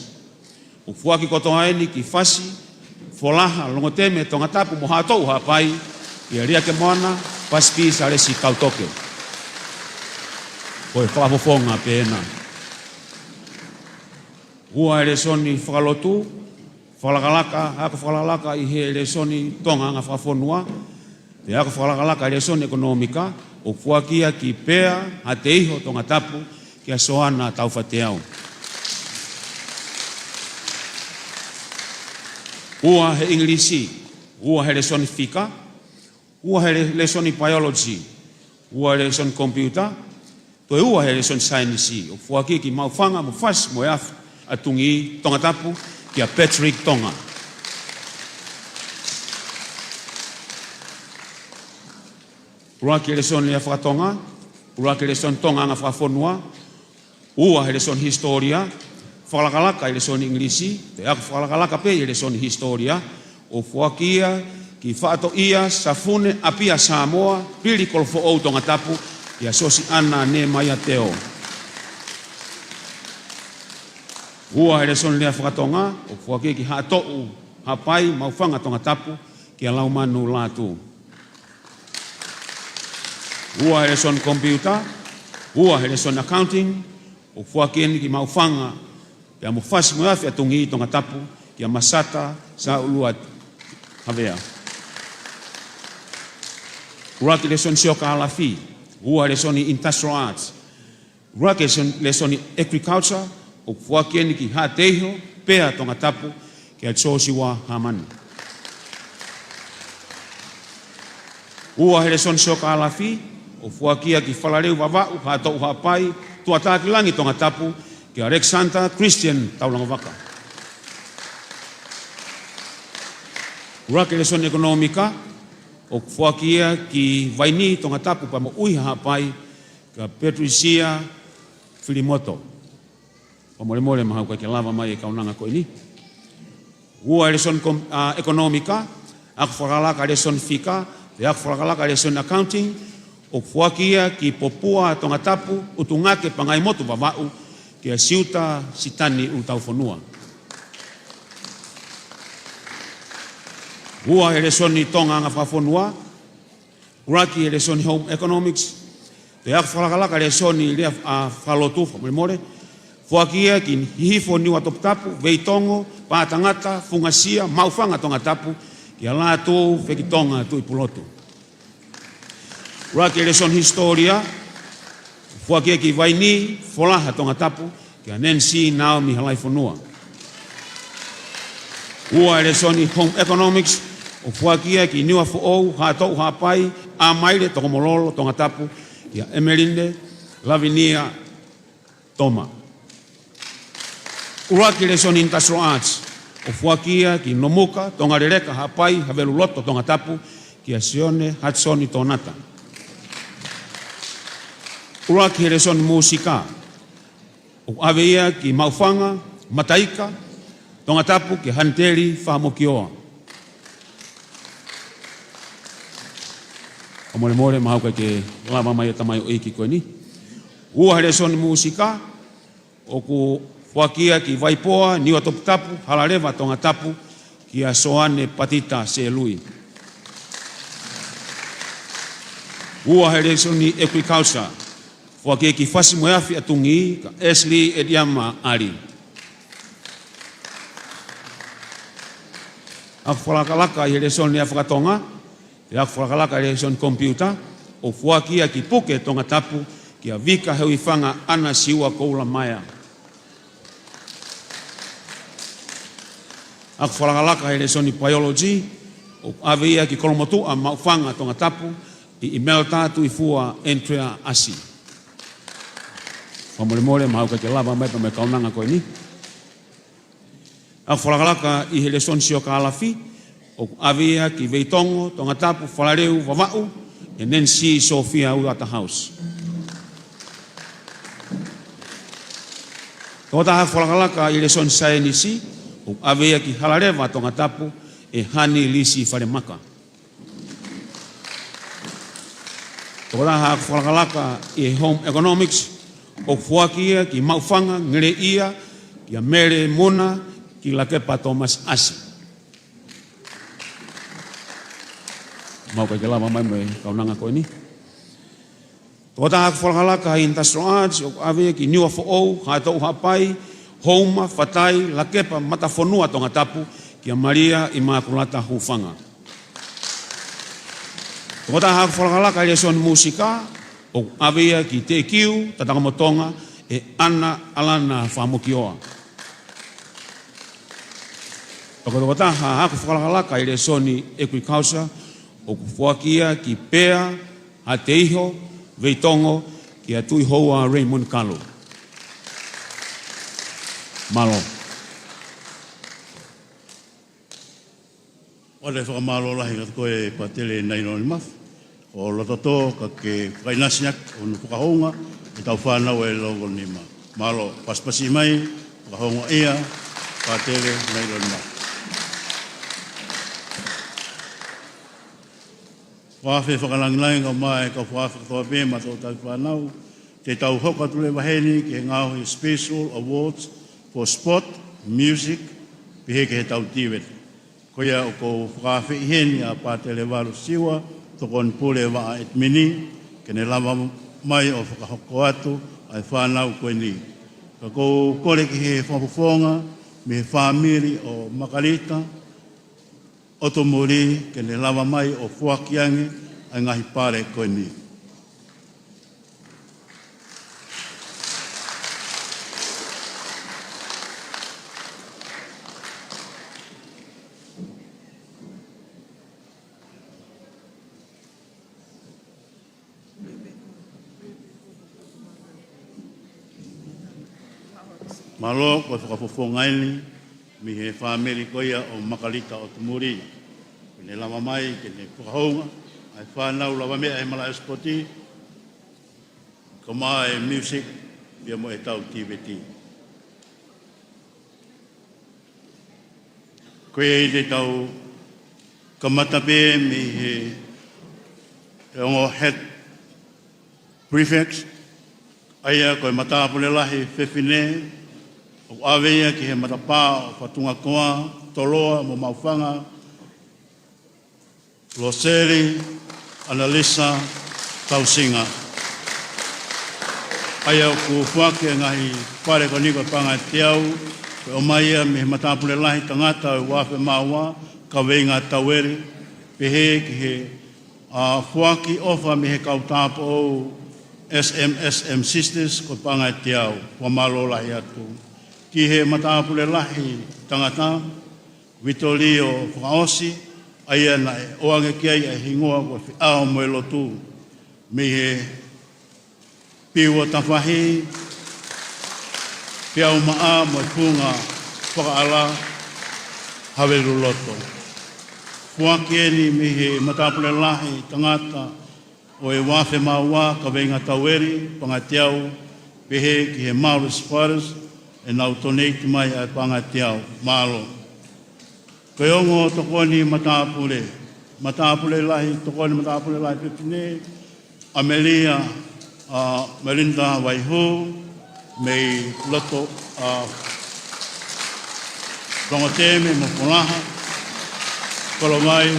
ʻOku foaki kotoa eni ki Fasi, Folaha, Longoteme, Tongatapu mo Haʻatoʻu Haʻapai, kia Liakemoana Pasipī Salesi Kautoke. Ko e fakafofonga pē ena. Ua he lēsoni fakalotu, fakalakalaka, ako fakalakalaka ʻi he lēsoni Tonga Anga Fakafonua, pea ako fakalakalaka lēsoni ʻekonōmika, ʻoku foaki ia ki Pea, Haʻateiho, Tongatapu, kia Soana Taufateau. Ua he ʻIngilisi, ua he lēsoni fika, ua he lē-, lēsoni biology, ua he lēsoni computer, toe ua he lēsoni saienisi, ʻoku foaki ki Maʻufanga mo Fasi mo e Afi ʻa Tungī Tongatapu, kia Patrick Tonga. ʻUluaki he lēsoni lea fakatonga, ʻuluaki he lēsoni Tonga Anga Fakafonua, ua he lēsoni hisitōlia, fakalakalaka ʻi he lēsoni ʻIngilisi, pea ako fakalakalaka pē ʻi he lēsoni hisitōlia, ʻoku foaki ia ki Faʻatoʻia Safune ʻApia Samoa, Pili Kolofoʻou Tongatapu, kia Sosiana Nemaia Teo. Ua he lēsoni lea fakatonga, ʻoku foaki ia ki Haʻatoʻu Haʻapai, Maʻufanga Tongatapu, kia Laumanu Lātū. Ua he lēsoni computer, ua he lēsoni accounting, ʻoku foaki eni ki Maʻufanga, pea mo Fasi mo e Afi ʻa Tungī Tongatapu, kia Masata Saulua Havea. ʻUluaki lēsoni siokālafi, ua he lēsoni industrial arts, ʻuluaki lēsoni, lēsoni agriculture, ʻoku foaki eni ki Haʻateiho, Pea, Tongatapu, kia Josiua Hamani. Ua he lēsoni siokālafi, ʻoku foaki ia ki Falaleu Vavaʻu, Haʻatoʻu Haʻapai, Tuʻatākilangi Tongatapu, kia Alexander Christian Taulangovaka. ʻUluaki lēsoni ʻekonōmika, ʻoku foaki ia ki Vainī Tongatapu pea mo ʻUiha Haʻapai, kia Patricia Filimoto. Fakamolemole mahalo ʻikai ke lava mai e kaunanga ko eni. Ua he lēsoni kom-, ʻa, ʻekonōmika, ako fakalakalaka lēsoni fika, pea ako fakalakalaka lēsoni accounting, ʻoku foaki ia ki Popua Tongatapu, ʻUtungake Pangaimotu Vavaʻu, kia Siuta Sitani ʻUlutaufonua. Ua he lēsoni Tonga Anga Fakafonua, ʻuluaki he lēsoni home economics, pea ako fakalakalaka lēsoni lea, ʻa, fakalotu, fakamolemole, foaki ia ki Hihifo Niua Toputapu, Veitongo, Pātangata, Fungasia, Maʻufanga Tongatapu, kia Lātū Fekitonga Tuʻipulotu. ʻUluaki he lēsoni hisitōlia, foaki ia ki Vainī, Folaha Tongatapu, kia Nancy Naomi Halaifonua. Ua he lēsoni home economics, ʻoku foaki ia ki Niuafoʻou, Haʻatoʻu Haʻapai, ʻAmaile, Tokomololo Tongatapu, kia Emeline Lavinia Toma. ʻUluaki lēsoni industrial arts, ʻoku foaki ia ki Nomuka, Tongaleleka Haʻapai, Haveluloto Tongatapu, kia Sione Hatisoni Tonata. ʻUluaki he lēsoni mūsika, ʻoku ʻave ia ki Maʻufanga, Mataika, Tongatapu, kia Haniteli Fahamokioa. Fakamolemole mahalo ʻikai ke lava mai e tamaioʻeiki ko eni. Ua he lēsoni mūsika, ʻoku Foaki ia ki Vaipoa, Niuatoputapu, Halaleva, Tongatapu, kia Soane Patita Selui. Ua he lēsoni Agriculture, foaki ia ki Fasi-mo-e-Afi, ʻAtungi, kia Ashley Ediama Ali. Ako fakalakalaka ʻi he lēsoni Aʻa Fakatonga, pea ako fakalakalaka ʻi he lēsoni Komipiuta, ʻoku foaki ia ki Puke, Tongatapu, kia Vika Heuifanga ʻAna Siua Koula Maea. Ako fakalakalaka ʻi he lēsoni Biology, ʻoku ʻave ia ki Kolomotuʻa, Maʻufanga, Tongatapu, ʻi Imelda Tuifua Andrea ʻAsi. Fakamolemole, mahalo ʻoku ʻikai ke lava mai pē mo e kaunanga ko eni. Ako fakalakalaka ʻi he lēsoni Siokālafi, ʻoku ʻave ia ki Veitongo, Tongatapu, Falaleu, Vavaʻu, ʻe Nancy Sophia Waterhouse. Tokotaha ako fakalakalaka ʻi he lēsoni Saienisi, ʻoku ʻave ia ki Halaleva, Tongatapu, ʻe Hani Lisi Falemaka. Tokotaha ako fakalakalaka ʻi he Home Economics, ʻoku foaki ia ki Maʻufanga, Ngeleʻia, kia Mele Muna, kia Lakepa Thomas ʻAsi. Mahalo ʻoku ʻikai ke lava mai mo e kaunanga ko eni. Tokotaha ako fakalakalaka ʻi he Industrial Arts, ʻoku ʻave ia ki Niuafoʻou, Haʻatoʻu Haʻapai, Houma, Fatai, Lakepa, Matafonua, Tongatapu, kia Malia ʻImakulata Hufanga. Tokotaha ako fakalakalaka ʻi he lēsoni Mūsika, ʻoku ʻave ia ki Teʻekiu, Tatakamotonga, ʻe ʻAna ʻAlana Famukioa. Tokotaha ako fakalakalaka ʻi he lēsoni Agriculture, ʻoku foaki ia ki Pea, Haʻateiho, Veitongo, kia Tuʻihoua Raymond Kalu. Mālō. ʻOku ou fakamālō lahi kiate koe Pātele Nailoni Mafi, ʻo loto tō ka ke fakaʻinasi ʻaki hono fakahoungaʻi ʻetau fānau ʻe loko nima. Mālō, pasipasi mai, fakahoungaʻia, Pātele Nailoni Mafi. Fakaafe fakalangilangi kae ʻumaʻā e kau fakaafe kotoa pē maʻa hotau fānau, te tau hoko atu leva heni ki he ngaahi special awards for sport, music, pehē ki heʻetau tīveti. Ko ia ʻoku ou fakaafeʻi heni ʻa Pātele Valu Siua, Tokoni Pule Vaʻa ʻEtimini, ke ne lava mai ʻo fakahoko atu ʻa e fānau ko eni. Ka ʻoku ou kole ki he fakafofonga mei he fāmili ʻo Makalita ʻOtumuli ke ne lava mai ʻo foaki ange ʻa e ngaahi pale ko eni. Mālō, ko e fakafofonga eni mei he fāmili ko ia ʻo Makalita ʻOtumuli. Ke ne lava mai, ke ne fakahoungaʻi ʻa e fānau lavameʻa he malaʻe sipoti, kae ʻumaʻā e music, pea mo ʻetau tīveti. Ko ia te tau kamata pē mei he, he ongo head prefect, ʻa ia ko e matāpule lahi fefine, ʻoku ʻave ia ki he matapā ʻo Fatungakoa, Toloa mo Maʻufanga, Loseli ʻAnalisa Tausinga. ʻA ia ʻoku foaki e ngaahi pale ko eni ko e paʻanga ʻe teau, ko e ʻomai ia mei he matāpule lahi tangata ʻo e uafe mā ua, Kaveinga Taueli, pehē ki he, ʻa, foaki ʻofa mei he kau tāupoʻou S M S M Sisters ko e paʻanga ʻe teau, fakamālō lahi atu. Ki he matāpule lahi tangata, Vitolio Fakaʻosi, ʻa ia naʻe ʻoange ki ai ʻa e hingoa ko e Feʻao mo e Lotu, mei he Piu ʻo Tafahi, Peaumaʻa mo e Funga Fakaʻala, Haveluloto. Foaki eni mei he matāpule lahi tangata ʻo e uafe mā ua, Kaveinga Taueli, paʻanga ʻe teau, pehē ki he Maori Spiders, ʻenau donate mai ʻa e paʻanga ʻe teau. Mālō. Ko e ongo tokoni matāpule, matāpule lahi, tokoni matāpule lahi fefine, ʻAmelia, ʻa, Melinda Vaihū, Mei loto ʻa Longoteme mo Folaha, Kolomai,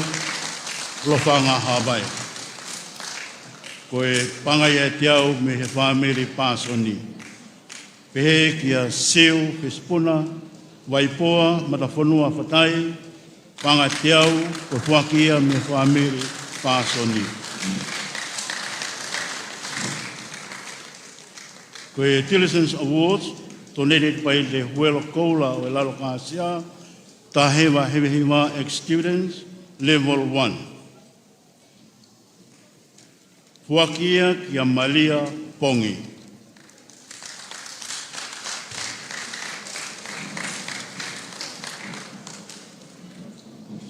Lofanga, Haʻapai. Ko e paʻanga ia ʻe teau mei he fāmili Pāsoni. Pehē kia Siu Fisipuna Vaipoa Matafonua Fatai, paʻanga ʻe teau, ko e foaki ia mei he fāmili Pāsoni. Ko e Diligence Awards, donated by the Huelo Koula ʻo e Lalo Kāsia, Taha Hiva Hiva Hiva, ex-students, level one. Foaki ia kia Malia Pongi.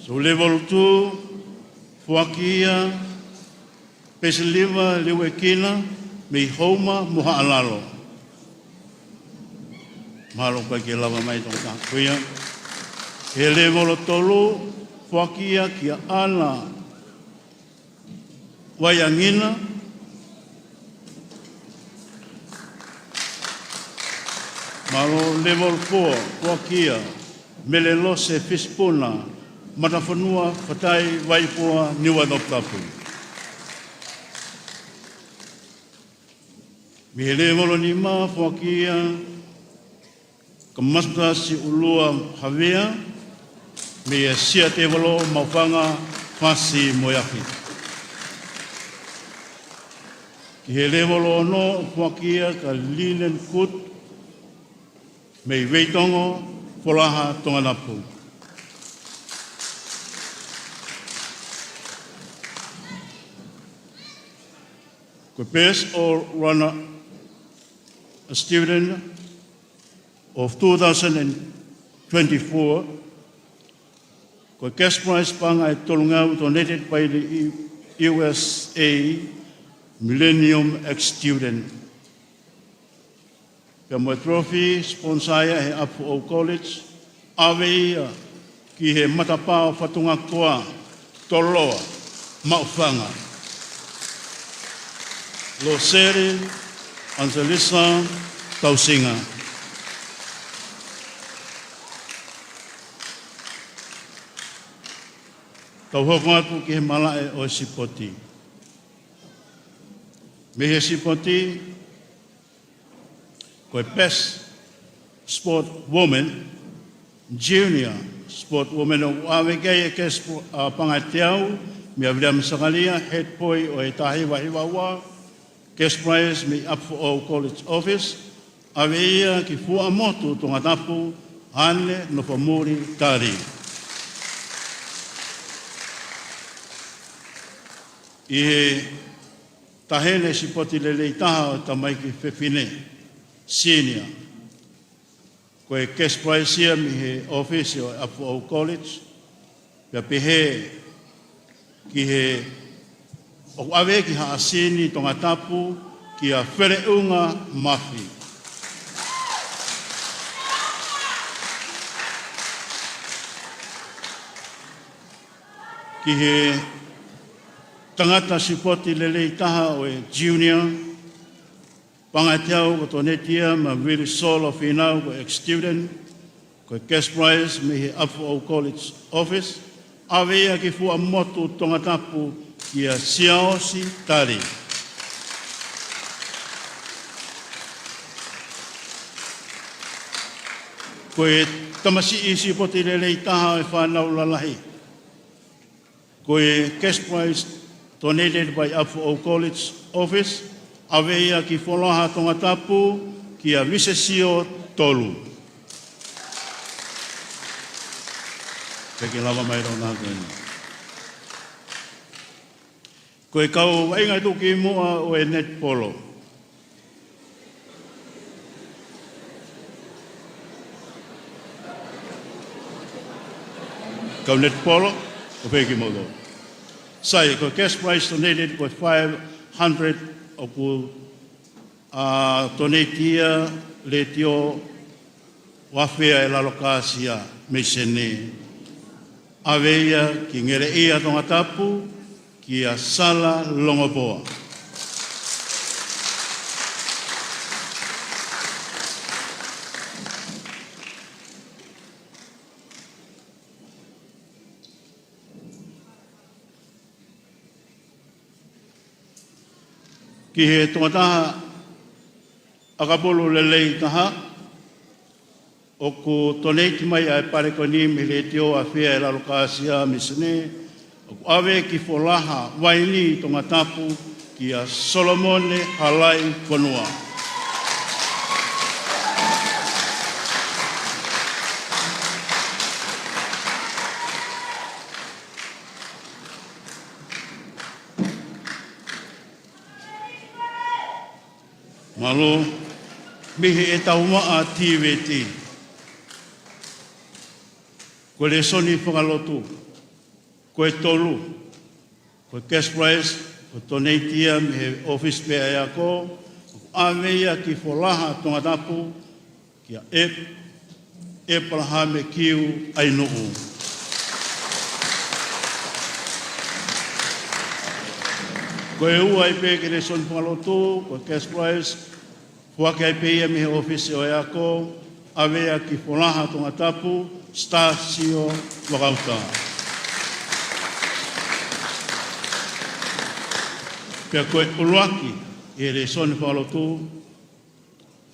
So level two, foaki ia Pesiliva Liuekina mei Houma mo Haʻalalo. Mālō ʻikai ke lava mai toko taha ko ia. He level tolu, foaki ia kia ʻAna Vaiangina. Mālō. Level four, foaki ia Mele Lose Fisipuna Matafonua Fatai, Vaipoa, Niuatoputapu. Mei he level nima, foaki ia Kamata Siulua Havea, mei he Sia Tevolo, Maʻufanga, Fasi mo e Afi. Ki he level ono, foaki ia kia Linen Kut, mei Veitongo, Folaha, Tongatapu. Ko e Best All Rounder Student of two thousand and twenty-four, ko e cash prize paʻanga ʻe tolungeau, donated by the U-, U S A Millennium Ex-Student. Pea mo e trophy, sponsor ia ʻe he ʻApifoʻou College, ʻave ia ki he Matapā ʻo Fatungakoa, Toloa, Maʻufanga. Loseli Angelisa Tausinga. Tau hoko atu ki he malaʻe ʻo e sipoti. Mei he sipoti, ko e Best Sport Woman, Junior Sport Woman, ʻoku ʻave ki ai e cash, ʻa, paʻanga ʻe teau, meia Viliami Sakalia, Head Boy ʻo e Taha Hiva Hiva Ua, cash prize mei he ʻApifoʻou College Office, ʻave ia ki Fuaʻamotu, Tongatapu, Ane Nofomuli Tali. ʻI he taʻahine sipoti lelei taha ʻo e tamaiki fefine, senior, ko e cash prize ia mei he ʻōfisi ʻo e ʻApifoʻou College, pea pehē ki he, ʻoku ʻave ki Haʻasini, Tongatapu, kia Feleʻunga Mafi. Ki he tangata sipoti lelei taha ʻo e junior, paʻanga ʻe teau, ko e donate ia maʻa Vili Solo Finau, ko e ex-student, ko e cash prize mei he ʻApifoʻou College Office, ʻave ia ki Fuaʻamotu, Tongatapu, kia Siaosi Tali. Ko e tamasiʻi sipoti lelei taha ʻo e fānau lalahi, ko e cash prize donated by ʻApifoʻou College Office, ʻave ia ki Folaha, Tongatapu, kia Visesio Tolu. Pea ke lava mai lona ko eni. Ko e kau vaʻinga tuʻukimuʻa ʻo e netipolo. Kau netipolo, ʻoku pehē kimoutolu. Sai, ko e cash prize donated ko e five hundred ʻoku, ʻa, donate ia Letiō ʻo Afea ʻi Lalo Kāsia mei Senē. ʻAve ia ki Ngeleʻia Tongatapu, kia Sala Longopoa. Ki he tongataha ʻakapulu lelei taha, ʻoku toneiti mai ʻa e pale ko eni mei he Letiō ʻAfea ʻi Lalokasiā Misini, ʻoku ʻave ki Folaha Vaini Tongatapu kia Solomone Halaifonua. Mālō, mei he ʻetau maʻa T V T. Ko e lēsoni fakalotu, ko e tolu, ko e cash prize, ʻoku toneiti ia mei he ʻōfisi pē ʻa e ako, ʻoku ʻave ia ki Folaha Tongatapu, kia ʻEp-, ʻEpalahame Kiu ʻAinuʻu. Ko e ua ai pē ki he lēsoni fakalotu, ko e cash prize, foaki ai pē ia mei he ʻōfisi ʻo e ako, ʻave ia ki Folaha Tongatapu, Stasio Vakauta. Pea ko e ʻuluaki ʻi he lēsoni fakalotu,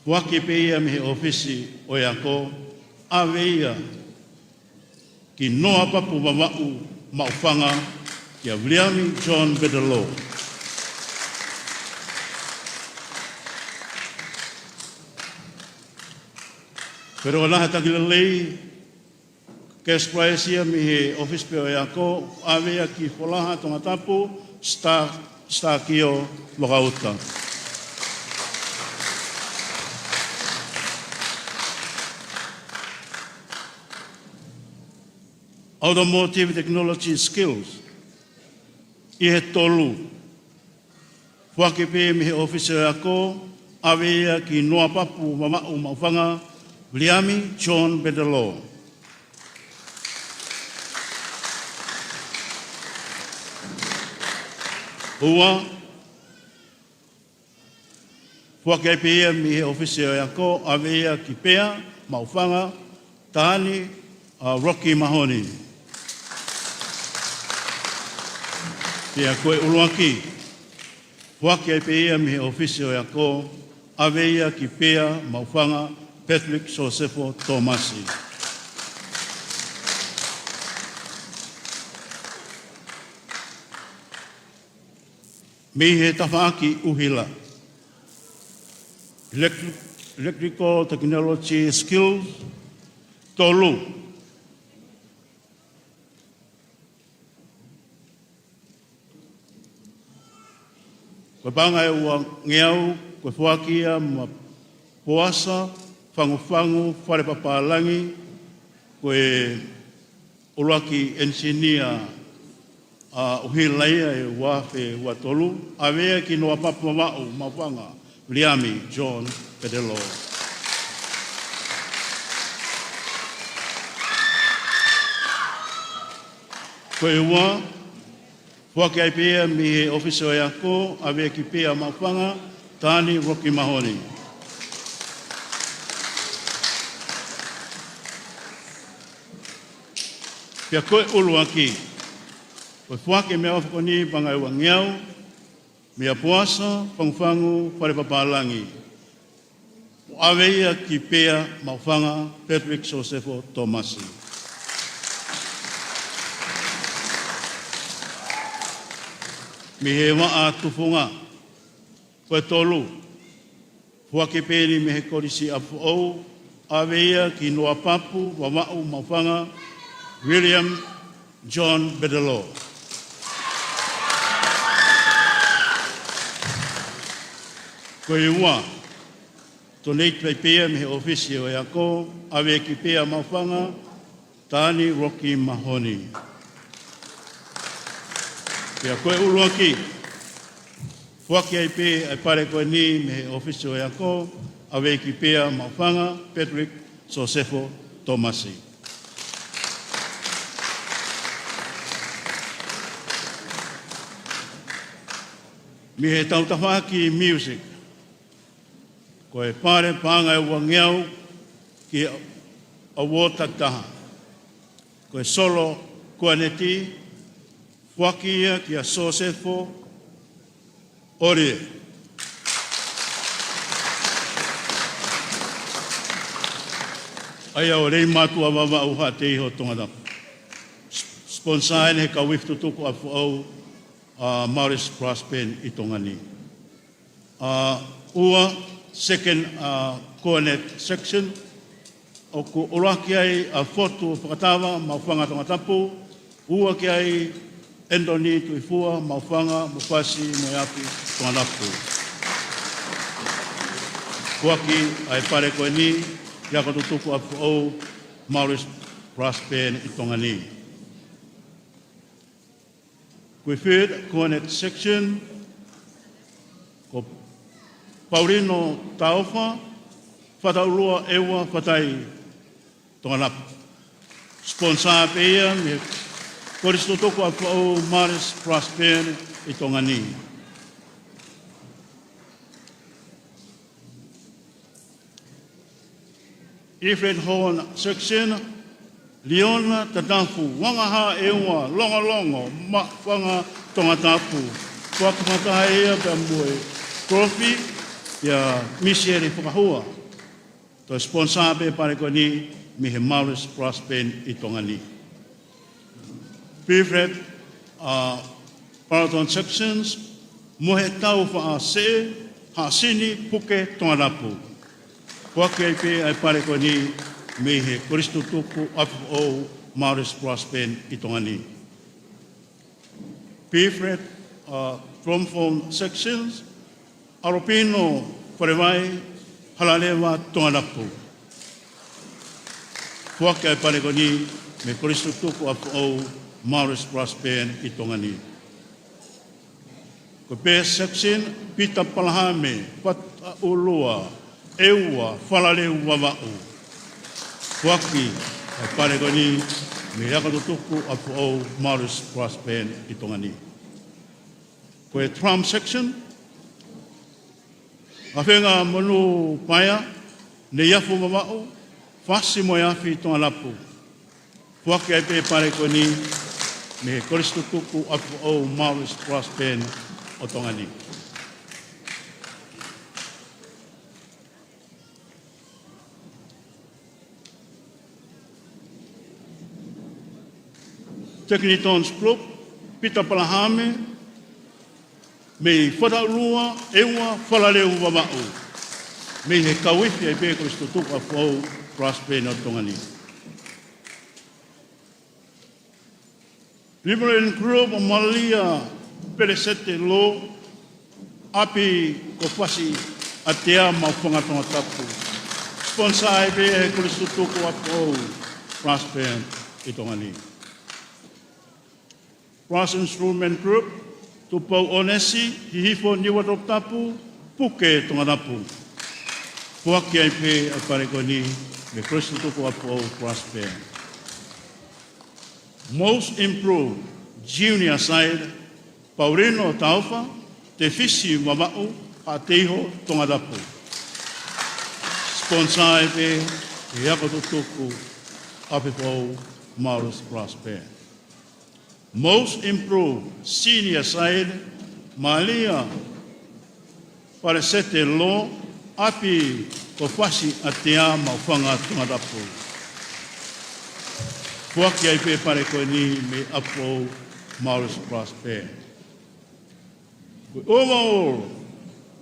foaki pē ia mei he ʻōfisi ʻo e ako, ʻave ia ki Noa Papu Vavaʻu Maʻufanga, kia Viliami John Bedelou. Pea ko e ʻuluaki taki lelei, cash prize ia mei he ʻōfisi pē ʻo e ako, ʻave ia ki Folaha Tongatapu, Sta-, Stakio Vakauta. Automotive Technology Skills, ʻi he tolu, foaki pē mei he ʻōfisi ʻo e ako, ʻave ia ki Noa Papu Vavaʻu Maʻufanga, Viliami John Bedelou. Ua, foaki ai pē ia mei he ʻōfisi ʻo e ako, ʻave ia ki Pea Maʻufanga, Tani, ʻa Rocky Mahoney. Pea ko e ʻuluaki, foaki ai pē ia mei he ʻōfisi ʻo e ako, ʻave ia ki Pea Maʻufanga, Patrick Sosefo Tomasi. Mei he tafaʻaki ʻuhila, Electri-, Electrical Technology Skills, tolu. Ko e paʻanga ʻe uangeau, ko e foaki ia maʻa Poasa Fangufangu Falepapālangi, ko e ʻuluaki ʻenisinia ʻa ʻuhila ia ʻi he ua afe ua tolu, ʻave ia ki Noa Papu Vavaʻu Maʻufanga, Viliami John Bedelou. Ko e ua, foaki ai pē ia mei he ʻōfisi ʻo e ako, ʻave ki Pea Maʻufanga, Tani Rocky Mahoney. Pea ko e ʻuluaki, ko e foaki mei he ʻaho ko eni paʻanga ʻe uangeau, meia Poasa Fangufangu Falepapālangi, ʻo ʻave ia ki Pea Maʻufanga, Patrick Sosefo Tomasi. Mei he vaʻa tufunga, ko e tolu, foaki pē eni mei he Kolisi ʻApifoʻou, ʻave ia ki Noa Papu Vavaʻu Maʻufanga, Viliami John Bedelou. Ko e ua, toneiti ai pē ia mei he ʻōfisi ʻo e ako, ʻave ki Pea Maʻufanga, Tani Rocky Mahoney. Pea ko e ʻuluaki, foaki ai pē ʻa e pale ko eni mei he ʻōfisi ʻo e ako, ʻave ki Pea Maʻufanga, Patrick Sosefo Tomasi. Mei he tafaʻaki music, ko e pale paʻanga ʻe uangeau ki he award takitaha, ko e solo kuaneti, foaki ia kia Sosefo ʻOlie. ʻa ia ʻo Leimātuʻa Vavaʻu Haʻateiho Tongatapu. Sponsor ʻeni ʻe he kau ifi tutuku ʻapifoʻou ʻa Maurice Brass Band ʻi Tonga ni. ʻA, ua, second, ʻa, cornet section, ʻoku ʻuluaki ai ʻa Fotu Fakatava, Maʻufanga, Tongatapu, ua ki ai Anthony Tuifua, Maʻufanga, Mofasi mo e Afi, Tongatapu. Foaki ʻa e pale ko eni ki he ako tutuku ʻapifoʻou Maurice Brass Band ʻi Tonga ni. Ko e third cornet section, ko Paulino Taofa, Fataulua ʻEua Fatai, Tongatapu. Sponsor pē ia mei he Kolisi Tutuku ʻApifoʻou Maurice Brass Band ʻi Tonga ni. Ephraim Horn section, Liona Tatafu, Vangahā ʻEua, Longolongo, Maʻufanga, Tongatapu. Foaki fakataha ia pea mo e trophy, ʻia Misieli Fakahua. Toe sponsor pē pale ko eni mei he Maurice Brass Band ʻi Tonga ni. P flat, ʻa, Baraton sections, Mohetau Faʻaseʻe, Haʻasini, Puke, Tongatapu. Foaki ai pē ʻa e pale ko eni mei he Kolisi Tutuku ʻApifoʻou Maurice Brass Band ʻi Tonga ni. P flat, ʻa, Trombone sections, ʻAlopino Falevai, Halaleva, Tongatapu. Foaki ʻa e pale ko eni mei he Kolisi Tutuku ʻApifoʻou Maurice Brass Band ʻi Tonga ni. Ko e bass section, Pita Palahame, Fataulua ʻEua, Falaleu, Vavaʻu. Foaki ʻa e pale ko eni mei he ako tutuku ʻapifoʻou Maurice Brass Band ʻi Tonga ni. Ko e drum section, ʻa Fenga Monupaea, Neiafu, Vavaʻu, Fasi mo e Afi, Tongatapu. Foaki ai pē pale ko eni mei he Kolisi Tutuku ʻApifoʻou Maurice Brass Band ʻo Tonga ni. Technitons Group, Pita Palahame, mei Fataulua ʻEua, Falaleu, Vavaʻu. Mei he kau ifi ai pē Kolisi Tutuku ʻApifoʻou Brass Band ʻo Tonga ni. Reverend Group, Malia Pelesete Lo, ʻApi ko Fasi ʻAtea, Maʻufanga, Tongatapu. Sponsor ai pē ʻe he Kolisi Tutuku ʻApifoʻou Brass Band ʻi Tonga ni. Brass Instrument Group, Tupou ʻOnesi, Hihifo, Niuatoputapu, Puke, Tongatapu. Foaki ai pē ʻa e pale ko eni mei he Kolisi Tutuku ʻApifoʻou Brass Band. Most Improved Junior Side, Paulino Taofa, Tefisi, Vavaʻu, Haʻateiho, Tongatapu. Sponsor ai pē ʻe he ako tutuku ʻApifoʻou Maurice Brass Band. Most Improved Senior Side, Malia Palesete Lo, ʻApi ko Fasi ʻAtea, Maʻufanga, Tongatapu. Foaki ai pē pale ko eni mei he ʻApifoʻou Maurice Brass Band. Ko e overall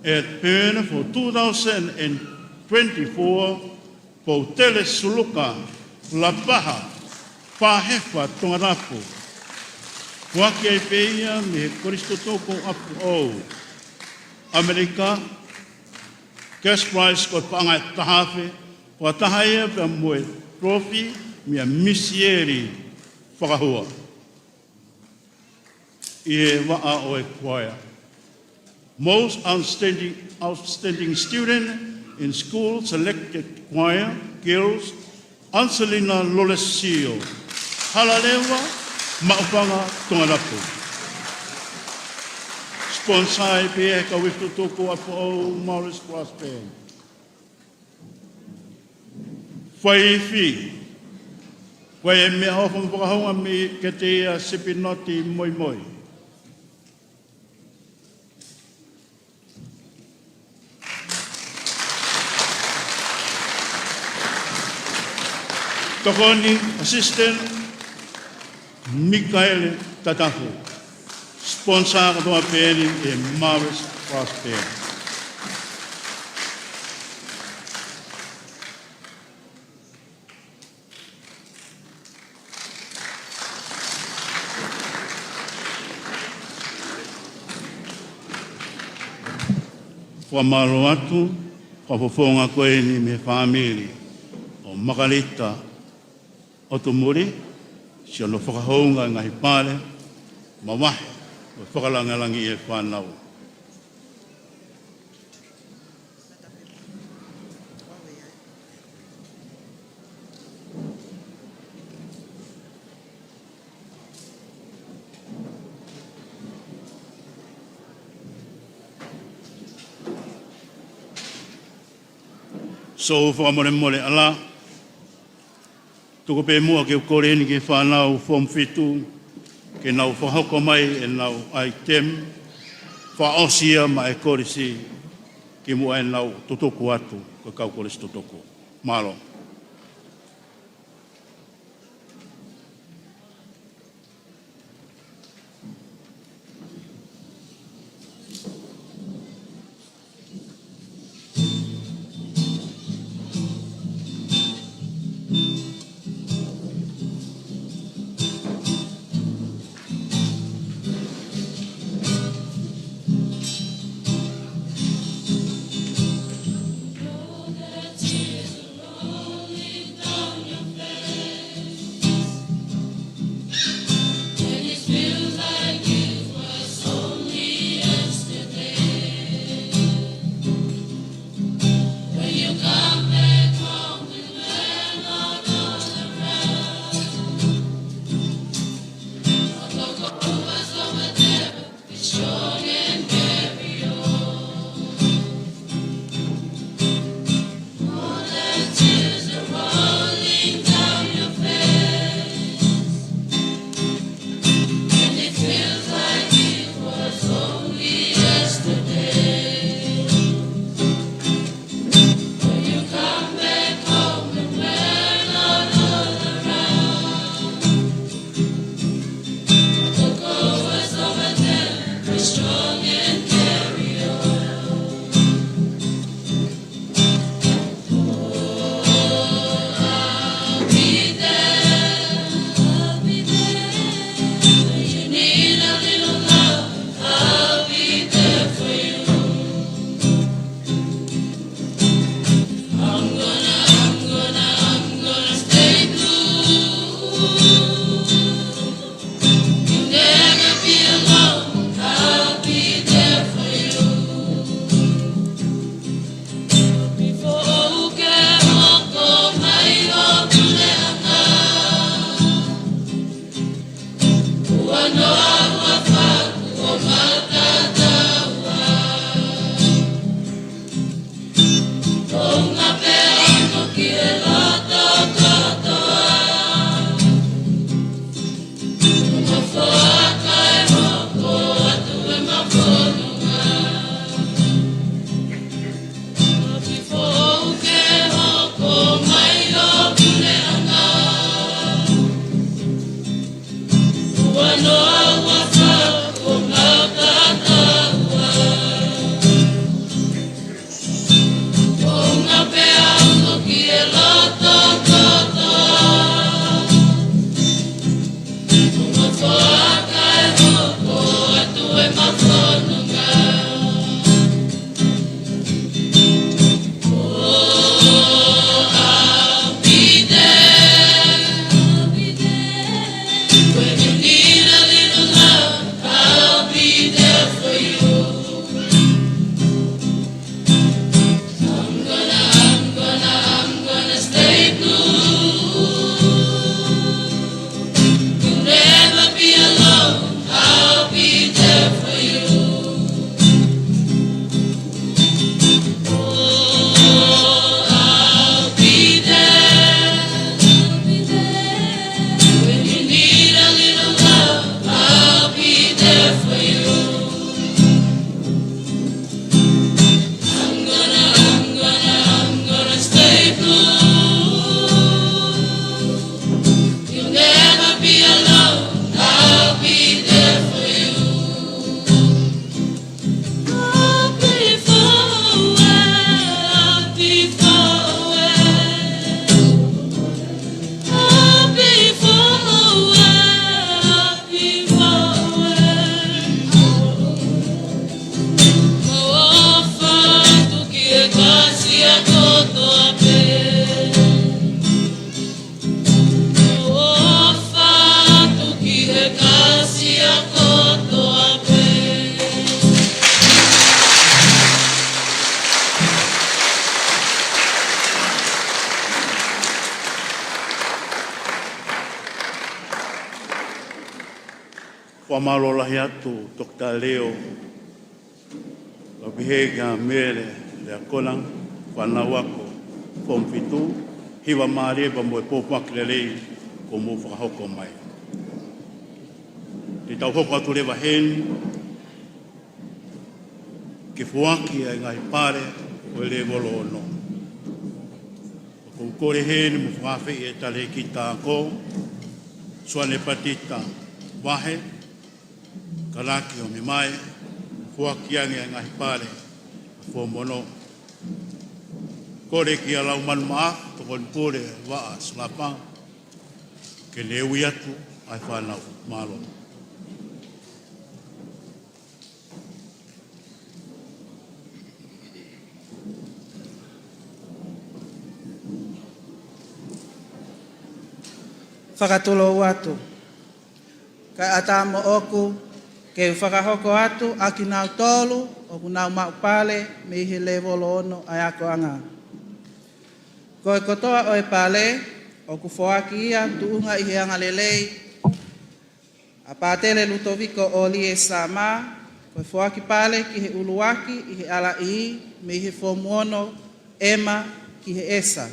at Pene for two thousand and twenty-four, Poutele Suluka, Lapaha, Fāhefa, Tongatapu. Foaki ai pē ia mei he Kolisi Tutuku ʻApifoʻou ʻAmelika, cash prize ko e paʻanga ʻe taha afe, fakataha ia pea mo e trophy meia Misieli Fakahua ʻi he vaʻa ʻo e choir. Most outstanding, outstanding student in school selected choir, girls, Angelina Lolesio, Halaleva, Maʻufanga, Tongatapu. Sponsor ai pē ʻe he kau ifi tutuku ʻApifoʻou Maurice Brass Band. Fai ifi, ko e meʻaʻofa mo e fakahounga mei he kete ia Sipinoti Moimoi. Tokoni Assistant Mikaele Tatafu. Sponsor kotoa pē ʻeni ʻe Mavis Prosper. Fakamālō atu, fakafofonga ko eni mei he fāmili ʻo Makalita ʻOtumuli, siʻono fakahounga e ngaahi pale, mavahe, mo e fakalangilangiʻi e fānau. So, fakamolemole ʻalā, tuku pē muʻa ke u kole eni ki he fānau Form fitu, ke nau fakahoko mai ʻenau item, fakaʻosi ia maʻa e kolisi, kimuʻa ʻenau tutuku atu, ko e kau kolisi tutuku. Mālō. Fakamālō lahi atu, Toketā Leo, ʻo pehē kia Mele Leakona, fānau ako Form fitu, hiva mālie pea mo e pōpoaki lelei kuo mou fakahoko mai. Te tau hoko atu leva heni, ke foaki ʻa e ngaahi pale ʻo e lēvolo ono. ʻOku ou kole heni mo fakaafeʻi e talēkita ako, Suane Patita Vahe, ka laki ʻo mei mai, foaki ange ʻa e ngaahi pale ʻa e Form ono. Kole kia Laumanu Maʻa, tokoni pule Vaʻa Sulapa, ke ne ui atu ʻa e fānau. Mālō. Fakatulou atu. Kae ʻatā moʻoku ke u fakahoko atu ʻa kinautolu ʻoku nau maʻu pale mei he lēvolo ono ʻa e akoʻanga. Ko e kotoa ʻo e pale ʻoku foaki ia tuʻunga ʻi he angalelei ʻa Pātele Lutoviko ʻOlie Sāmā, ko e foaki pale ki he ʻuluaki ʻi he R E mei he Form ono, ʻEma ki he ESSA.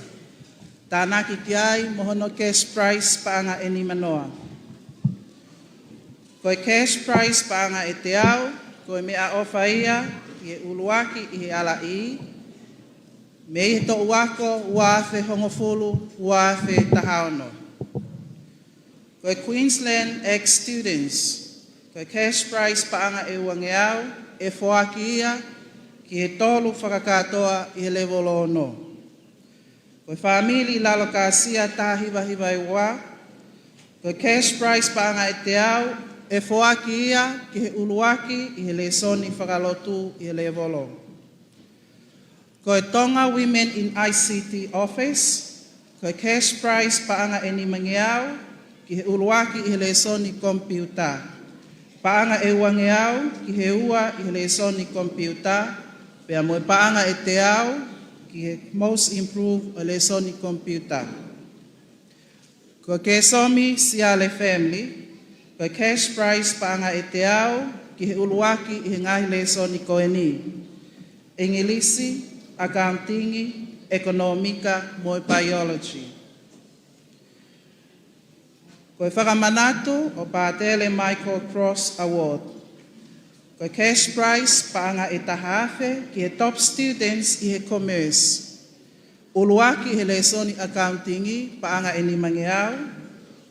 Tānaki ki ai mo hono cash prize paʻanga ʻe nima noa. Ko e cash prize paʻanga ʻe teau, ko e meʻaʻofa ia ki he ʻuluaki ʻi he R E, mei he toʻu ako ua afe hongofulu, ua afe taha ono. Ko e Queensland Ex Students, ko e cash prize paʻanga ʻe uangeau, ʻe foaki ia ki he tolu fakakātoa ʻi he lēvolo ono. Ko e fāmili Lalokāsia taha hiva hiva ua, ko e cash prize paʻanga ʻe teau, ʻe foaki ia ki he ʻuluaki ʻi he lēsoni fakalotu ʻi he lēvolo. Ko e Tonga Women in I C T Office, ko e cash prize paʻanga ʻe nimangeau ki he ʻuluaki ʻi he lēsoni komipiuta, paʻanga ʻe uangeau ki he ua ʻi he lēsoni komipiuta, pea mo e paʻanga ʻe teau ki he most improved ʻo e lēsoni komipiuta. Ko e Kesomi Siale Family, ko e cash prize paʻanga ʻe teau ki he ʻuluaki ʻi he ngaahi lēsoni ko eni: ʻEngilisi, ʻAkaunitingi, ʻEkonōmika, mo e Biology. Ko e Fakamanatu ʻo Pātele Michael Cross Award, ko e cash prize paʻanga ʻe taha afe ki he top students ʻi he Commerce. ʻUluaki ʻi he lēsoni ʻAkaunitingi, paʻanga ʻe nimangeau.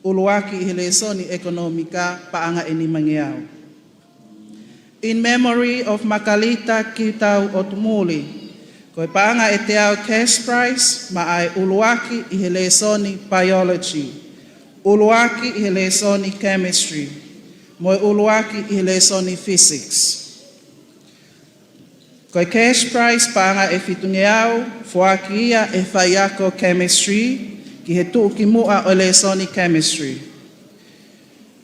ʻUluaki ʻi he lēsoni ʻEkonōmika, paʻanga ʻe nimangeau. In memory of Makalita Kiutau ʻOtumuli, ko e paʻanga ʻe teau cash prize maʻa e ʻuluaki ʻi he lēsoni Biology, ʻuluaki ʻi he lēsoni Chemistry, mo e ʻuluaki ʻi he lēsoni Physics. Ko e cash prize paʻanga ʻe fitungeau, foaki ia ʻe he faiako Chemistry ki he tuʻukimuʻa ʻo e lēsoni Chemistry.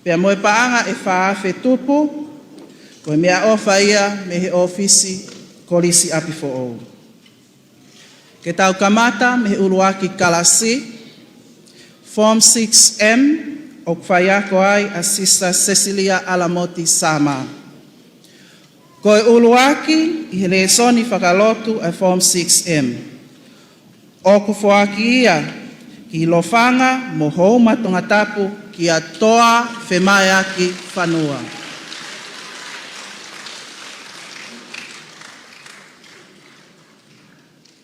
Pea mo e paʻanga ʻe fā afe tupu, ko e meʻaʻofa ia mei he ʻōfisi Kolisi ʻApifoʻou. Ke tau kamata mei he ʻuluaki kalasi, Form six M, ʻoku faiako ai ʻa Sister Cecilia Alamoti Sāmā. Ko e ʻuluaki ʻi he lēsoni fakalotu ʻa e Form six M. ʻOku foaki ia ki Lofanga mo Houma Tongatapu kia Toa Femaeaki Fanua.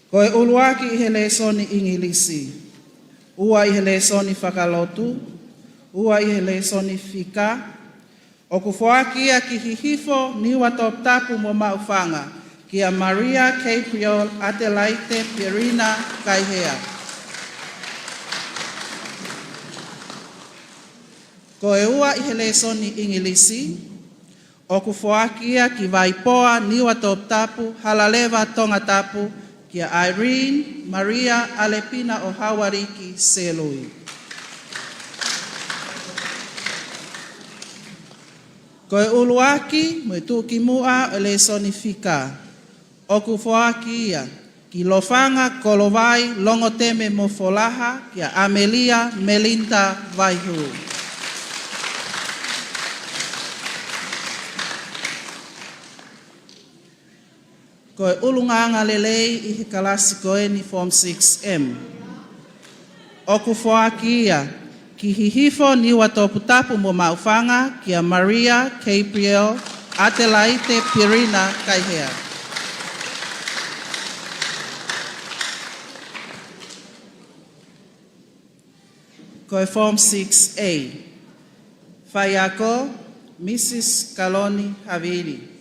Ko e ʻuluaki ʻi he lēsoni ʻIngilisi, ua ʻi he lēsoni fakalotu, ua ʻi he lēsoni fika, ʻoku foaki ia ki Hihifo, Niua Toputapu mo Maʻufanga, kia Maria Gabriel Adelaide Pierina Kaihea. Ko e ua ʻi he lēsoni ʻIngilisi, ʻoku foaki ia ki Vaipoa, Niua Toputapu, Halaleva, Tongatapu, kia Irene Maria Alepina ʻo Haualiki Selui. Ko e ʻuluaki mo e tuʻukimuʻa ʻo e lēsoni fika, ʻoku foaki ia ki Lofanga Kolovai Longoteme mo Folaha kia ʻAmelia Melinda Vaihū. Ko e ʻulungaanga lelei ʻi he kalasi ko eni, Form six M, ʻoku foaki ia ki Hihifo Niuatoputapu mo Maʻufanga kia Maria Gabriel Adelaide Pirina Kaihea. Ko e Form six A, faiako Mrs Kaloni Havili.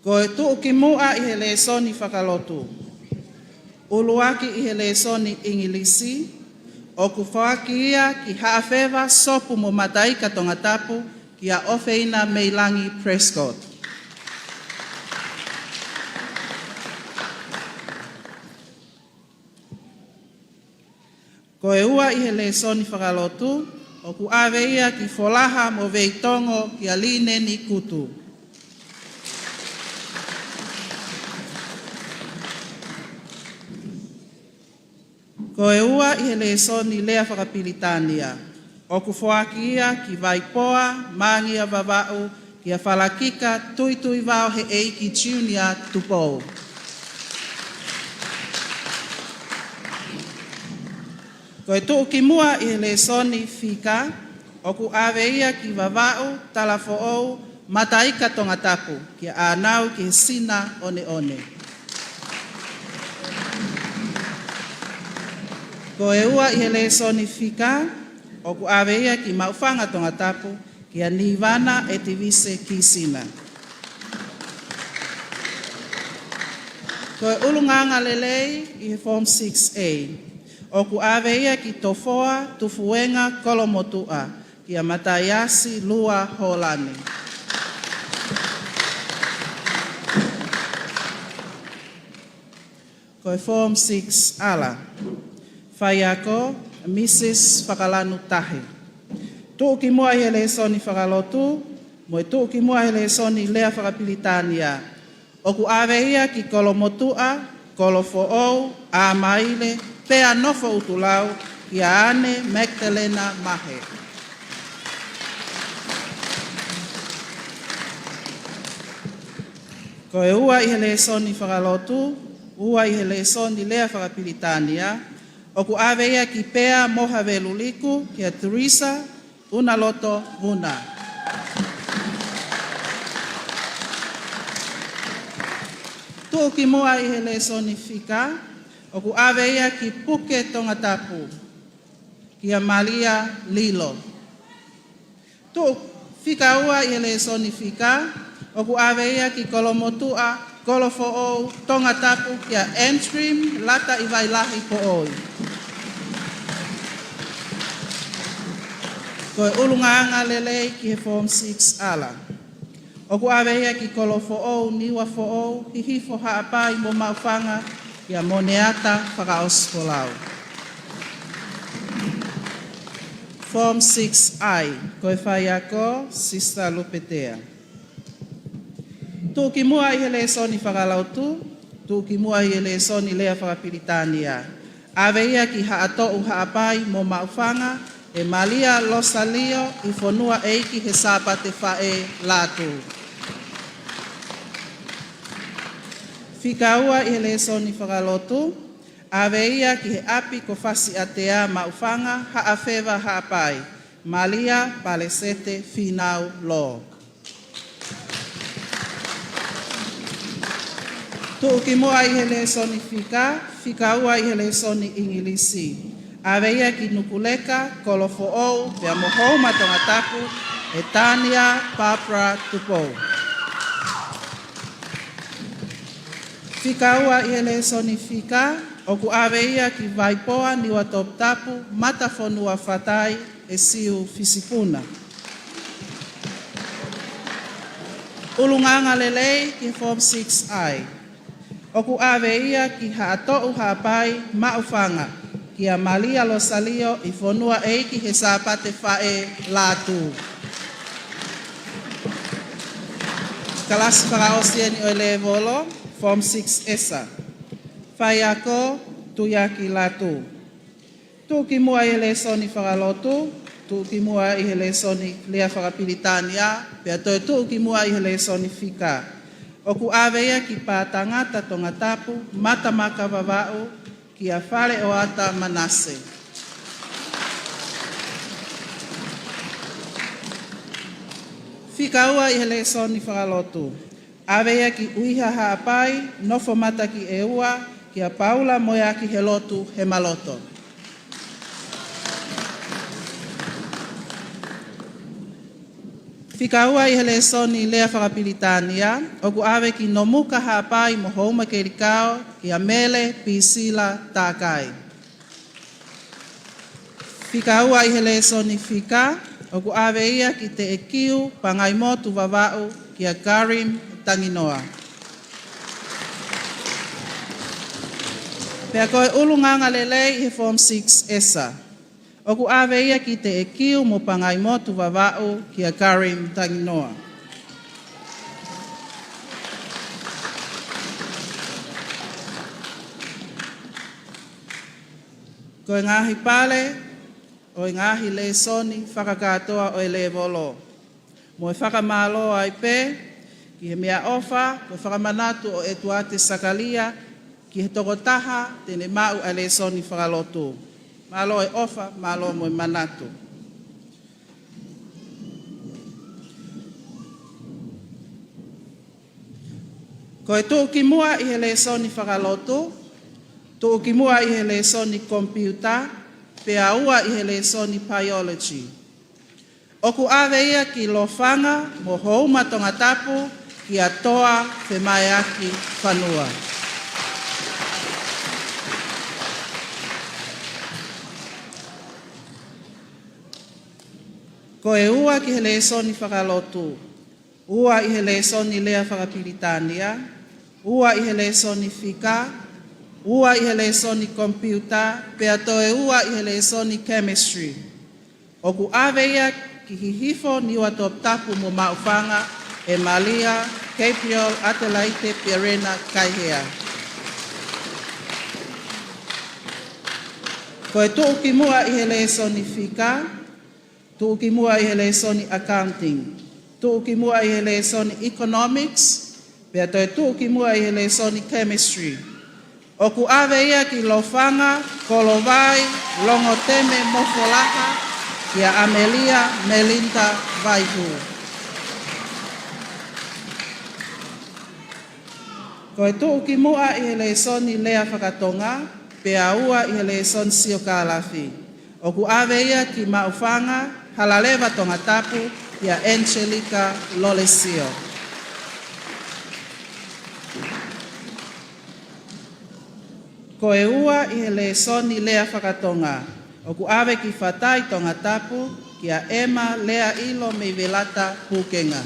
Ko e tuʻukimuʻa ʻi he lēsoni fakalotu, ʻuluaki ʻi he lēsoni ʻIngilisi, ʻoku foaki ia ki Haʻafeva Sopu mo Mataika Tongatapu kia ʻOfeina Meilangi Prescott. Ko e ua ʻi he lēsoni fakalotu, ʻoku ʻave ia ki Folaha mo Veitongo kia Lineni Kutu. Ko e ua ʻi he lēsoni lea fakapilitānia, ʻoku foaki ia ki Vaipoa Mangia Vavaʻu kia Falakika Tuituivao Heʻeiki Junior Tupou. Ko e tuʻukimuʻa ʻi he lēsoni fika, ʻoku ʻave ia ki Vavaʻu Talafoʻou Mataika Tongatapu kia ʻĀnau ki he Sina ʻOneʻone. Ko e ua ʻi he lēsoni fika, ʻoku ʻave ia ki Maʻufanga Tongatapu kia Nivana ʻEtivise Kisina. Ko e ʻulungaanga lelei ʻi he Form six A, ʻoku ʻave ia ki Tofoa Tufuenga Kolomotuʻa kia Mataiasi Lua Holani. Ko e Form six R, faiako Mrs Fakalanu Tahi. Tuʻukimuʻa ʻi he lēsoni fakalotu mo e tuʻukimuʻa ʻi he lēsoni lea fakapilitānia, ʻoku ʻave ia ki Kolomotuʻa, Kolofoʻou, ʻĀmaile, pea Nofoʻutulau kia Ane Magdalena Mahe. Ko e ua ʻi he lēsoni fakalotu, ua ʻi he lēsoni lea fakapilitānia, ʻoku ʻave ia ki Pea Mohaveluliku kia Teresa Unaloto Vuna. Tuʻukimuʻa ʻi he lēsoni fika, ʻoku ʻave ia ki Puke Tongatapu kia Malia Lilo. Tuʻu fika ua ʻi he lēsoni fika, ʻoku ʻave ia ki Kolomotuʻa, Kolofoʻou, Tongatapu kia Antrim Lataʻivailahi Poʻoi. Ko e ʻulungaanga lelei ki he Form six R, ʻoku ʻave ia ki Kolofoʻou, Niuafoʻou, Hihifo Haʻapai mo Maʻufanga kia Moneata Fakaʻosipolau. Form six I, ko e faiako Sister Lupetea. Tuʻukimuʻa ʻi he lēsoni fakalotu, tuʻukimuʻa ʻi he lēsoni lea fakapilitānia, ʻave ia ki Haʻatoʻu Haʻapai mo Maʻufanga ʻe Malia Losalio ʻi Fonuaʻeiki he Sāpate Faʻē Lātū. Fika ua ʻi he lēsoni fakalotu, ʻave ia ki he ʻapi ko Fasiʻatea, Maʻufanga, Haʻafeva Haʻapai, Malia Palesete Fīnau Lō. Tuʻukimuʻa ʻi he lēsoni fika, fika ua ʻi he lēsoni ʻIngilisi, ʻave ia ki Nukuleka, Kolofoʻou, pea mo Houma Tongatapu ʻe Tania Barbara Tupou. Fika ua ʻi he lēsoni fika, ʻoku ʻave ia ki Vaipoa, Niuatoputapu, Matafonua Fatai ʻe Siu Fisipuna. ʻUlungaanga lelei ki he Form six I, ʻoku ʻave ia ki Haʻatoʻu Haʻapai, Maʻufanga, kia Malia Losalio ʻi Fonuaʻeiki he Sāpate Faʻē Lātū. Kalasi fakaʻosi eni ʻo e lēvolo, Form six S. Faiako, Tuiaki Latu. Tuʻukimuʻa ʻi he lēsoni fakalotu, tuʻukimuʻa ʻi he lēsoni lea fakapilitānia, pea toe tuʻukimuʻa ʻi he lēsoni fika. ʻOku ʻave ia ki Pātangata Tongatapu, Matamaka Vavaʻu, kia Faleʻoata Manase. Fika ua ʻi he lēsoni fakalotu. ʻAve ia ki ʻUiha Haʻapai, Nofomataki ʻEua, kia Paula Moeaki Helotu Hemaloto. Fika ua ʻi he lēsoni lea fakapilitānia, ʻoku ʻave ki Nomuka Haʻapai mo Houma Kelikao, kia Mele Pisila Takai. Fika ua ʻi he lēsoni fika, ʻoku ʻave ia ki Teʻekiu Pangaimotu Vavaʻu, kia Karim Tanginoa. Pea ko e ʻulungaanga lelei ʻi he Form six S. ʻOku ʻave ia ki Teʻekiu mo Pangaimotu Vavaʻu, kia Karim Tanginoa. Ko e ngaahi pale ʻo e ngaahi lēsoni fakakātoa ʻo e lēvolo. Mo e fakamālō ai pē ki he meʻaʻofa, ko e fakamanatu ʻo ʻEtuate Sakalia, ki he tokotaha te ne maʻu ʻa e lēsoni fakalotu. Mālō e ʻofa, mālō mo e manatu. Ko e tuʻukimuʻa ʻi he lēsoni fakalotu, tuʻukimuʻa ʻi he lēsoni komipiuta, pea ua ʻi he lēsoni biology. ʻOku ʻave ia ki Lofanga mo Houma Tongatapu, kia Toa Femaeaki Fanua. Ko e ua ki he lēsoni fakalotu, ua ʻi he lēsoni lea fakapilitānia, ua ʻi he lēsoni fika, ua ʻi he lēsoni komipiuta, pea toe ua ʻi he lēsoni chemistry. ʻOku ʻave ia ki Hihifo, Niua Toputapu mo Maʻufanga, ʻe Malia Gabriel Atelaite Pierena Kaihea. Ko e tuʻukimuʻa ʻi he lēsoni fika, tuʻukimuʻa ʻi he lēsoni accounting, tuʻukimuʻa ʻi he lēsoni economics, pea toe tuʻukimuʻa ʻi he lēsoni chemistry. ʻOku ʻave ia ki Lofanga, Kolovai, Longoteme mo Folaha, kia ʻAmelia Melinda Vaihu. Ko e tuʻukimuʻa ʻi he lēsoni lea fakatonga, pea ua ʻi he lēsoni siokālafi. ʻOku ʻave ia ki Maʻufanga, Halaleva Tongatapu, kia Angelica Lolesio. Ko e ua ʻi he lēsoni lea fakatonga, ʻoku ʻave ki Fatai Tongatapu, kia Emma Leaʻilo Meivelata Pukenga.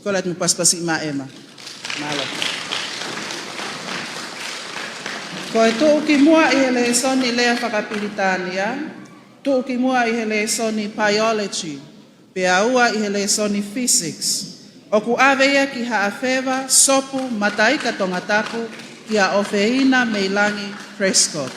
Ko e lati mo pasipasi ma Emma. Mālō. Ko e tuʻukimuʻa ʻi he lēsoni lea fakapilitānia, tuʻukimuʻa ʻi he lēsoni biology, pea ua ʻi he lēsoni physics. ʻOku ʻave ia ki Haʻafeva, Sopu, Mataika Tongatapu, kia ʻOfeina Meilangi Prescott.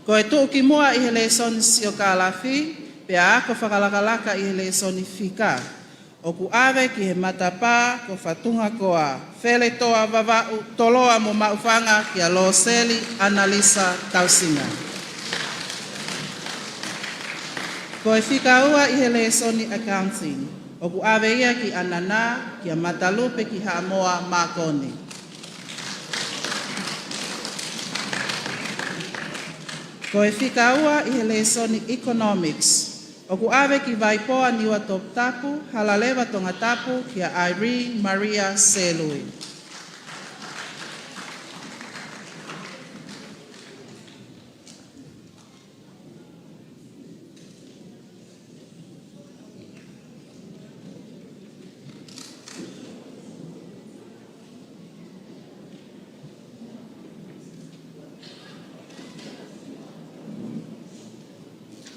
Ko e tuʻukimuʻa ʻi he lēsoni siokālafi, pea ako fakalakalaka ʻi he lēsoni fika. ʻOku ʻave ki he matapā ko Fatungakoa, Feletoa Vavaʻu, Toloa mo Maʻufanga, kia Loseli Analisa Tausinga. Ko e fika ua ʻi he lēsoni accounting, ʻoku ʻave ia ki ʻAnana, kia Matalupe ki Haʻamoa Makoni. Ko e fika ua ʻi he lēsoni economics, ʻoku ʻave ki Vaipoa, Niua Toputapu, Halaleva Tongatapu, kia Irene Maria Selui.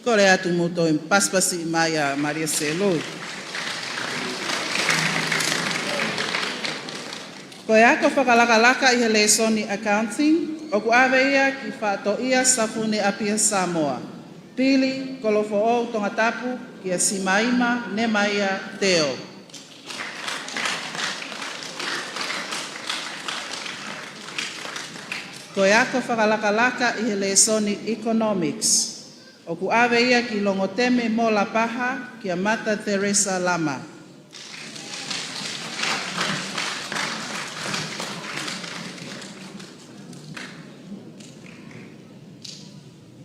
Kole atu mo toe pasipasi mai ʻa Malia Selui. Ko e ako fakalakalaka ʻi he lēsoni accounting, ʻoku ʻave ia ki Faʻatoʻia Safune ʻApia Samoa, Pili Kolofoʻou Tongatapu kia Simaima Nemaia Teo. Ko e ako fakalakalaka ʻi he lēsoni economics, ʻoku ʻave ia ki Longoteme Molapaha kia Mata Teresa Lama.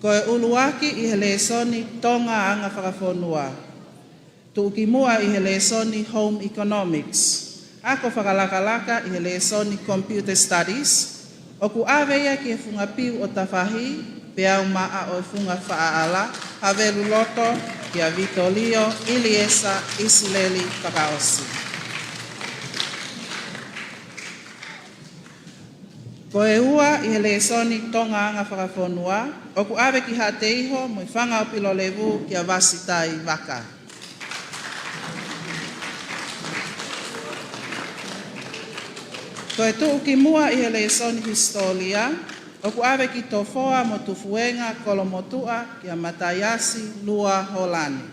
Ko e ʻuluaki ʻi he lēsoni Tonga anga fakafonua, tuʻukimuʻa ʻi he lēsoni home economics, ako fakalakalaka ʻi he lēsoni computer studies, ʻoku ʻave ia ki he funga piu ʻo tafahi, peau maʻa ʻo e funga faʻaʻala, Haveluloto kia Vitolio ʻIliesa ʻIsileli Fakaʻosi. Ko e ua ʻi he lēsoni Tonga anga fakafonua, ʻoku ʻave ki Haʻateiho mo e fanga ʻo Pilolevu kia Vasitai Vaka. Ko e tuʻukimuʻa ʻi he lēsoni hisitōlia, ʻoku ʻave ki Tofoa mo Tufuenga Kolomotuʻa kia Mataiasi Lua Holani.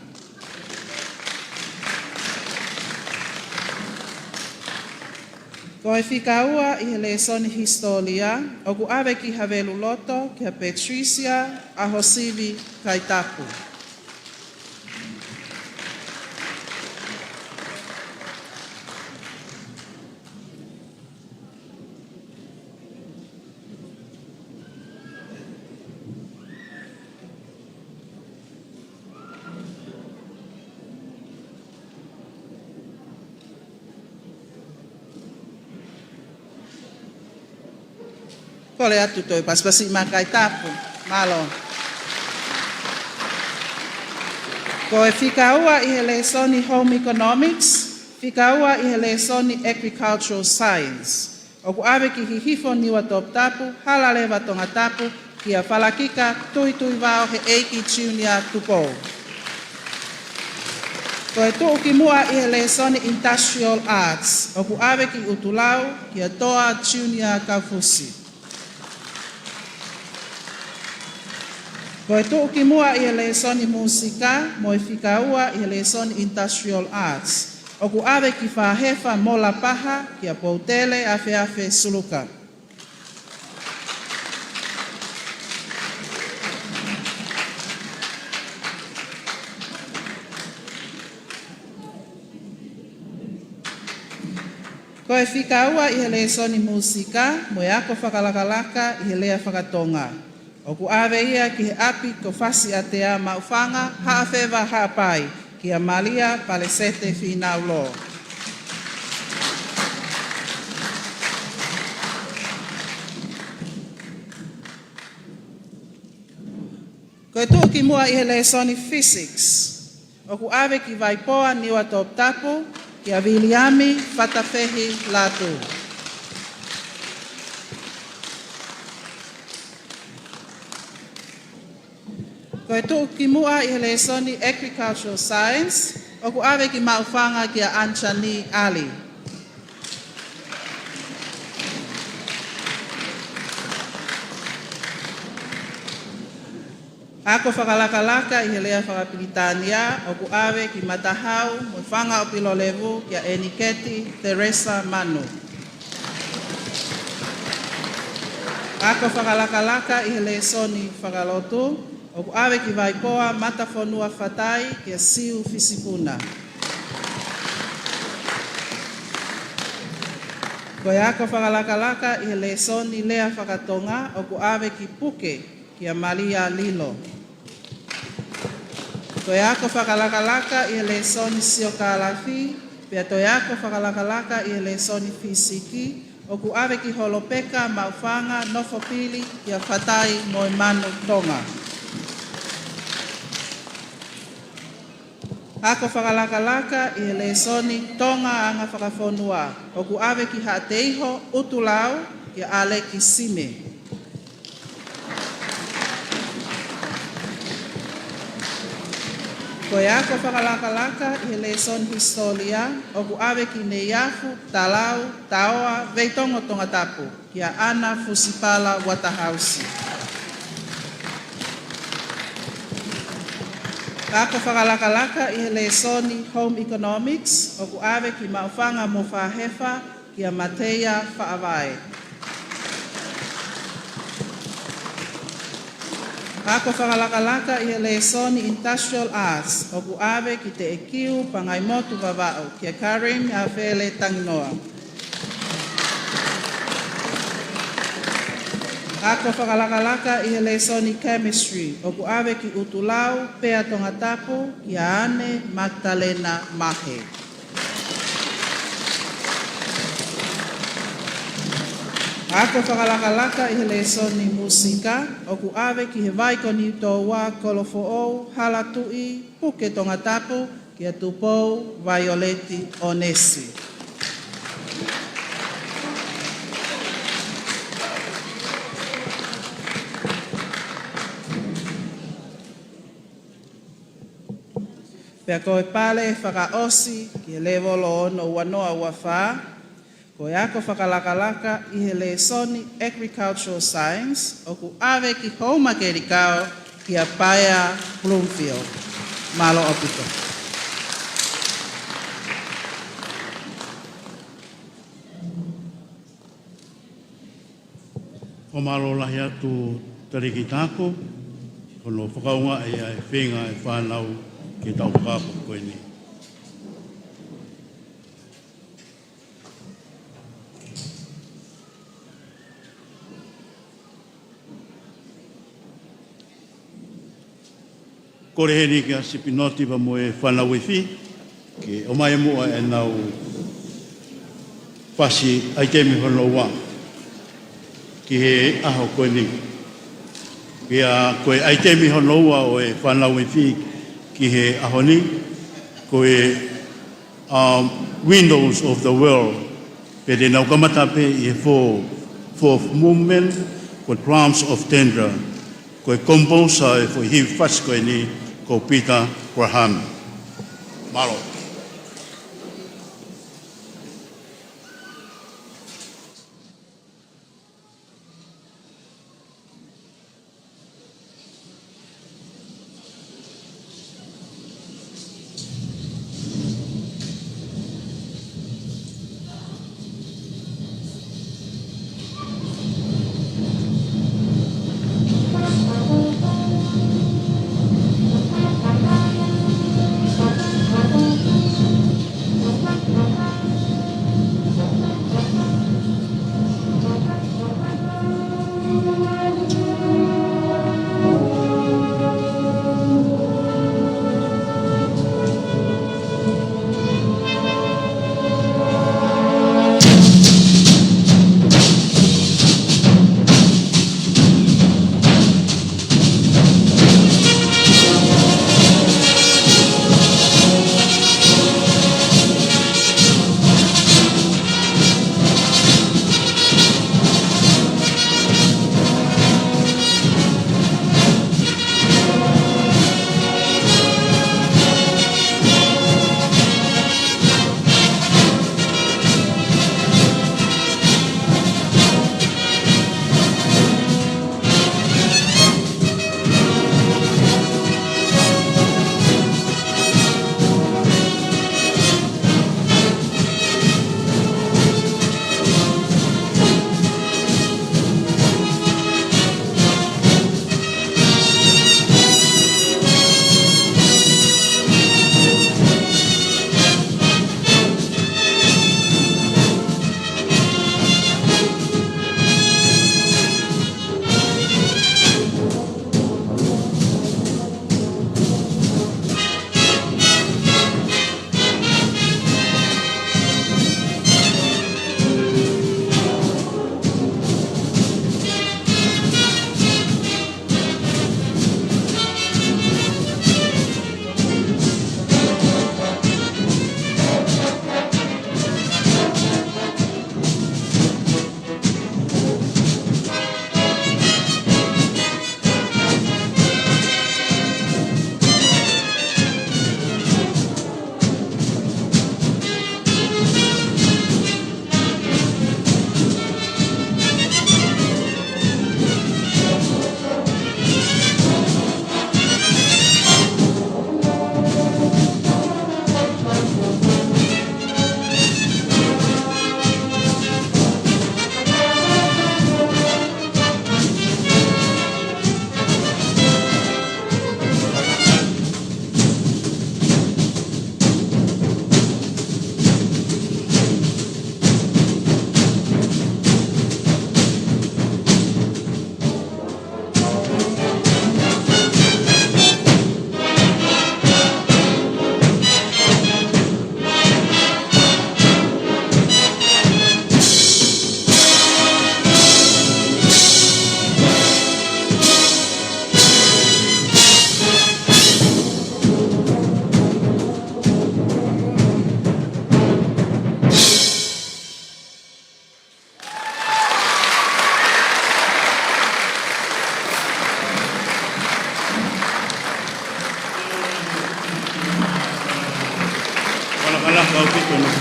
Ko e fika ua ʻi he lēsoni hisitōlia, ʻoku ʻave ki Haveluloto kia Patricia ʻAhosivi Kaitapu. Kole atu toe pasipasi mai Kaitapu. Mālō. Ko e fika ua ʻi he lēsoni home economics, fika ua ʻi he lēsoni agricultural science, ʻoku ʻave ki Hihifo Niua Toputapu, Halaleva Tongatapu kia Falakika Tuituivao Heʻeiki Junior Tupou. Ko e tuʻukimuʻa ʻi he lēsoni industrial arts, ʻoku ʻave ki ʻUtulau kia Toa Junior Kaufusi. Ko e tuʻukimuʻa ʻi he lēsoni mūsika mo e fika ua ʻi he lēsoni industrial arts, ʻoku ʻave ki Fahefa Molapaha kia Poutele Afeafe Suluka. Ko e fika ua ʻi he lēsoni mūsika mo e ako fakalakalaka ʻi he lea fakatonga, ʻoku ʻave ia ki he ʻapi ko Fasiʻatea Maʻufanga, Haʻafeva Haʻapai, kia Malia Palesete Fīnau Lō. Ko e tuʻukimuʻa ʻi he lēsoni physics, ʻoku ʻave ki Vaipoa Niua Toputapu kia Viliami Fatafehi Lātū. Ko e tuʻukimuʻa ʻi he lēsoni agricultural science, ʻoku ʻave ki Maʻufanga kia Anjani Ali. Ako fakalakalaka ʻi he lea fakapilitānia, ʻoku ʻave ki Matahau mo e fanga ʻo Pilolevu kia ʻEniketi Teresa Manu. Ako fakalakalaka ʻi he lēsoni fakalotu, ʻoku ʻave ki Vaipoa Matafonua Fatai kia Siu Fisipuna. Ko e ako fakalakalaka ʻi he lēsoni lea fakatonga, ʻoku ʻave ki Puke kia Malia Lilo. Ko e ako fakalakalaka ʻi he lēsoni siokālafi, pea ko e ako fakalakalaka ʻi he lēsoni fisiki, ʻoku ʻave ki Holopeka Maʻufanga Nofopili kia Fatai mo e Manu Tonga. Ako fakalakalaka ʻi he lēsoni Tonga anga fakafonua, ʻoku ʻave ki Haʻateiho ʻUtulau kia ʻAleki Sime. Ko e ako fakalakalaka ʻi he lēsoni hisitōlia ʻoku ʻave ki Neiafu, Talau, Taoa, Veitongo Tongatapu, kia ʻAna Fusipala Waterhouse. Ako fakalakalaka ʻi he lēsoni Home Economics ʻoku ʻave ki Maʻufanga mo Fahefa, kia Mateia Faʻavae. Ako fakalakalaka ʻi he lēsoni Industrial Arts ʻoku ʻave ki Teʻekiu, Pangaimotu, Vavaʻu, kia Karim Afele Tanginoa. Ako fakalakalaka ʻi he lēsoni Chemistry ʻoku ʻave ki ʻUtulau, Pea Tongatapu, kia ʻAne Magdalena Mahe. Ako fakalakalaka ʻi he lēsoni Musika ʻoku ʻave ki he Vai ko Niutoua, Kolofoʻou, Halatuʻi, Puke Tongatapu, kia Tupou Vaioleti ʻOnesi. Pea ko e pale fakaʻosi ki he lēvolo ono ua noa ua fā, ko e ako fakalakalaka ʻi he lēsoni Agricultural Science ʻoku ʻave ki Houma Kelikao, kia Paea Bloomfield. Mālō ʻaupito. Fakamālō lahi atu Talēkita Ako, hono fakaʻaongaʻi ʻa e feinga ʻa e fānau ke tau fakaako ko eni. Kole heni kia Sipinoti pea mo e fānau ifi, ke ʻomai muʻa ʻenau fasi ʻaitemi hono ua ki he ʻaho ko eni. Pea ko e ʻaitemi hono ua ʻo e fānau ifi ki he ʻaho ni, ko e um, Windows of the World, pea te nau kamata pē ʻi he fo-, fourth movement, ko e Drums of Tendra, ko e composer ʻo e foʻi hivi fasi ko eni, ko Peter Graham. Mālō.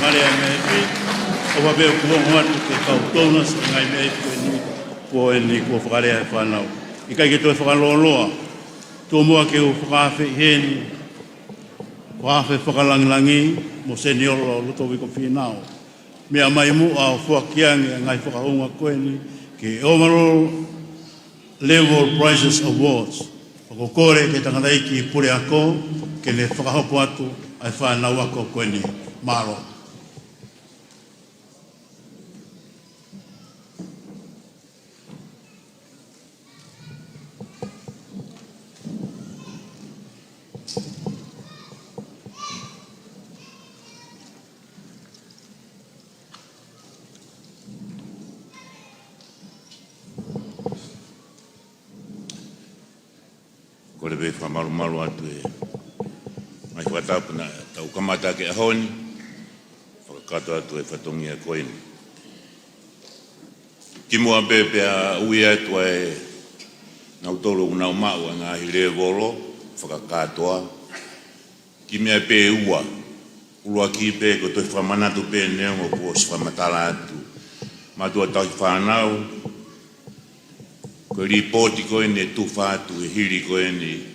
Fakalea e meʻa pē, ʻoua pē ʻoku ongo atu ke kau tona sa ngaahi meʻa ko eni, ko eni kuo fakalea he fānau. ʻIkai ke toe fakalōloa, tuku muʻa ke u fakaafeʻi heni, fakaafe fakalangilangi mo Seniola Lutoviko Fīnau. Meʻa mai muʻa ʻo foaki ange ʻa e ngaahi fakahūnga ko eni ke overall level prizes awards. Pea ko e kole ki he tangataʻeiki puleako ke ne fakahoko atu ʻa e fānau ako ko eni. Mālō. Kole pē fakamalumalu atu e ngaahi fakatapu naʻa tau kamata ki he ʻaho ni, fakakakato atu e fatongia ko eni. Kimuʻa pē pea ui atu ʻa e nautolu ʻoku nau maʻu ʻa e ngaahi lēvolo fakakātoa, kimuʻa pē ua. ʻUluaki pē ko e toe fakamanatu pē neongo kuo ʻosi fakamatala atu. Mātuʻa tauhi fānau, ko e lipooti ko eni ʻe tufa atu he hili ko eni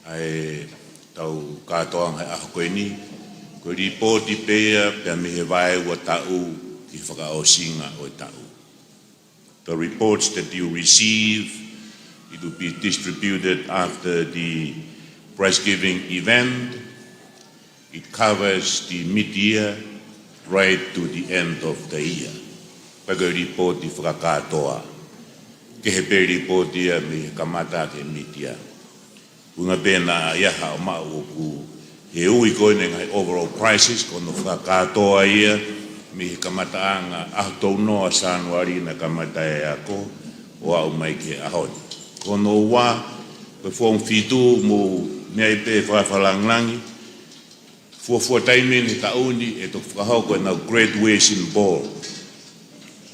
ʻa e tau kātoanga he ʻaho ko eni. Ko e lipooti pē ia pea mei he vaeua taʻu ki he fakaʻosinga ʻo e taʻu. The reports that you receive, it will be distributed after the prize giving event. It covers the mid-year right to the end of the year. Pea ko e lipooti fakakātoa. Kehe pē lipooti ia mei he kamata ki he mid-year. Ko e ʻuhinga pē naʻe ʻi ai haʻo maʻu ʻoku, he ui ko eni e ngaahi overall prizes, ko hono fakakātoa ia mei he kamataʻanga ʻaho tolu noa Sānuali naʻe kamata e ako ʻo aʻu mai ki he ʻaho ni. Ko hono ua, ko e foomu fitu, mou meaʻi pē fakafakalāngilangi. Fuofua taimi eni he taʻu ni ʻe toki fakahoko ʻenau graduation ball.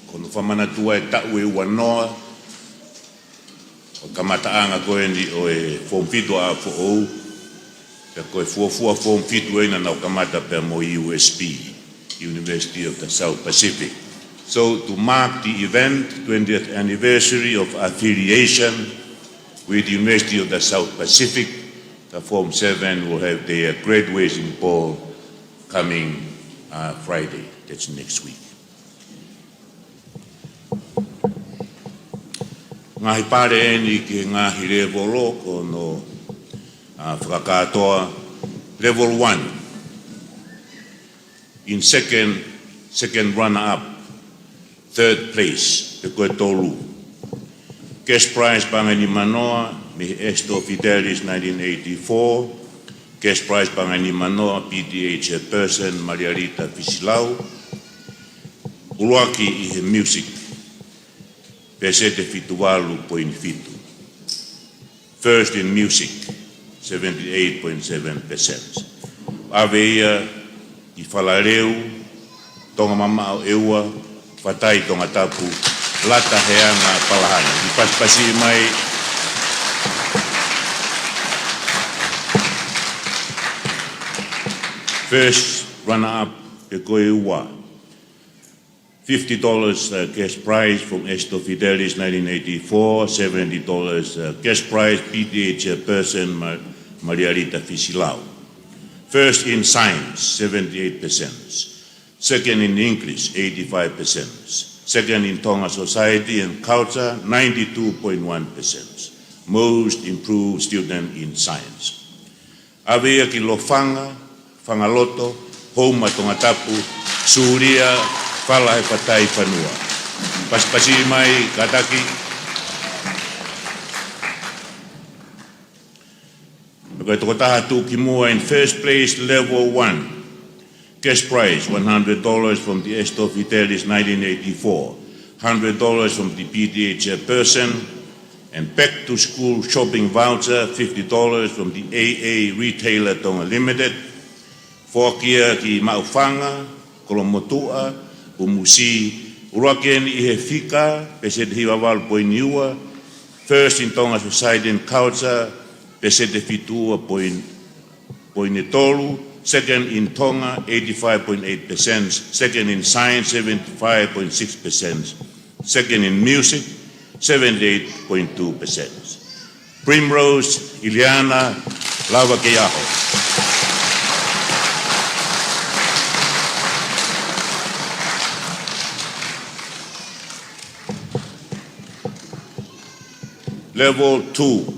Ko hono fakamanatu ʻa e taʻu ʻe ua noa ʻo e kamataʻanga ko eni ʻo e foomu fitu ʻa foʻou. Pea ko e fuofua foomu fitu eni naʻa nau kamata pea mo e U S P, University of the South Pacific. So to mark the event, twentieth anniversary of affiliation with the University of the South Pacific, the Form seven will have their graduation ball coming, uh, Friday. That's next week. Ngaahi pale eni ki he ngaahi lēvolo ko hono, uh, fakakātoa. Level one. In second, second runner-up, third place, pea ko e tolu. Cash prize paʻanga ʻe nima noa, mei he Astor Fidelis nineteen eighty-four. Cash prize paʻanga ʻe nima noa, P T A chairperson, Malialita Fisilau. ʻUluaki ʻi he music, peseti ʻe fitu valu poini fitu. First in music, seventy-eight point seven percent. ʻAve ia ki Falaleu, Tonga Mamaʻo ʻEua, Fatai Tongatapu, Lata Heanga Palahani. Kiʻi pasipasi mai. First runner-up, pea ko e ua. Fifty dollars, uh, cash prize from Astor Fidelis nineteen eighty-four, seventy dollars, uh, cash prize, P T A chairperson Ma-, Malialita Fisilau. First in science, seventy-eight percent. Second in English, eighty-five percent. Second in Tonga society and culture, ninety-two point one percent. Most improved student in science. ʻAve ia ki Lofanga, Fangaloto, Houma Tongatapu, Sulia, Falahefatai Fanua. Pasipasi mai, kātaki. Ko e tokotaha tuʻukimuʻa in first place, level one. Cash prize, one hundred dollars from the Astor Fidelis nineteen eighty-four, hundred dollars from the P T A chairperson, and back to school shopping voucher, fifty dollars from the A A Retailer Tonga Limited. Foaki ia ki Maʻufanga, Kolomotuʻa, Umusi, ʻuluaki eni ʻi he fika, peseti ʻe hiva valu poini ua, first in Tonga society and culture, peseti ʻe fitu ua poini, poini tolu, Second in Tonga, eighty-five point eight percent. Second in science, seventy-five point six percent. Second in music, seventy-eight point two percent. Primrose Ileana Lavakeiaho. Level two,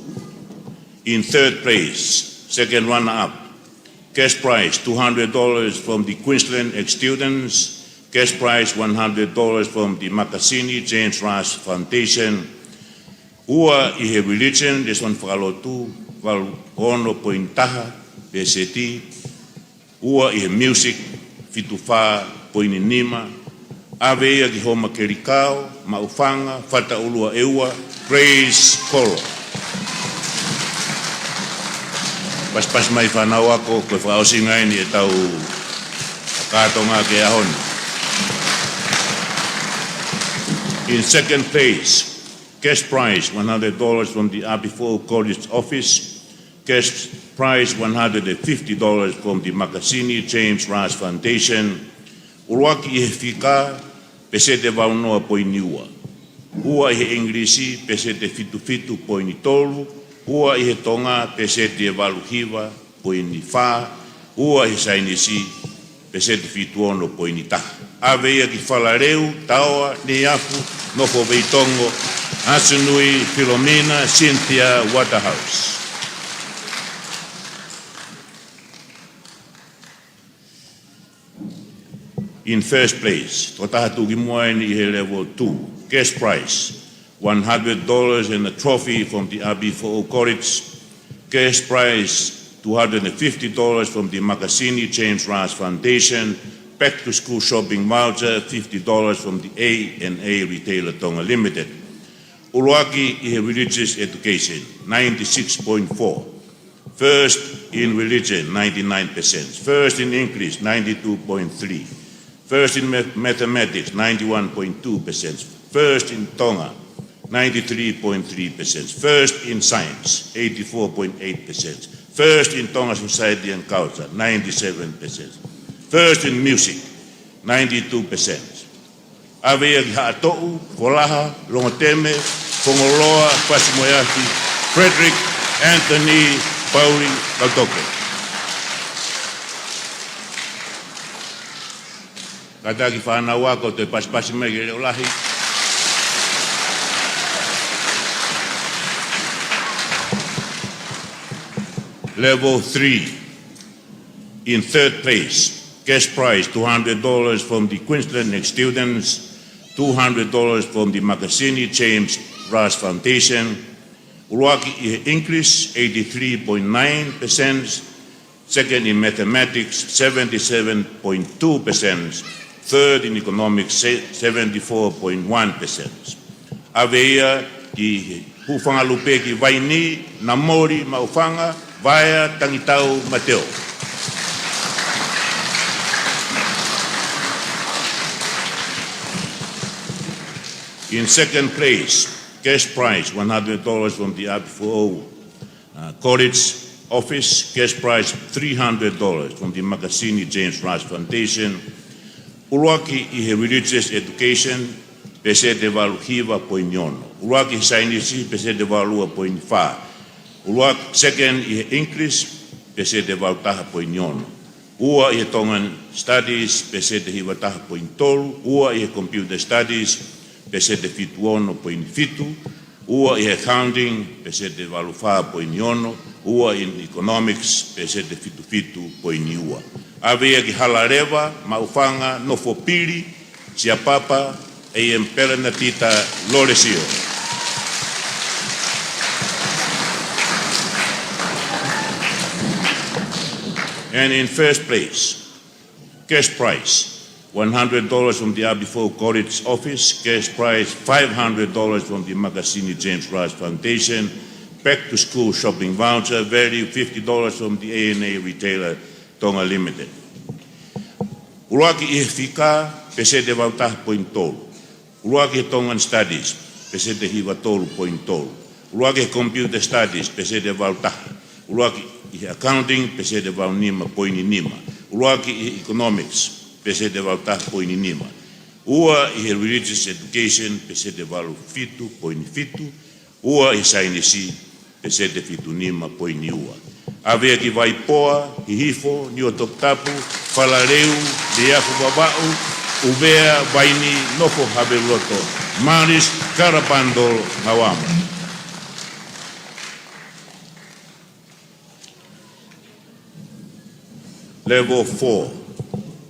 in third place, second runner-up, cash prize two hundred dollars from the Queensland ex-students, cash prize one hundred dollars from the Makasini James Rush Foundation. Ua ʻi he religion, lēsoni fakalotu, valu ono poini taha peseti. Ua ʻi he music, fitu fā poini nima. ʻAve ia ki Homa Kelikao, Maʻufanga, Fataʻulua ʻEua, Grace Kolo. Pasipasi mai fānau ako, ko e fakaʻosinga eni ʻetau kātoanga ki he ʻaho ni. In second place, cash prize, one hundred dollars from the Apifoʻou College Office, cash prize, one hundred and fifty dollars from the Makasini James Rush Foundation. ʻUluaki ʻi he fika, peseti valu noa poini ua. Ua ʻi he English, peseti fitu fitu poini tolu. Ua ʻi he Tonga, peseti valu hiva poini fā. Ua ʻi he Saienisi, peseti fitu ono poini taha. ʻAve ia ki Falaleu, Taoa, Neiafu, Nofo Veitongo, Asunui, Filomena Cynthia Waterhouse. In first place, tokotaha tuʻu ki muʻa eni ʻi he level two, cash prize, one hundred dollars and a trophy from the Apifoʻou College, cash prize, two hundred and fifty dollars from the Makasini James Rush Foundation, back to school shopping voucher, fifty dollars from the A and A Retailer Tonga Limited. ʻUluaki ʻi he religious education, ninety-six point four. First in religion, ninety-nine percent. First in English, ninety-two point three. First in math-, mathematics, ninety-one point two percent. First in Tonga, ninety-three point three percent. First in science, eighty-four point eight percent. First in Tonga society and culture, ninety-seven percent. First in music, ninety-two percent. ʻAve ia ki Haʻatoʻu, Folaha, Longoteme, Fongoloa, Fasi-moe-Afi, Frederick, Anthony, Pauli, Kautoke. Kātaki fānau ako, toe pasipasi mai ki he leʻo lahi. Level three. In third place, cash prize, two hundred dollars from the Queensland ex-students, two hundred dollars from the Makasini James Rush Foundation. ʻUluaki ʻi he English, eighty-three point nine percent. Second in mathematics, seventy-seven point two percent. Third in economics, se-, seventy-four point one percent. ʻAve ia ki Hūfangalupe ki Vainī, Namoli, Maʻufanga, Vaea, Tangitau, Mateo. In second place, cash prize, one hundred dollars from the Apifoʻou, uh, College Office, cash prize, three hundred dollars from the Makasini James Rush Foundation. ʻUluaki ʻi he religious education, peseti valu hiva poini ono. ʻUluaki ʻi he saienisi, peseti valu ua poini fā. ʻUluaki, second ʻi he English, peseti valu taha poini ono. Ua ʻi he Tongan Studies, peseti hiva taha poini tolu. Ua ʻi he Computer Studies, peseti fitu ono poini fitu. Ua ʻi he accounting, peseti valu fā poini ono. Ua in economics, peseti fitu fitu poini ua. ʻAve ia ki Halaleva, Maʻufanga, Nofopili, Siapapa, A M Pelenatita Lolesio. And in first place, cash prize, one hundred dollars from the Apifoʻou College Office, cash prize, five hundred dollars from the Makasini James Rush Foundation, back to school shopping voucher, value fifty dollars from the A and A Retailer Tonga Limited. ʻUluaki ʻi he fika, peseti valu taha poini tolu. ʻUluaki he Tongan Studies, peseti hiva tolu poini tolu. ʻUluaki he Computer Studies, peseti valu taha. ʻUluaki ʻI he accounting, peseti valu nima poini nima. ʻUluaki ʻi he economics, peseti valu taha poini nima. Ua ʻi he religious education, peseti valu fitu poini fitu. Ua ʻi he saienisi, peseti fitu nima poini ua. ʻAvea ki Vaipoa, Hihifo, Niuatoputapu, Falaleu, Niuafoʻou, Vavaʻu, ʻUvea, Vaini, Nofo, Haveluloto, Marist, Garabandal, Hauamo. Level four.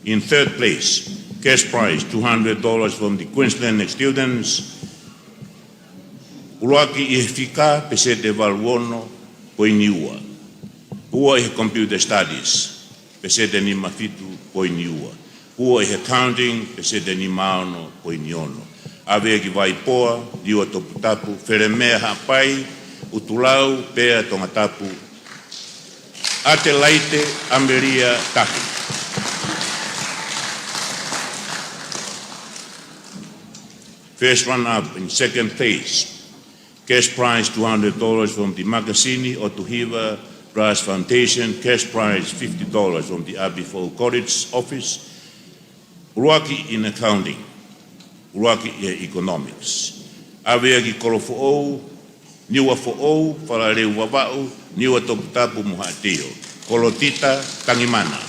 In third place, cash prize, two hundred dollars from the Queensland Next Students. ʻUluaki ʻi he fika, peseti valu ono poini ua. Ua ʻi he computer studies, peseti nima fitu poini ua. Ua ʻi he accounting, peseti nima ono poini ono. ʻAvea ki Vaipoa, Niuatoputapu, Felemea, Haʻapai, ʻUtulau, Pea, Tongatapu, ʻAtelaite, ʻAmelia, Taki. First runner-up in second place. Cash prize two hundred dollars from the Makasini ʻOtu Hiva Trust Foundation. Cash prize fifty dollars from the Apifoʻou College Office. ʻUluaki in accounting. ʻUluaki ʻi he economics. ʻAvea ki Kolofoʻou, Niuafoʻou, Falaleu, Vavaʻu, Niuatoputapu mo Haʻateiho. Kolotita Tangimana.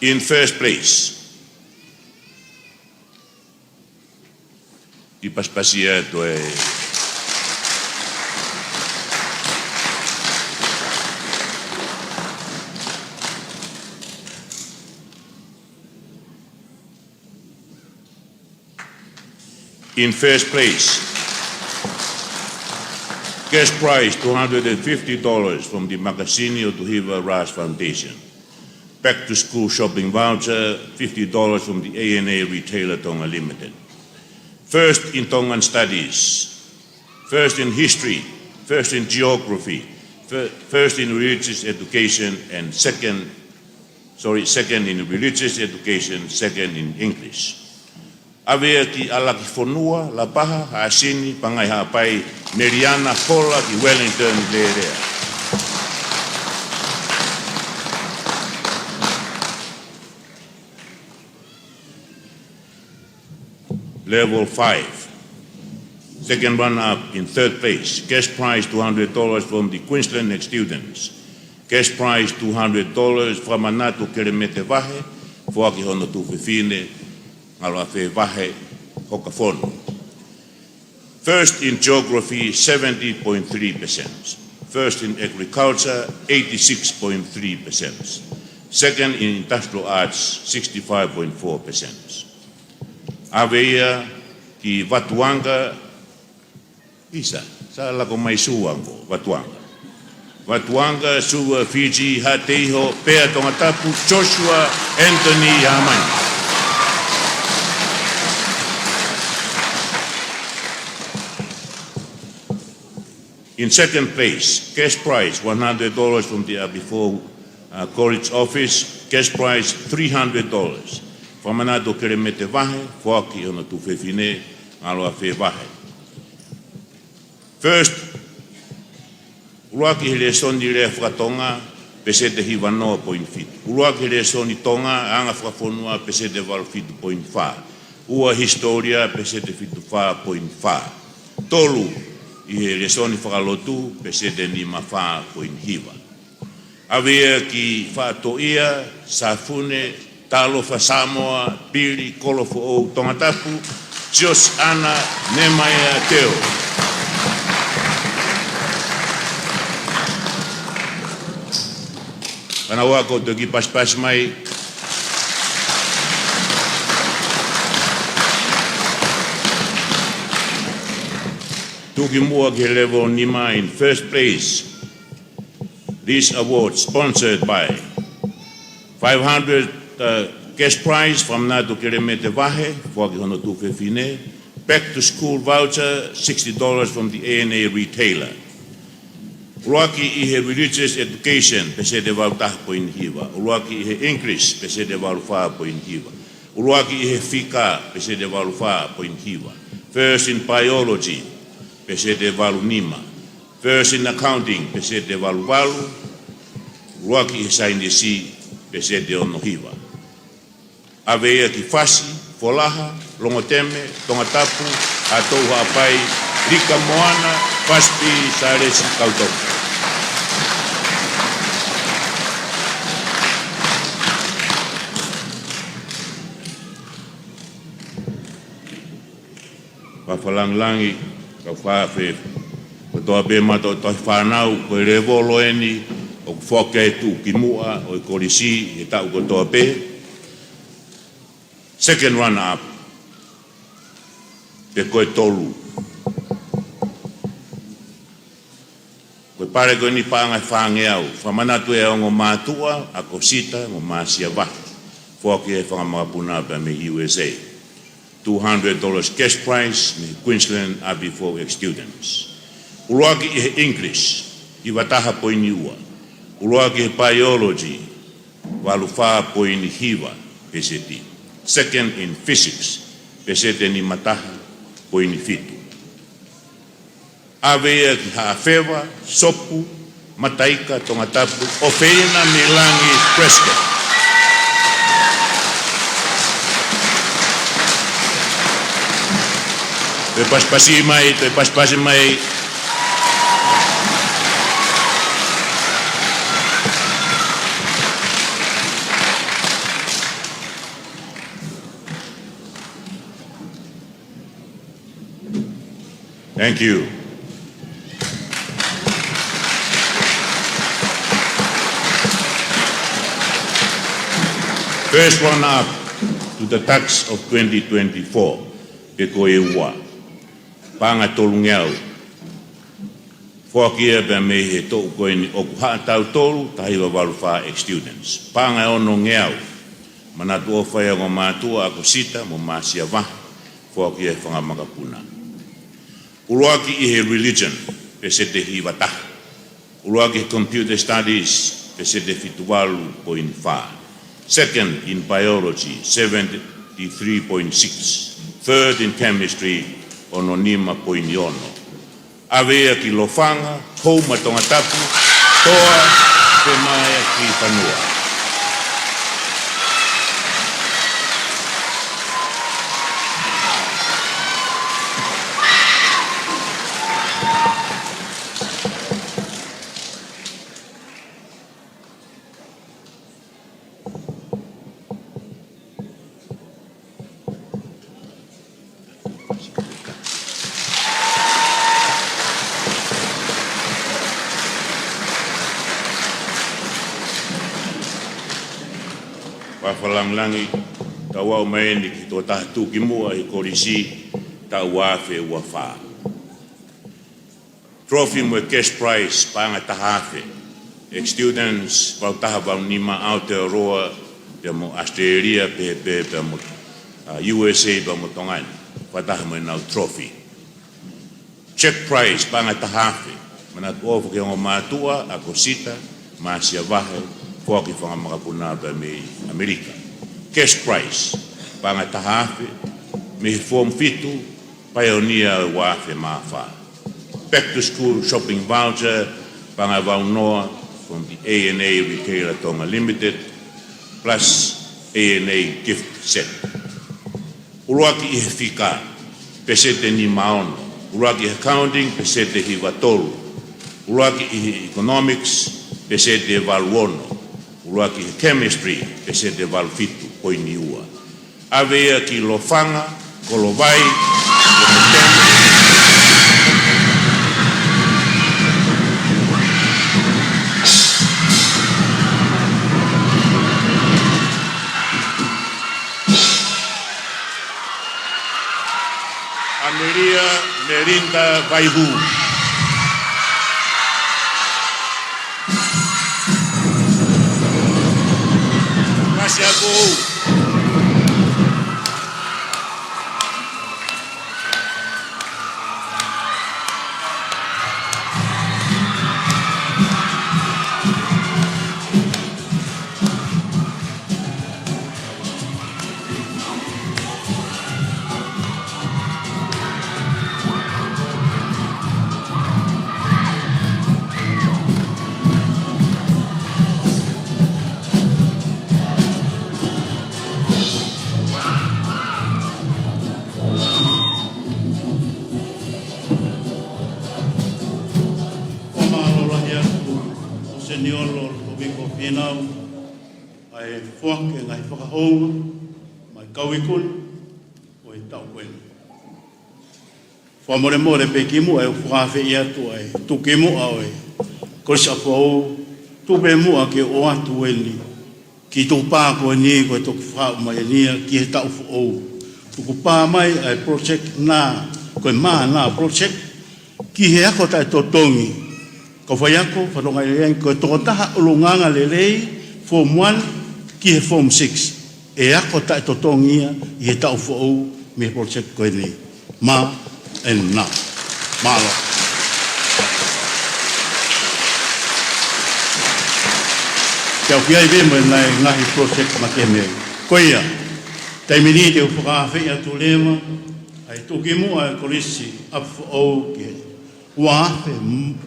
In first place. Kiʻi pasipasi atu e. In first place, cash prize two hundred and fifty dollars from the Makasini ʻOtu Hiva Trust Foundation. Back to school shopping voucher, fifty dollars from the A N A Retailer Tonga Limited. First in Tongan Studies, first in History, first in Geography, fir-, first in Religious Education, and second, sorry, second in Religious Education, second in English. ʻAvea ki ʻAlakifonua, Lapaha, Haʻasini, Pangai, Haʻapai, Meliana Kola ki Wellington, Lelea. Level five. Second runner-up in third place. Cash prize two hundred dollars from the Queensland Next Students. Cash prize two hundred dollars, Fakamanatu Kelemete Vahe, foaki hono tuofefine, Ngaloafe Vahe, Hokafonu. First in Geography, seventy point three percent. First in Agriculture, eighty-six point three percent. Second in Industrial Arts, sixty-five point four percent. ʻAvea ki Vatuanga, ʻisa, sa lako mai Suvango, Vatuanga. Vatuanga, Suva, Fiji, Haʻateiho, Pea, Tongatapu, Joshua Anthony Hamani. In second place, cash prize one hundred dollars from the Apifoʻou, uh, College Office, cash prize three hundred dollars. Fakamanatu Kelemete Vahe, foaki hono tuofefine, Ngaloafe Vahe. First, ʻuluaki he lēsoni lea faka-Tonga, peseti hiva noa poini fitu. ʻUluaki he lēsoni Tonga, anga fakafonua, peseti valu fitu poini fā. Ua, hisitōlia, peseti fitu fā poini fā. Tolu, ʻi he lēsoni fakalotu, peseti nima fā poini hiva. ʻAvea ki Faʻatoʻia, Safune, Talofa Samoa, Pili, Kolofoʻou, Tongatapu, Siosiana Nemaia Teo. Fānau ako, toki pasipasi mai. Tuʻukimuʻa ki he level nima in first place. This award sponsored by five hundred, uh, cash prize, Fakamanatu Kelemete Vahe, foaki hono tuofefine. Back to school voucher, sixty dollars from the A N A Retailer. ʻUluaki ʻi he Religious Education, peseti valu taha poini hiva. ʻUluaki ʻi he English, peseti valu fā poini hiva. ʻUluaki ʻi he Fika, peseti valu fā poini hiva. First in Biology, peseti ʻe valu nima. First in Accounting, peseti ʻe valu valu. ʻUluaki ʻi he Saienisi, peseti ʻe ono hiva. ʻAve ia ki Fasi, Folaha, Longoteme, Tongatapu, Haʻatoʻu Haʻapai, Lika Moana, Fasi Pī, Salesi, Kautoka. Fakalangilangi, kau fakaafeʻi kotoa pē ʻemau tauhi fānau, ko e lēvolo eni ʻoku foaki ai e tuʻukimuʻa ʻo e kolisi he taʻu kotoa pē. Second runner up, pe ko e tolu. Ko e pale ko eni paʻanga ʻe fāngeau, fakamanatu e ongo mātuʻa, ʻa Kosita mo Māsiavahe, foaki ʻe he fanga makapuna pea mei he U S A. Two hundred dollars cash prize mei he Queensland ʻApifoʻou ex-students. ʻUluaki ʻi he English, hiva taha poini ua. ʻUluaki he Biology, valu fā poini hiva peseti. Second in Physics, peseti ʻe nima taha poini fitu. ʻAve ia ki Haʻafeva, Sopu, Mataika, Tongatapu, ʻOfeina Milangi Prescott. Toe pasipasi mai, toe pasipasi mai. Thank you. First runner up to the Dux of twenty twenty-four, pe ko e ua. Paʻanga ʻe tolungeau. Foaki ia pea mei he toʻu ko eni ʻoku haʻa tautolu, taha hiva valu fā ex-students. Paʻanga ʻe onongeau. Manatu ʻofa ʻa e ongo mātuʻa ʻa Kosita mo Māsiavahe, foaki ʻe he fanga makapuna. ʻUluaki ʻi he Religion, peseti ʻe hiva taha. ʻUluaki he Computer Studies, peseti ʻe fitu valu poini fā. Second in Biology, seventy-three point six. Third in Chemistry, ono nima poini ono. ʻAve ia ki Lofanga, Houma, Tongatapu, Toa, Femaʻeaki, Fanua. Fakalangilangi, tau aʻu mai eni ki he tokotaha tuʻukimuʻa ʻi he kolisi, taʻu ua afe ua fā. Trophy mo e cash prize, paʻanga ʻe taha afe. Ex-students, valu taha valu nima, Aotearoa, pea mo Australia, pehē pē, pea mo, uh, U S A, pea mo Tonga ni. Fakataha mo ʻenau trophy. Check prize, paʻanga ʻe taha afe. Manatu ʻofa ki he ongo mātuʻa, ʻa Kosita Māsiavahe, foaki ʻe he fanga makapuna pea mei ʻAmelika. Cash prize, paʻanga ʻe taha afe, mei he Form fitu, Paionia ua afe mā fā. Back to school shopping voucher, paʻanga ʻe valu noa, from the A and A Retailer Tonga Limited, plus A and A gift set. ʻUluaki ʻi he Fika, peseti ʻe nima ono. ʻUluaki ʻi he Accounting, peseti ʻe hiva tolu. ʻUluaki ʻi he Economics, peseti ʻe valu ono. ʻUluaki ʻi he Chemistry, peseti ʻe valu fitu poini ua. ʻAve ia ki Lofanga, Kolovai, Longoteme. ʻAmelia Melinda Vaihu. Masiaku. Olo, Lotoviko Fīnau, ʻa e foaki e ngaahi fakahounga maʻa e kau ikuna ʻo e taʻu ko eni. Fakamolemole pē kimuʻa ʻeku fakaafeʻi atu ʻa e tuʻukimuʻa ʻo e Kolisi ʻApifoʻou, tuku pē muʻa ke ʻoatu eni ki he tukupā ko eni ko e toki fakaʻamu mai eni ia ki he taʻu foʻou. Tukupā mai ʻa e project na, ko e M A na project, ki he ako taʻetotongi. Kau faiako, fatongia lelei, ko e tokotaha ʻulungaanga lelei, Form One ki he Form Six. ʻE ako taʻetotongi ia ʻi he taʻu foʻou mei he project ko eni. Ma ena. Mālō. Ke au ki ai pē mo e ngaahi, ngaahi project makehe mei ai. Ko ia, taimi ni te u fakaafeʻi atu leva ʻa e tuʻukimuʻa ʻa e Kolisi ʻApifoʻou ki he ua afe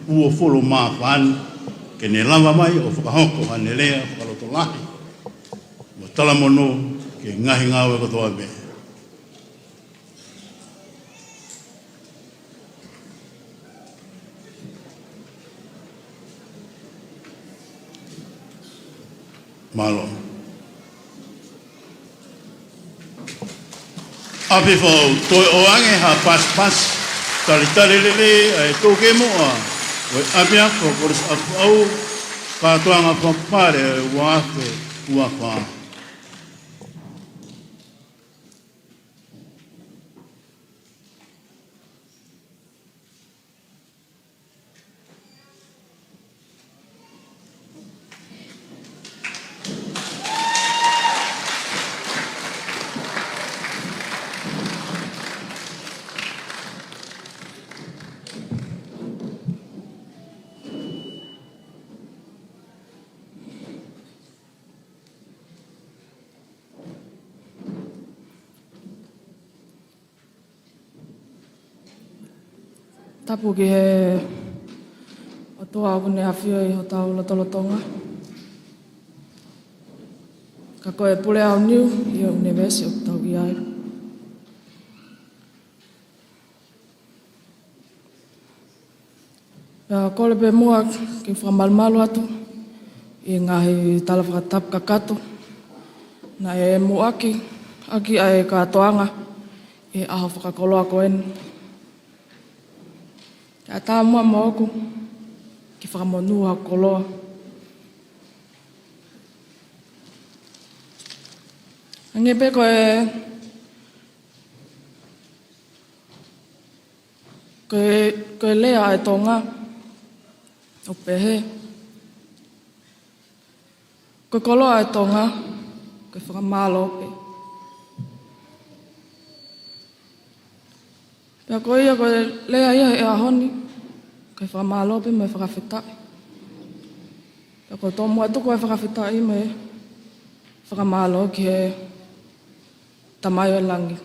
uofulu mā fā ni, ke ne lava mai ʻo fakahoko haʻane lea fakalotolahi mo talamonū ki he ngaahi ngāue kotoa pē. Mālō. ʻApifoʻou, toe ʻoange ha pasipasi talitali lelei ʻa e tuʻukimuʻa ʻo e ʻApiako Kolisi ʻApifoʻou, kātoanga fakapale ua afe ua fā. Tapu ki he ʻOtua ʻoku ne ʻafio ʻi hotau lotolotonga. Ka ko e pule aoniu ʻi he ʻunivēsi ʻoku tau ʻi ai. Pea kole pē muʻa ke fakamalumalu atu ʻi he ngaahi tala fakatapu kakato naʻe muʻaki ʻaki ʻa e kātoanga ʻi he ʻaho fakakoloa ko eni. Kae ʻatā muʻa moʻoku ke fakamonū hoku koloa. Hangē pē ko e, ko e, ko e lea ʻa e Tonga ʻoku pehē, ko e koloa ʻa e Tonga, ko e fakamālō pē. Pea ko ia ko e lea ia he ʻaho ni, ko e fakamālō pē mo e fakafetaʻi. Pea ʻoku ou tomuʻa tuku ʻa e fakafetaʻi mo e fakamālō ki he Tamai ʻo e langi.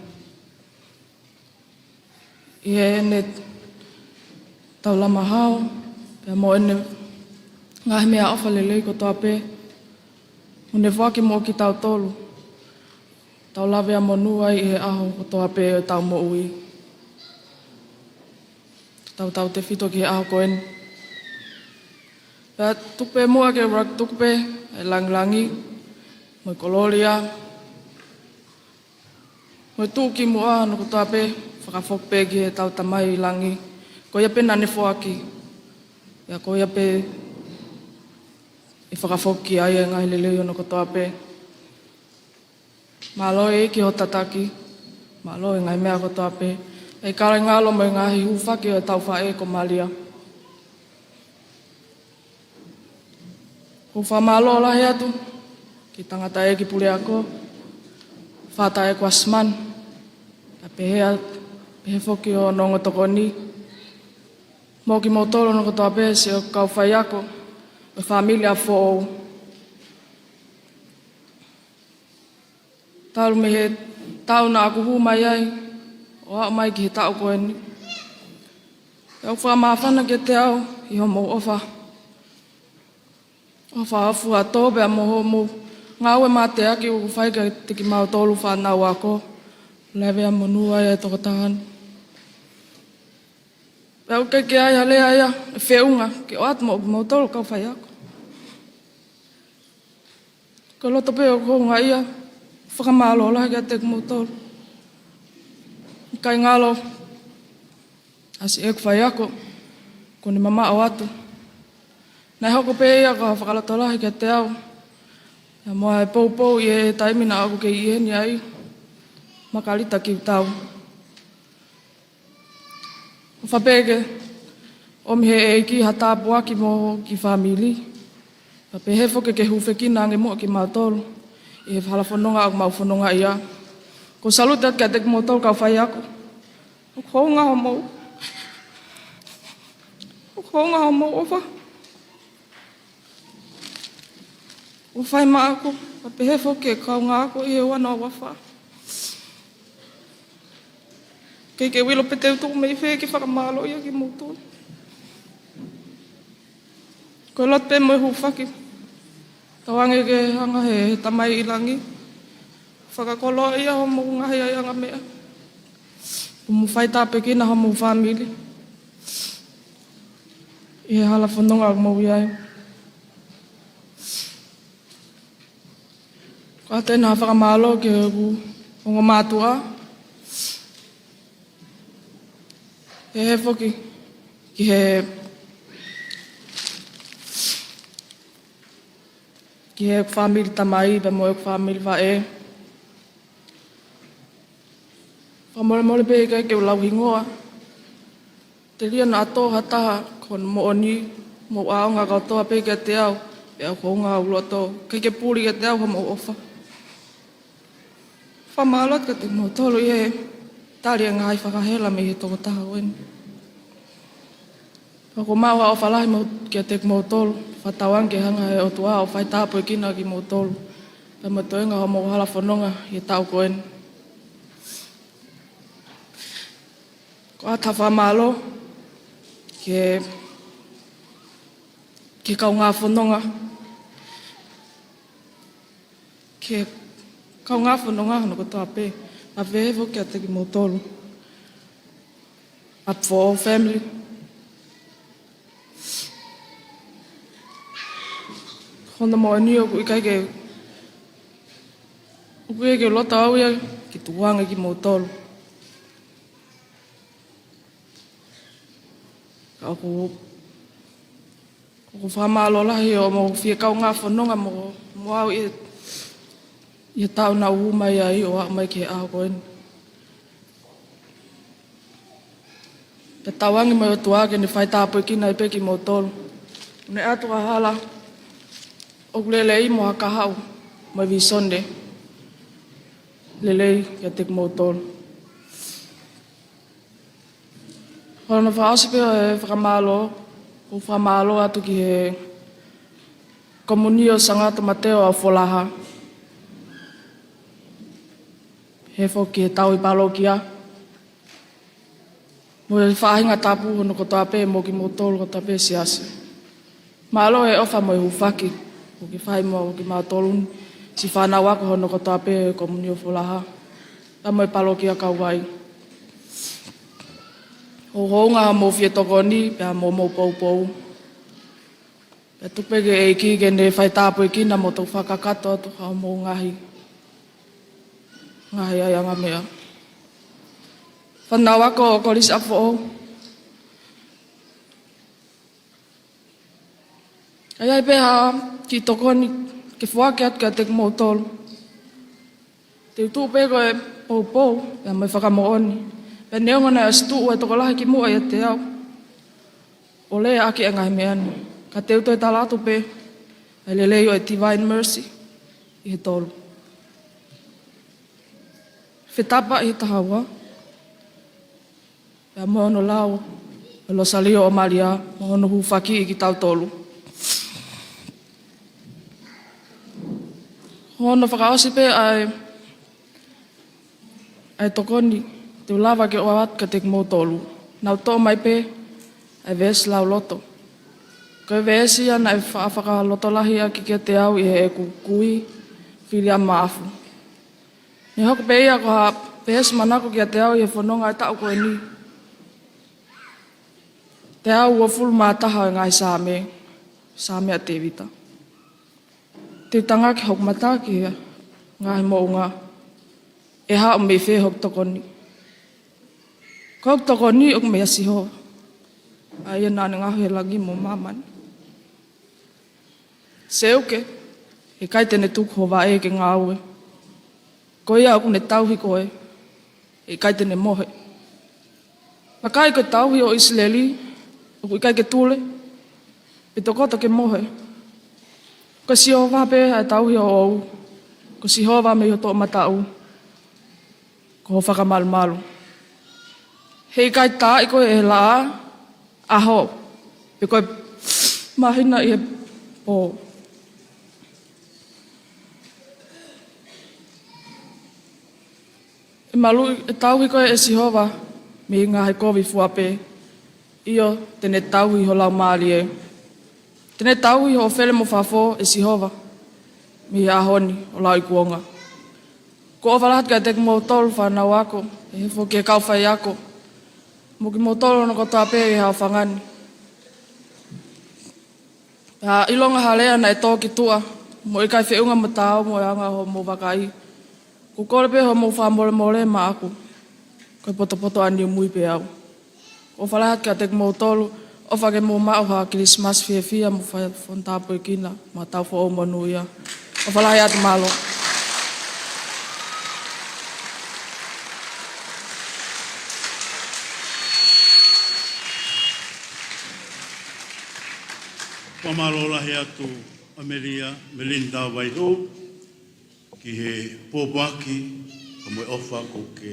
ʻI heʻene taulama hao, pea mo ʻene ngaahi meʻaʻofa lelei kotoa pē, ʻoku ne foaki moʻo kitautolu, tau lavea monū ai ʻi he ʻaho kotoa pē ʻo ʻetau moʻui. Tautautefito ki he ʻaho ko eni. Pea tuku pē muʻa ke u ʻuluaki tuku pē ʻa e langilangi mo e kolōlia mo e tuʻukimuʻa hono kotoa pē, fakafoki pē ki heʻetau Tamai ʻi langi. Ko ia pē naʻa ne foaki. Pea ko ia pē ʻe fakafoki ai e ngaahi lelei hono kotoa pē. Mālō e ʻEiki hoʻo tataki. Mālō e ngaahi meʻa kotoa pē. ʻEiki kalaingalo mo e ngaahi hūfaki ʻo ʻetau faʻē ko Malia. ʻOku ou fakamālō lahi atu ki he tangataʻeiki puleako, Fātaʻeiki Kuasiman, pea pehē a-, pehē foki hono ongo tokoni, mo kimoutolu hono kotoa pē siʻoku kau faiako, mo e fāmili ʻApifoʻou. Talu mei he taʻu naʻa ku hū mai ai, ʻo aʻu mai ki he taʻu ko eni. Pea ʻoku fakamāfana kiate au ʻi hoʻomou ʻofa. ʻOfa ʻofa atu pea mo hoʻomou ngāue mateaki ʻoku fai kiate kimautolu fānau ako. Lavea monū ai e tokotaha ni. Pea ʻoku ʻikai ke ʻi ai ha lea ia ʻe feʻunga ke ʻoatu moʻo kimoutolu kau faiako. Ko e loto pē ʻoku houngaʻia, fakamālō lahi kiate kimoutolu. ʻIkai ngalo ʻa siʻeku faiako, kuo ne mamaʻo atu. Naʻe hoko pē ia ko ha fakalotolahi kiate au, pea mo e poupou ʻi he taimi naʻa ku kei ʻi heni ai, Makalita Kiutau. ʻOfa pē ke ʻomi he ʻEiki ha tāpuaki mo e kiʻi fāmili. Pea pehē foki ke hūfekina ange muʻa kimautolu ʻi he hala fononga ʻoku mau fononga ai. ʻOku ou salute atu kiate kimoutolu kau faiako. ʻOku hounga homou, ʻoku hounga homou ʻofa. ʻOku fai maʻaku, pea pehē foki ki he kaungā ako ʻi he ua noa ua fā. ʻIkai ke u ʻilo pe te u tuʻu mei fē ke fakamālōʻia kimoutolu. Ko e loto pē mo e hūfaki. Tauange ke hanga he Tamai ʻi langi, fakakoloaʻia homou ngaahi ʻaiʻanga meʻa, pea mo faitāpuekina homou fāmili ʻi he hala fononga ʻoku mou ʻi ai. Ko ʻeku ʻoatu ʻeni ha fakamālō ki heʻeku ongo mātuʻa. Pehē foki ki he, ki he fāmili tamai pea mo e fāmili faʻē. Fakamolemole pē ʻikai ke u lau hingoa. Telia naʻa tō ha taha ko hono moʻoni, mou ʻaonga kotoa pē kiate au, pea ʻoku hounga au loto, ʻikai ke puli kiate au homou ʻofa. Fakamālō atu kiate kimoutolu ʻi he tali e ngaahi fakahela mei he tokotaha ko eni. Pea ʻoku ou maʻu ha ʻofa lahi mo kiate kimoutolu, fakatauange ke hanga he ʻOtua ʻo faitāpuekina kimoutolu, pea mo e toenga homou hala fononga ʻi he taʻu ko eni. ʻOku ou ʻoatu ha fakamālō ki he, ki he kaungā fononga, ki he kaungā fononga hono kotoa pē, pea pehē foki kiate kimoutolu. Up for all family. Hono moʻoni ʻoku ʻikai ke, ʻoku ʻikai ke u loto au ia ke tukuange kimoutolu. Ka ʻoku, ʻoku ou fakamālō lahi hoʻomou fie kaungā fononga mo, mo au ʻi he, ʻi he taʻu naʻa ku hū mai ai ʻo aʻu mai ki he ʻaho ko eni. Pea tauange mo e ʻOtua ke ne faitāpuekina ai pē kimoutolu. ʻOku ne ʻoatu ha hala ʻoku lelei mo ha kahaʻu mo e vīsone lelei kiate kimoutolu. Hono fakaʻosi pē ʻo e fakamālō, ʻoku ou fakamālō atu ki he Komunio Sangata Mateo ʻa Folaha. Pehē foki ki he tauhi palokia mo e faʻahinga tapu hono kotoa pē mo kimoutolu kotoa pē siasi. Mālō e ʻofa mo e hūfaki ʻoku ke fai mo kimautolu ni siʻi fānau ako hono kotoa pē Komunio Folaha, pea mo e palokia Kauvai. ʻOku hounga hoʻomou fie tokoni pea mo hoʻomou poupou. Pea tuku pē ki he ʻEiki ke ne faitāpuekina mo toki fakakakato atu hoʻomou ngaahi, ngaahi ʻaiʻanga meʻa. Fānau ako ʻo e Kolisi ʻApifoʻou. ʻOku ʻi ai pē ha kiʻi tokoni ke foaki atu kiate kimoutolu. Te u tuʻu pē ko e poupou, pea mo e fakamoʻoni. Pea neongo naʻe ʻosi tuʻu e tokolahi kimuʻa ʻiate au ʻo lea ʻaki e ngaahi meʻa ni, ka te u toe tala atu pē ʻa e lelei ʻo e Divine Mercy ʻi he tolu. Fetapa ʻi he taha ua. Pea mo hono lau ʻo e Losalio ʻo Malia, mo hono hūfakiʻi kitautolu. Hono fakaʻosi pē ʻa e, ʻa e tokoni te u lava ke ʻoatu kiate kimoutolu. Nau toʻo mai pē ʻa e veesi lauloto. Ko e veesi ia naʻe fa-, fakalotolahi ʻaki kiate au ʻe heʻeku kui, Filiama Afu. Ne hoko pē ia ko ha veesi manako kiate au ʻi he fononga e taʻu ko eni. Teau uofulu mā taha ʻo e ngaahi Saame, Saame ʻa Tēvita. Te u tangaki hoku mata ki he ngaahi moʻunga, ʻe haʻu mei fē hoku tokoni? Ko hoku tokoni ʻoku meia Sihova, ʻa ia naʻa ne ngaohi e langi mo māmani. Seuke, heʻikai te ne tuku ho vaʻe ke ngāue. Ko ia ʻoku ne tauhi koe, heʻikai te ne mohe. Vakai, ko e tauhi ʻo ʻIsileli ʻoku ʻikai ke tule, pe tokoto ke mohe. Ko Sihova pē ʻa e tauhi ʻoʻou, ko Sihova mei ho toʻomataʻu, ko ho fakamalumalu. Heʻikai taaʻi koe ʻe he laʻā, ʻaho, pe ko e māhina ʻi he pō. ʻE maluʻi, ʻe tauhi koe ʻe Sihova mei he ngaahi kovi fua pē. ʻIo, te ne tauhi ho laumālie. Te ne tauhi hoʻo fele mo fafo ʻe Sihova mei he ʻaho ni ʻo lauikuonga. ʻOku ou ʻofa lahi atu kiate kimoutolu fānau ako, ʻe he foki e kau faiako, mo kimoutolu hono kotoa pē ʻi he aofangani. ʻA, ʻilonga ha lea naʻe tō ki tuʻa, mo ʻikai feʻunga mo taau mo e anga hoʻomou vakai, ʻoku ou kole pē hoʻomou fakamolemole maʻaku. Ko e potopoto ʻa Niumui pē au. ʻOfa lahi atu kiate kimoutolu, ʻofa ke mou maʻu ha Kilisimasi fiefia mo fai fon tāpuekina, mo ha taʻu foʻou monūʻia. ʻOfa lahi atu, mālō. Fakamālō lahi atu ʻAmelia Melinda Vaihou, ki he pōpoaki, ka mo e ʻofa kuo ke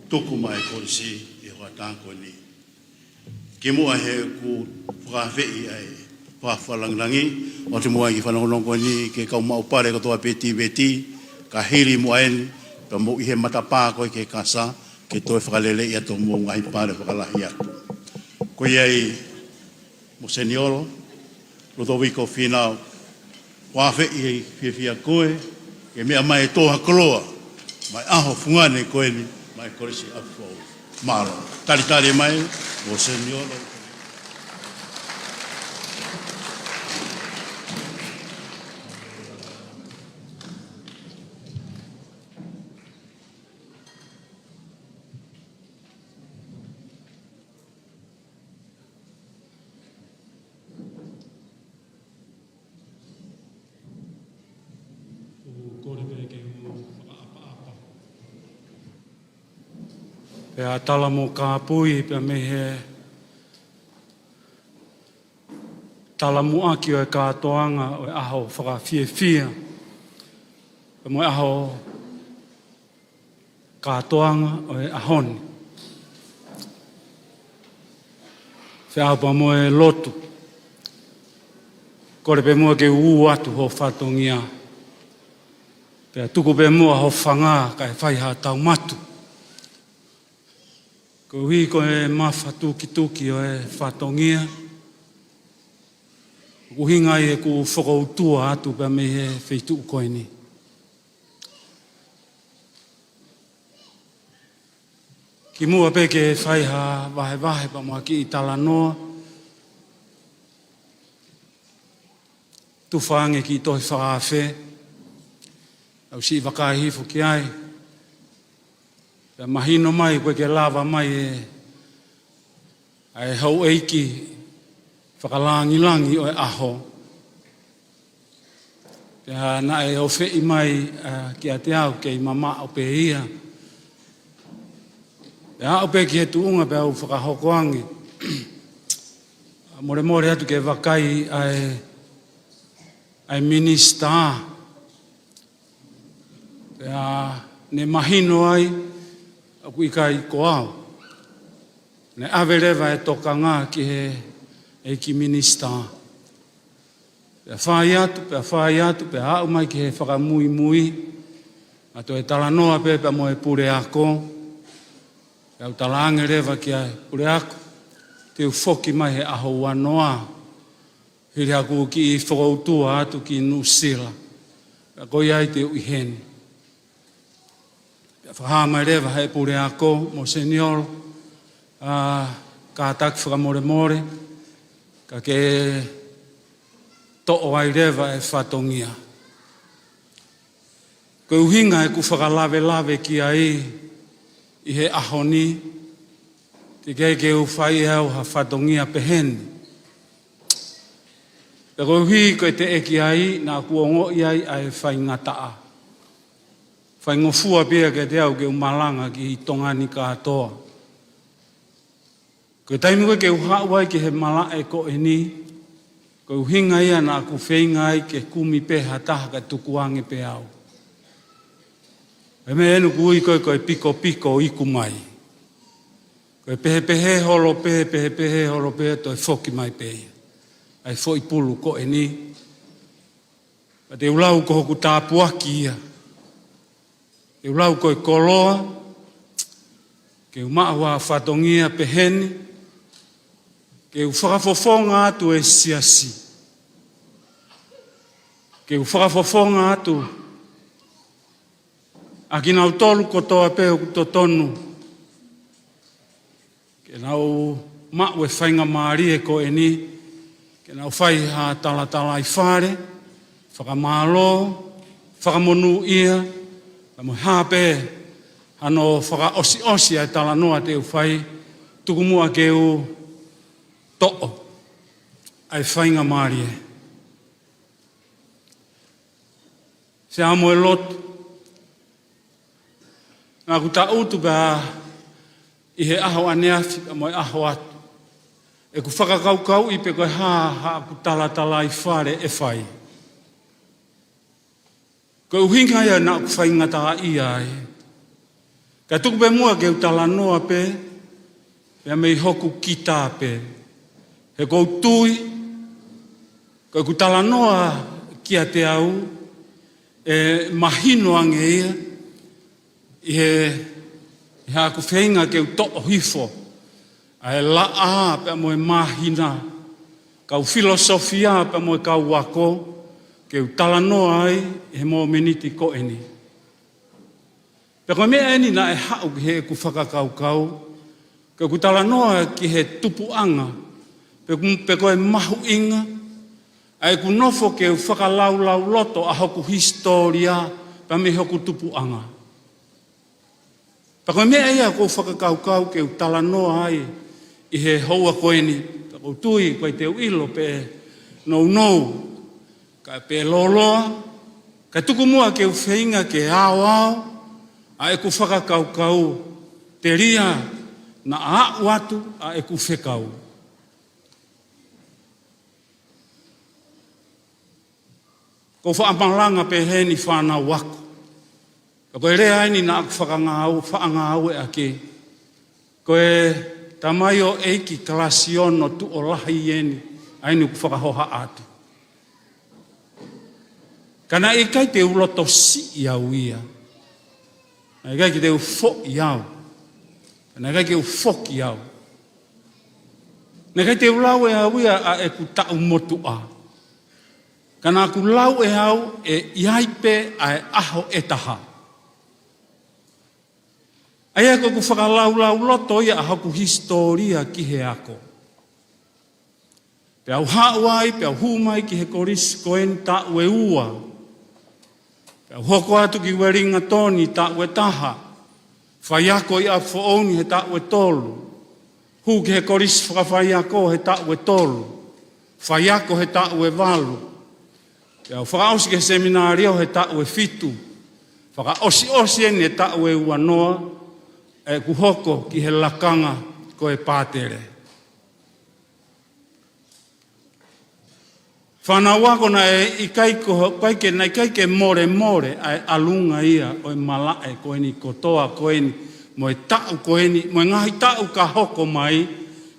tuku maʻa e kolisi ʻi he hoʻatā ko eni. Kimuʻa he ʻoku fakaafeʻi ʻa e fakafakalāngilangi, ʻoatu muʻa e kiʻi fanongonongo ko eni ki he kau maʻu pale kotoa pē tīveti, ka hili muʻa eni, pea mou ʻi he matapā ko ē ki he kasa, ke toe fakaleleiʻi atu hoʻomou ngaahi pale fakalahi atu. Ko ia ai, Moseniolo Lutoviko Fīnau, ʻoku ou fakaafeʻi fiefia koe, ke meʻa mai ʻo tō ha koloa, maʻa e ʻaho fungani ko eni, maʻa e Kolisi ʻApifoʻou. Mālō. Talitali mai, Moseniolo. ʻOku ou kole pē ke u fakaʻapaʻapa. Pea tala mo kāpui, pea mei he talamuʻaki ʻo e kātoanga ʻo e ʻaho fakafiefia, pea mo e ʻaho kātoanga ʻo e ʻaho ni. Feʻaupa mo e lotu. Kole pē muʻa ke ū atu ho fatongia. Pea tuku pē muʻa ho fanga kae fai ha taumatu. Koeʻuhi ko e mafatukituki ʻo e fatongia, ʻoku ʻuhinga ai ʻeku fokoutua atu pea mei he feituʻu ko eni. Kimuʻa pē ke fai ha vahevahe pea mo ha kiʻi talanoa, tufa ange kiʻi tohi fakaafe, ʻoku ou siʻi vakai hifo ki ai. Pea mahino mai ʻoku ʻikai ke lava mai ʻe ʻa e houʻeiki fakalāngilangi ʻo e ʻaho. Pea naʻe ʻofeʻi mai, ā, kiate au kei mamaʻo pē ia. Pea aʻu pē ki he tuʻunga pea u fakahoko ange. Molemole atu ke vakai ʻa e, ʻa e minisitā. Pea ne mahino ai ʻoku ʻikai ko au. Ne ʻave leva e tokanga ki he ʻEiki Minisitā. Pea fai atu, pea fai atu, pea aʻu mai ki he fakamuimui. ʻA toe talanoa pē pea mo e puleako. Pea u talaange leva ki ai, puleako, te u foki mai he ʻaho uanoa. Hili haʻaku kiʻi fokoutua atu ki Nuʻusila. Pea ko ia ai te u ʻi heni. Pea fakahā mai leva he puleako, Moseniolo, ā, kātaki fakamolemole, ka ke toʻo ai leva e fatongia. Ko e ʻuhinga ʻeku fakalavelave ki ai ʻi he ʻaho ni, teʻeki ai ke u fai ʻe au ha fatongia pehē ni. Pea koeʻuhi ko e teʻeki ai naʻa ku ongoʻi ai ʻa e faingataʻa. Faingofua pē ia kiate au ke u malanga ki Tonga ni kātoa. Ko e taimi ko ē ke u haʻu ai ki he malaʻe ko eni, ko e ʻuhinga ia naʻa ku feinga ai ke kumi pē ha taha kae tukuange pē au. Ko e meʻa eni ʻoku ui ko ē ko e pikopiko iku mai. Ko e pehepehē holo pē, pehepehē holo pē, toe foki mai pē ia. ʻA e foʻi pulu ko eni. Pea te u lau ko hoku tāpuaki ia. Te u lau ko e koloa, ke u maʻu ha fatongia pehē ni, ke u fakafofonga atu e siasi. Ke u fakafofonga atu ʻa kinautolu kotoa pē ʻoku totonu ke nau maʻu e faingamālie ko eni, ke nau fai ha talatalaifale, fakamālō, fakamonūʻia, pea mo e hā pē hano fakaʻosiʻosi ʻa e talanoa te u fai, tuku muʻa ke u toʻo ʻa e faingamālie. Sea mo e lotu. Naʻa ku taʻutu pē ʻi he ʻaho ʻaneafi pea mo e ʻaho atu, ʻeku fakakaukauʻi pe ko e hā haʻaku talatalaifale ʻe fai. Ko e ʻuhinga ia naʻa ku faingataʻaʻia ai. Ka tuku pē muʻa ke u talanoa pē, pea mei hoku kita pē. He ʻoku ou tui, ko ʻeku talanoa kiate au, ʻe mahino ange ia, ʻi he, ʻi haʻaku feinga ke u toʻo hifo ʻa e laʻā pea mo e māhina, kau filosofia pea mo e kau ako, ke u talanoa ai ʻi he momeniti ko eni. Pea ko e meʻa eni naʻe haʻu ki heʻeku fakakaukau, ke u talanoa ki he tupuʻanga, pe, pe ko e mahuʻinga ʻa ʻeku nofo ke u fakalaulauloto ʻa hoku hisitōlia pea mei hoku tupuʻanga. Pea ko e meʻa ia ʻoku ou fakakaukau ke u talanoa ai ʻi he houa ko eni, pea ʻoku ou tui ʻoku ʻikai te u ʻilo pe nounou, kae pe lōloa, kae tuku muʻa ke u feinga ke aoao ʻa ʻeku fakakaukau, telia naʻa aʻu atu ʻa ʻeku fekau. Ko e faʻa malanga pehē ni fānau ako. Ka ko e lea eni naʻa ku fakangāu-, faʻa ngāueʻaki. Ko e tamaioʻeiki kalasi ono tuʻo lahi eni, ʻa eni ʻoku fakahohaʻa atu. Ka naʻe ʻikai te u loto siʻi au ia. Naʻe ʻikai ke te u foʻi au. Ka naʻe ʻikai ke u foki au. Naʻe ʻikai te u lau ʻe au ia ʻa ʻeku taʻu motuʻa. Ka naʻa ku lau ʻe au ʻe ʻi ai pē ʻa e ʻaho ʻe taha. ʻA ia ko ʻeku fakalaulauloto ia ʻa hoku hisitōlia ki he ako. Pea u haʻu ai, pea u hū mai ki he kolisi ko eni taʻu ʻe ua. Pea u hoko atu ki Uelingatoni taʻu ʻe taha. Faiako ʻi ʻApifoʻou ni he taʻu ʻe tolu. Hū ki he kolisi fakafaiako he taʻu ʻe tolu. Faiako he taʻu ʻe valu. Pea u fakaʻosi ki he seminalio he taʻu ʻe fitu. Fakaʻosiʻosi eni he taʻu ʻe uanoa, ʻeku hoko ki he lakanga ko e pātele. Fānau ako, naʻe ʻikai ko, ʻikai ke, naʻe ʻikai ke molemole ʻa e ʻalunga ia ʻo e malaʻe ko eni, kotoa ko eni, mo e taʻu ko eni, mo e ngaahi taʻu ka hoko mai,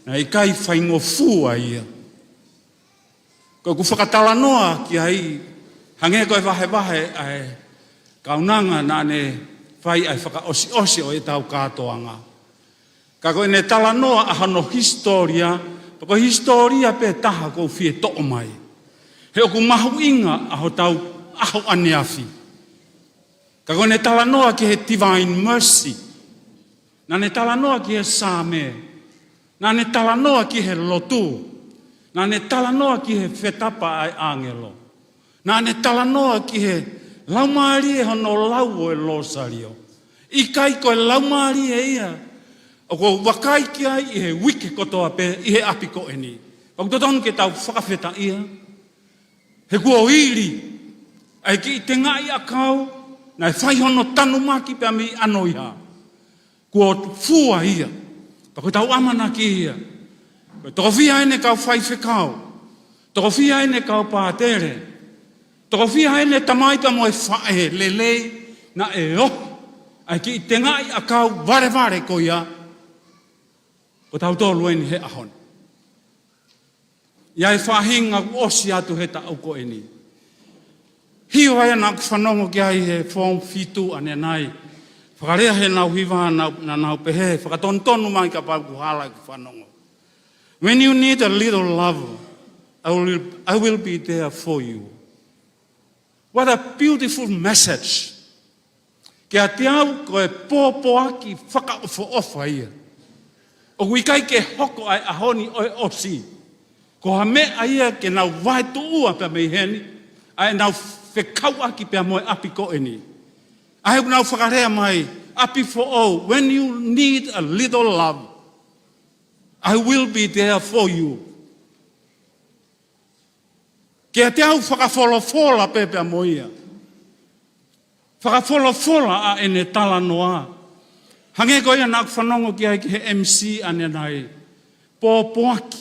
naʻe ʻikai faingofua ia. Ko ʻeku fakatalanoa ki ai, hangē ko e vahevahe ʻa e kaunanga naʻa ne fai ʻa e fakaʻosiʻosi ʻo ʻetau kātoanga. Ka ko ʻene talanoa ʻa hono hisitōlia, pea ko e hisitōlia pē taha ʻoku ou fie toʻo mai. He ʻoku mahuʻinga ʻa hotau ʻaho ʻaneafi. Ka ko ʻene talanoa ki he Divine Mercy. Naʻa ne talanoa ki he Saame. Naʻa ne talanoa ki he lotu. Naʻa ne talanoa ki he fetapa ʻa e ʻāngelo. Naʻa ne talanoa ki he Laumālie hono lau ʻo e Lōsalio. ʻIkai ko e laumālie ia ʻoku ou vakai ki ai ʻi he uike kotoa pē ʻi he ʻapi ko eni. Pea ʻoku totonu ke tau fakafetaʻia. He kuo ili ʻa e kiʻi tengaʻi ʻakau naʻe fai hono tanumaki pea mei ʻanoiha. Kuo fua ia. Pea ko ʻetau ʻamanaki ia. Ko e tokofia ʻene kau faifekau. Tokofia ʻene kau pātele. Tokofia ʻene tamai pea mo e faʻē lelei naʻe ʻoho ʻa e kiʻi tengaʻi ʻakau valevale ko ia. Ko tautolu eni he ʻaho ni. ʻI ai e faʻahinga kuo ʻosi atu he taʻu ko eni. Hiva ia naʻa ku fanongo ki ai he Form fitu ʻanenai. Fakalea heʻenau hiva naʻa nau, naʻa nau pehē, fakatonutonu mai kapau ʻoku hala ʻeku fanongo. When you need a little love, I will, I will be there for you. What a beautiful message. Kiate au ko e pōpoaki fakaʻofoʻofa ia. ʻOku ʻikai ke hoko ʻa e ʻaho ni ʻo e ʻosi. Ko ha meʻa ia ke nau vaetuʻua pea mei heni, ʻa ʻenau fekauʻaki pea mo e ʻapi ko eni. ʻA ē ʻoku nau fakalea mai, ʻapi foʻou, when you need a little love, I will be there for you. Kiate au fakafolofola pē pea mo ia. Fakafolofola ʻa ʻene talanoa. Hangē ko ia naʻa ku fanongo ki ai ki he M C ʻanenai. Pōpoaki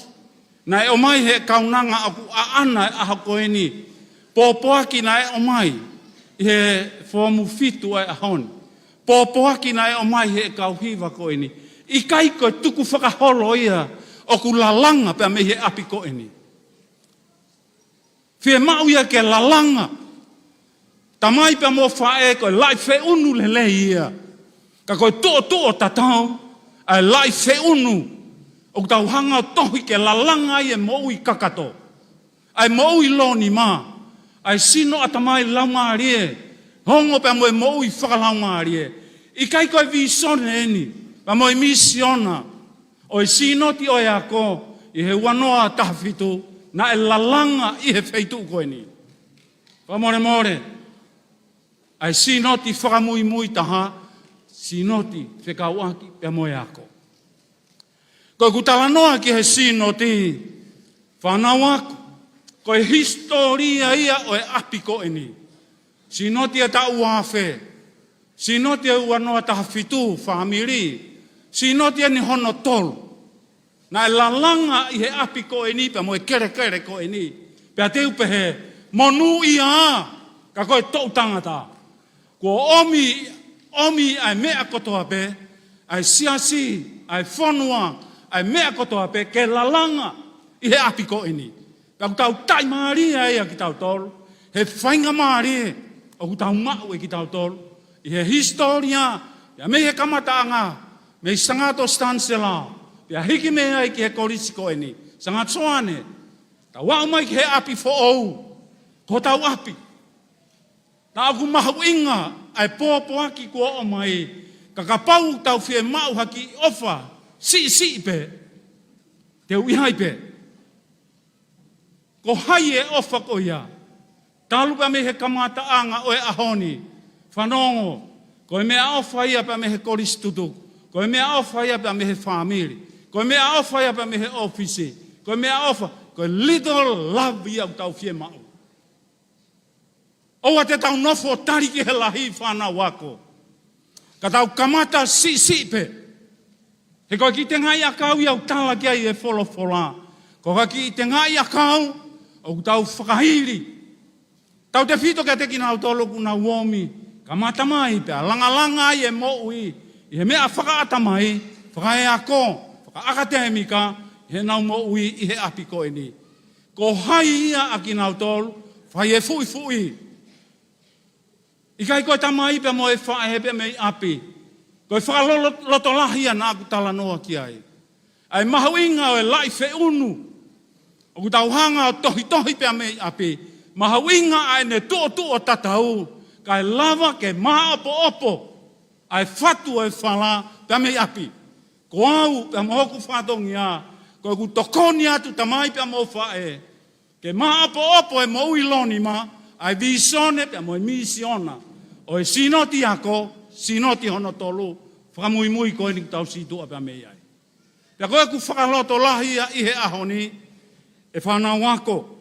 naʻe ʻomai he kaunanga ʻoku ʻaʻana e ʻaho ko eni. Pōpoaki naʻe ʻomai ʻi he Form fitu ʻa e ʻaho ni. Pōpoaki naʻe ʻomai he kau hiva ko eni. ʻIkai ko e tukufakaholo ia ʻoku lalanga pea mei he ʻapi ko eni. Fiemaʻu ia ke lalanga. Tamai pea mo faʻē ko e laʻi feʻunu lelei ia. Ka ko e tuʻotuʻo tatau ʻa e laʻi feʻunu ʻoku tau hanga ʻo tohi ke lalanga ai e moʻui kakato. ʻA e moʻui lōnima. ʻA e sino, ʻatamai, laumālie. Ongo pea mo e moʻui fakalaumālie. ʻIkai ko e vīsone eni pea mo e misiona ʻo e Sīnoti ʻo e Ako ʻi he ua noa taha fitu naʻe lalanga ʻi he feituʻu ko eni. Fakamolemole, ʻa e Sīnoti fakamuimui taha, Sīnoti fekauʻaki pea mo e Ako. Ko ʻeku talanoa ki he Sīnoti, fānau ako, ko e hisitōlia ia ʻo e ʻapi ko eni. Sīnoti e taʻu ua afe, Sīnoti e ua noa taha fitu, fāmili, Sīnoti eni hono tolu. Naʻe lalanga ʻi he ʻapi ko eni pea mo e kelekele ko eni. Pea te u pehē, monūʻia, ka ko e toʻu tangata. Kuo ʻomi, ʻomi ʻa e meʻa kotoa pē, ʻa e siasi, ʻa e fonua, ʻa e meʻa kotoa pē, ke lalanga ʻi he ʻapi ko eni. Pea ʻoku tau taʻimālie ai ʻa kitautolu he faingamālie ʻoku tau maʻu ʻe kitautolu ʻi he hisitōlia, pea mei he kamataʻanga, mei Sangato Stanislaus, pea hiki mei ai ki he kolisi ko eni, Sangato Soane, tau aʻu mai ki he ʻapi foʻou, ko hotau ʻapi. Naʻa ʻoku mahuʻinga ʻa e pōpoaki kuo ʻomai, ka kapau ʻoku tau fiemaʻu ha kiʻi ʻofa siʻisiʻi pē, te u ʻi ai pē. Ko hai e ʻofa ko ia? Talu pea mei he kamataʻanga ʻo e ʻaho ni, fanongo, ko e meʻaʻofa ia pea mei he kolisi tutuku, ko e meʻaʻofa ia pea mei he fāmili, ko e meʻaʻofa ia pea mei he ʻōfisi, ko e meʻaʻofa, ko e little love ia ʻoku tau fiemaʻu. ʻOua te tau nofo tali ki he lahi, fānau ako. Ka tau kamata siʻisiʻi pē. He ko e kiʻi tengaʻi ʻakau ia ʻoku tala ki ai e folofola. Ko e kiʻi tengaʻi ʻakau ʻoku tau fakaili. Tautefito kiate kinautolu ʻoku nau ōmi, kamata mai pea langalanga ai e moʻui ʻi he meʻa fakaʻatamai, fakaeako, fakaʻakatemika, ʻi heʻenau moʻui ʻi he ʻapi ko eni. Ko hai ia ʻa kinautolu, fai e fuʻifuʻi. ʻIkai ko e tamai pea mo e faʻē pea mei ʻapi. Ko e fakalolo-, lotolahi ia naʻa ku talanoa ki ai. ʻA e mahuʻinga ʻo e laʻi feʻunu ʻoku tau hanga ʻo tohitohi pea mei ʻapi. Mahuʻinga ʻa ʻene tuʻotuʻo tatau, kae lava ke māʻopoʻopo ʻa e fatu ʻo e fala pea mei ʻapi. Ko au pea mo hoku fatongia, ko ʻeku tokoni atu tamai pea mo faʻē, ke māʻopoʻopo e moʻui lōnima, ʻa e vīsone pea mo e misiona ʻo e Sinoti ako, Sinoti hono tolu, fakamuimui ko eni ʻoku tau situʻa pea mei ai. Pea ko ʻeku fakalotolahi ia ʻi he ʻaho ni, ʻe fānau ako.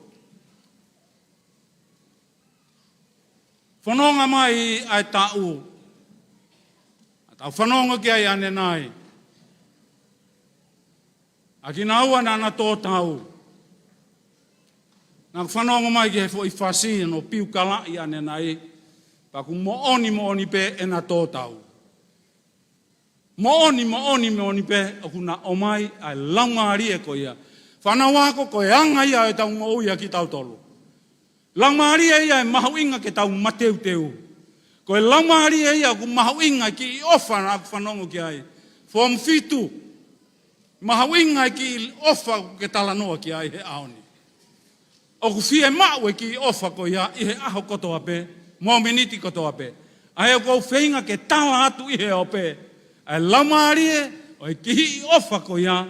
Fononga mai ʻa e taʻu, ʻa tau fanongo ki ai ʻanenai. ʻA kinaua naʻa na tō tau. Naʻa ku fanongo mai ki he foʻi fasi, ʻa e piu kalaʻi ʻanenai. Pea ʻoku moʻoni, moʻoni pē ʻena tō tau. Moʻoni, moʻoni, moʻoni pē, ʻoku na ʻomai ʻa e laumālie ko ia. Fānau ako, ko e anga ia ʻo ʻetau moʻui ʻa kitautolu. Laumālie ia ʻe mahuʻinga ke tau mateuteu. Ko e laumālie ia ʻoku mahuʻinga e kiʻi ʻofa naʻa ku fanongo ki ai. Foomu fitu. Mahuʻinga e kiʻi ʻofa ʻoku ke talanoa ki ai he ʻaho ni. ʻOku fiemaʻu e kiʻi ʻofa ko ia ʻi he ʻaho kotoa pē, mōmeniti kotoa pē. ʻA ia ʻoku ou feinga ke tala atu ʻi he ope ʻa e laumālie ʻo e kiʻi ʻofa ko ia,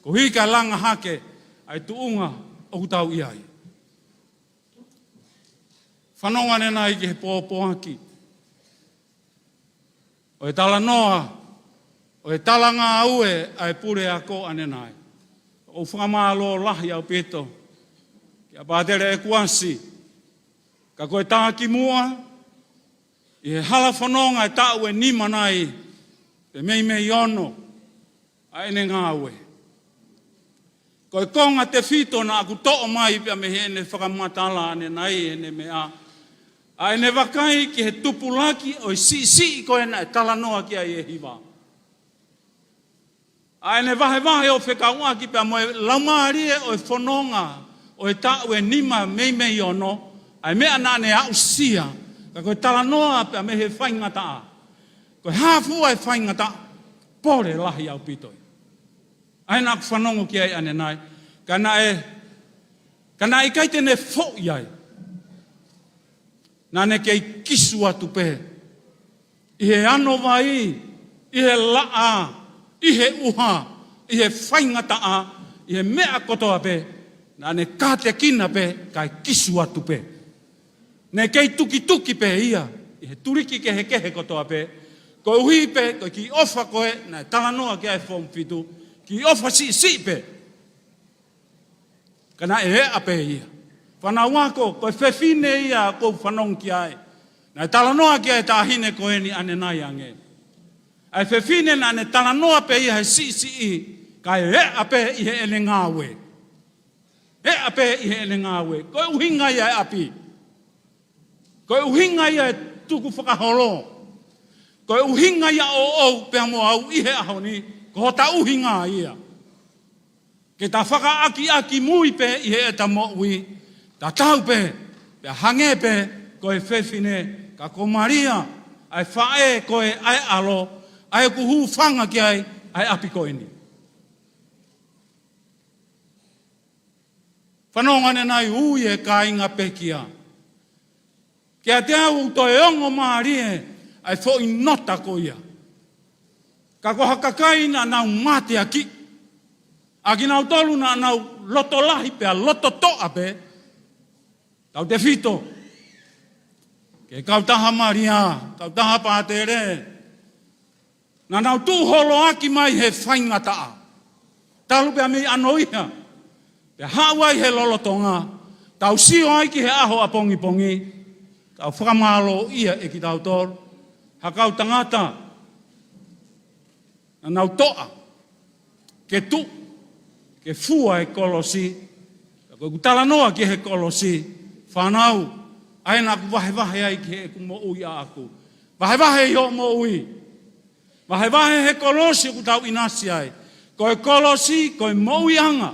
koeʻuhi kae langa hake ʻa e tuʻunga ʻoku tau ʻi ai. Fanongo ʻanenai ki he pōpoaki ʻo e talanoa, ʻo e talangāue ʻa e puleako ʻanenai. ʻOku ou fakamālō lahi ʻaupito kia Pātele ʻEkuasi. Ka ko e tā kimuʻa, ʻi he hala fononga ʻe taʻu ʻe nima nai, pe meimei ono, ʻa ʻene ngāue. Ko e konga tefito naʻa ku toʻo mai pea mei heʻene fakamatala ʻanenai ʻene meʻa. ʻA ʻene vakai ki he tupulaki ʻo e siʻisiʻi ko ē naʻe talanoa ki ai e hiva. ʻA ʻene vahevahe ʻo fekauʻaki pea mo e laumālie ʻo e fononga ʻo e taʻu ʻe nima meimei ono, ʻa e meʻa naʻa ne aʻusia, ka ko e talanoa pea mei he faingataʻa. Ko e hā fua e faingataʻa, pole lahi ʻaupito ia. ʻA ia naʻa ku fanongo ki ai ʻanenai, ka naʻe, ka naʻe ʻikai te ne foʻi ai. Naʻa ne kei kisu atu pē. ʻI he ano vai, ʻi he laʻā, ʻi he ʻuha, ʻi he faingataʻa, ʻi he meʻa kotoa pē, naʻa ne kātekina pē, kae kisu atu pē. Ne kei tukituki pē ia, ʻi he tuliki kehekehe kotoa pē, koeʻuhi pē, ko e kiʻi ʻofa ko ē, naʻe talanoa ki ai e foomu fitu, kiʻi ʻofa siʻisiʻi pē. Ka naʻe eʻa pē ia. Fānau ako, ko e fefine ia ʻoku ou fanongo ki ai. Naʻe talanoa ki ai e taʻahine ko eni ʻanenai ange. ʻA e fefine naʻa ne talanoa pē ia he siʻisiʻi, kae eʻa pē ʻi heʻene ngāue. Eʻa pē ʻi heʻene ngāue. Ko e ʻuhinga ia e ʻapi. Ko e ʻuhinga ia e tukufakaholo. Ko e ʻuhinga ia ʻoʻou pea mo au ʻi he ʻaho ni, ko hota ʻuhinga ia. Ke ta fakaʻakiʻakimui pē ʻi heʻeta moʻui, tatau pē, pea hangē pē ko e fefine, ka ko Malia, ʻa e faʻē ko ē ʻa e ʻAlo, ʻa ia ʻoku hūfanga ki ai ʻa e ʻapi ko eni. Fanongo ʻanenai, ui e kāinga pekia. Kiate au ʻoku toe ongo mālie ʻa e foʻi nota ko ia. Ka ko ha kakai naʻa nau mateaki. ʻA kinautolu naʻa nau loto lahi pea loto toʻa pē. Tautefito ki he kautaha Malia, kautaha Pātele. Naʻa nau tuʻu holoaki mai he faingataʻa. Talu pea mei ʻanoiha. Pea haʻu ai he lolotonga. Tau sio ai ki he ʻaho ʻapongipongi. Tau fakamālōʻia ʻe kitautolu. Ha kau tangata. Naʻa nau toʻa. Ke tuʻu. Ke fua e kolosi. Ka ko ʻeku talanoa ki he kolosi. Fānau. ʻA ia naʻa ku vahevahe ai ki heʻeku moʻui ʻaʻaku. Vahevahe ʻi hoʻo moʻui. Vahevahe he kolosi ʻoku tau ʻinasi ai. Ko e kolosi, ko e moʻuiʻanga.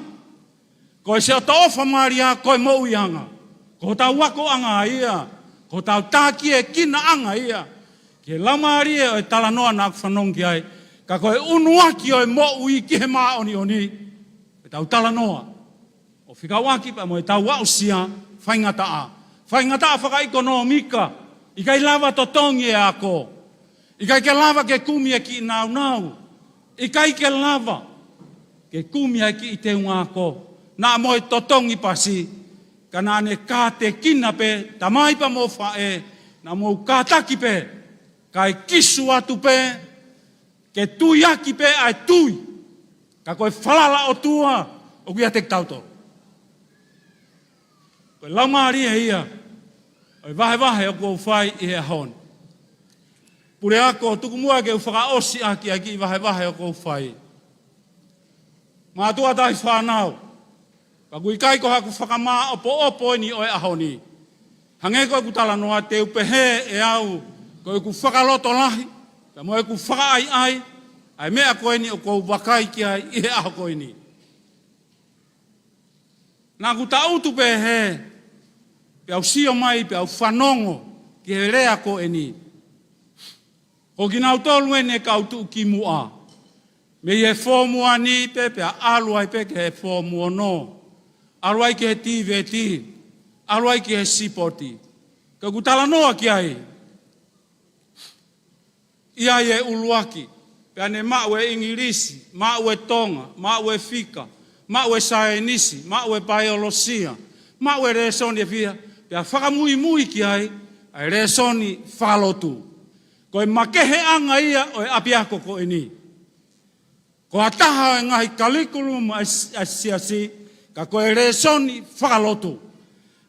Ko e siʻoto ʻofa Malia, ko e moʻuiʻanga. Ko hotau akoʻanga ia. Ko hotau tākiekinaʻanga ia. Ki he laumālie ʻo e talanoa naʻa ku fanongo ki ai. Ka ko e ʻunuaki ʻo e moʻui ki he māʻoniʻoni. Ko ʻetau talanoa. ʻO fekauʻaki pea mo ʻetau aʻusia, faingataʻa. Faingataʻa fakaʻekonōmika, ʻikai lava totongi e ako. ʻIkai ke lava ke kumi e kiʻi nāunau. ʻIkai ke lava ke kumi e kiʻi teunga ako. Naʻa mo e totongi pasi. Ka naʻa ne kātekina pē, tamai pea mo faʻē, naʻa mou kātaki pē, kae kisu atu pē, ke tuiaki pē ʻa e tui. Ka ko e falala ʻOtua ʻoku ʻiate kitautolu. Ko e laumālie ia ʻo e vahevahe ʻoku ou fai ʻi he ʻaho ni. Puleako, tuku muʻa ke u fakaʻosi ʻaki ʻa e kiʻi vahevahe ʻoku ou fai. Mātuʻa tauhi fānau, pea ʻoku ʻikai ko haku fakamāʻopoʻopo eni ʻo e ʻaho ni. Hangē ko ʻeku talanoa, te u pehē ʻe au ko ʻeku fakalotolahi, pea mo ʻeku fakaʻaiʻai ʻa e meʻa ko eni ʻoku ou vakai ki ai ʻi he ʻaho ko eni. Naʻa ku tangutu pē hē, peau sio mai, peau fanongo ki he lea ko eni. Ko kinautolu eni e kau tuʻukimuʻa. Mei he Form One pē, pea ʻalu ai pē ki he Form Ono. ʻAlu ai ki he TVET. ʻAlu ai ki he sipoti. Ka ʻoku talanoa ki ai. ʻI ai e ʻuluaki, pea ne maʻu e ʻIngilisi, maʻu e Tonga, maʻu e fika, maʻu e saienisi, maʻu e paiolosia, maʻu e lēsoni ʻe fiha, pea fakamuimui ki ai ʻa e lēsoni fakalotu. Ko e makeheʻanga ia ʻo e ʻapiako ko eni. Ko ha taha ʻo e ngaahi curriculum ʻa e si-, ʻa e siasi, ka ko e lēsoni fakalotu.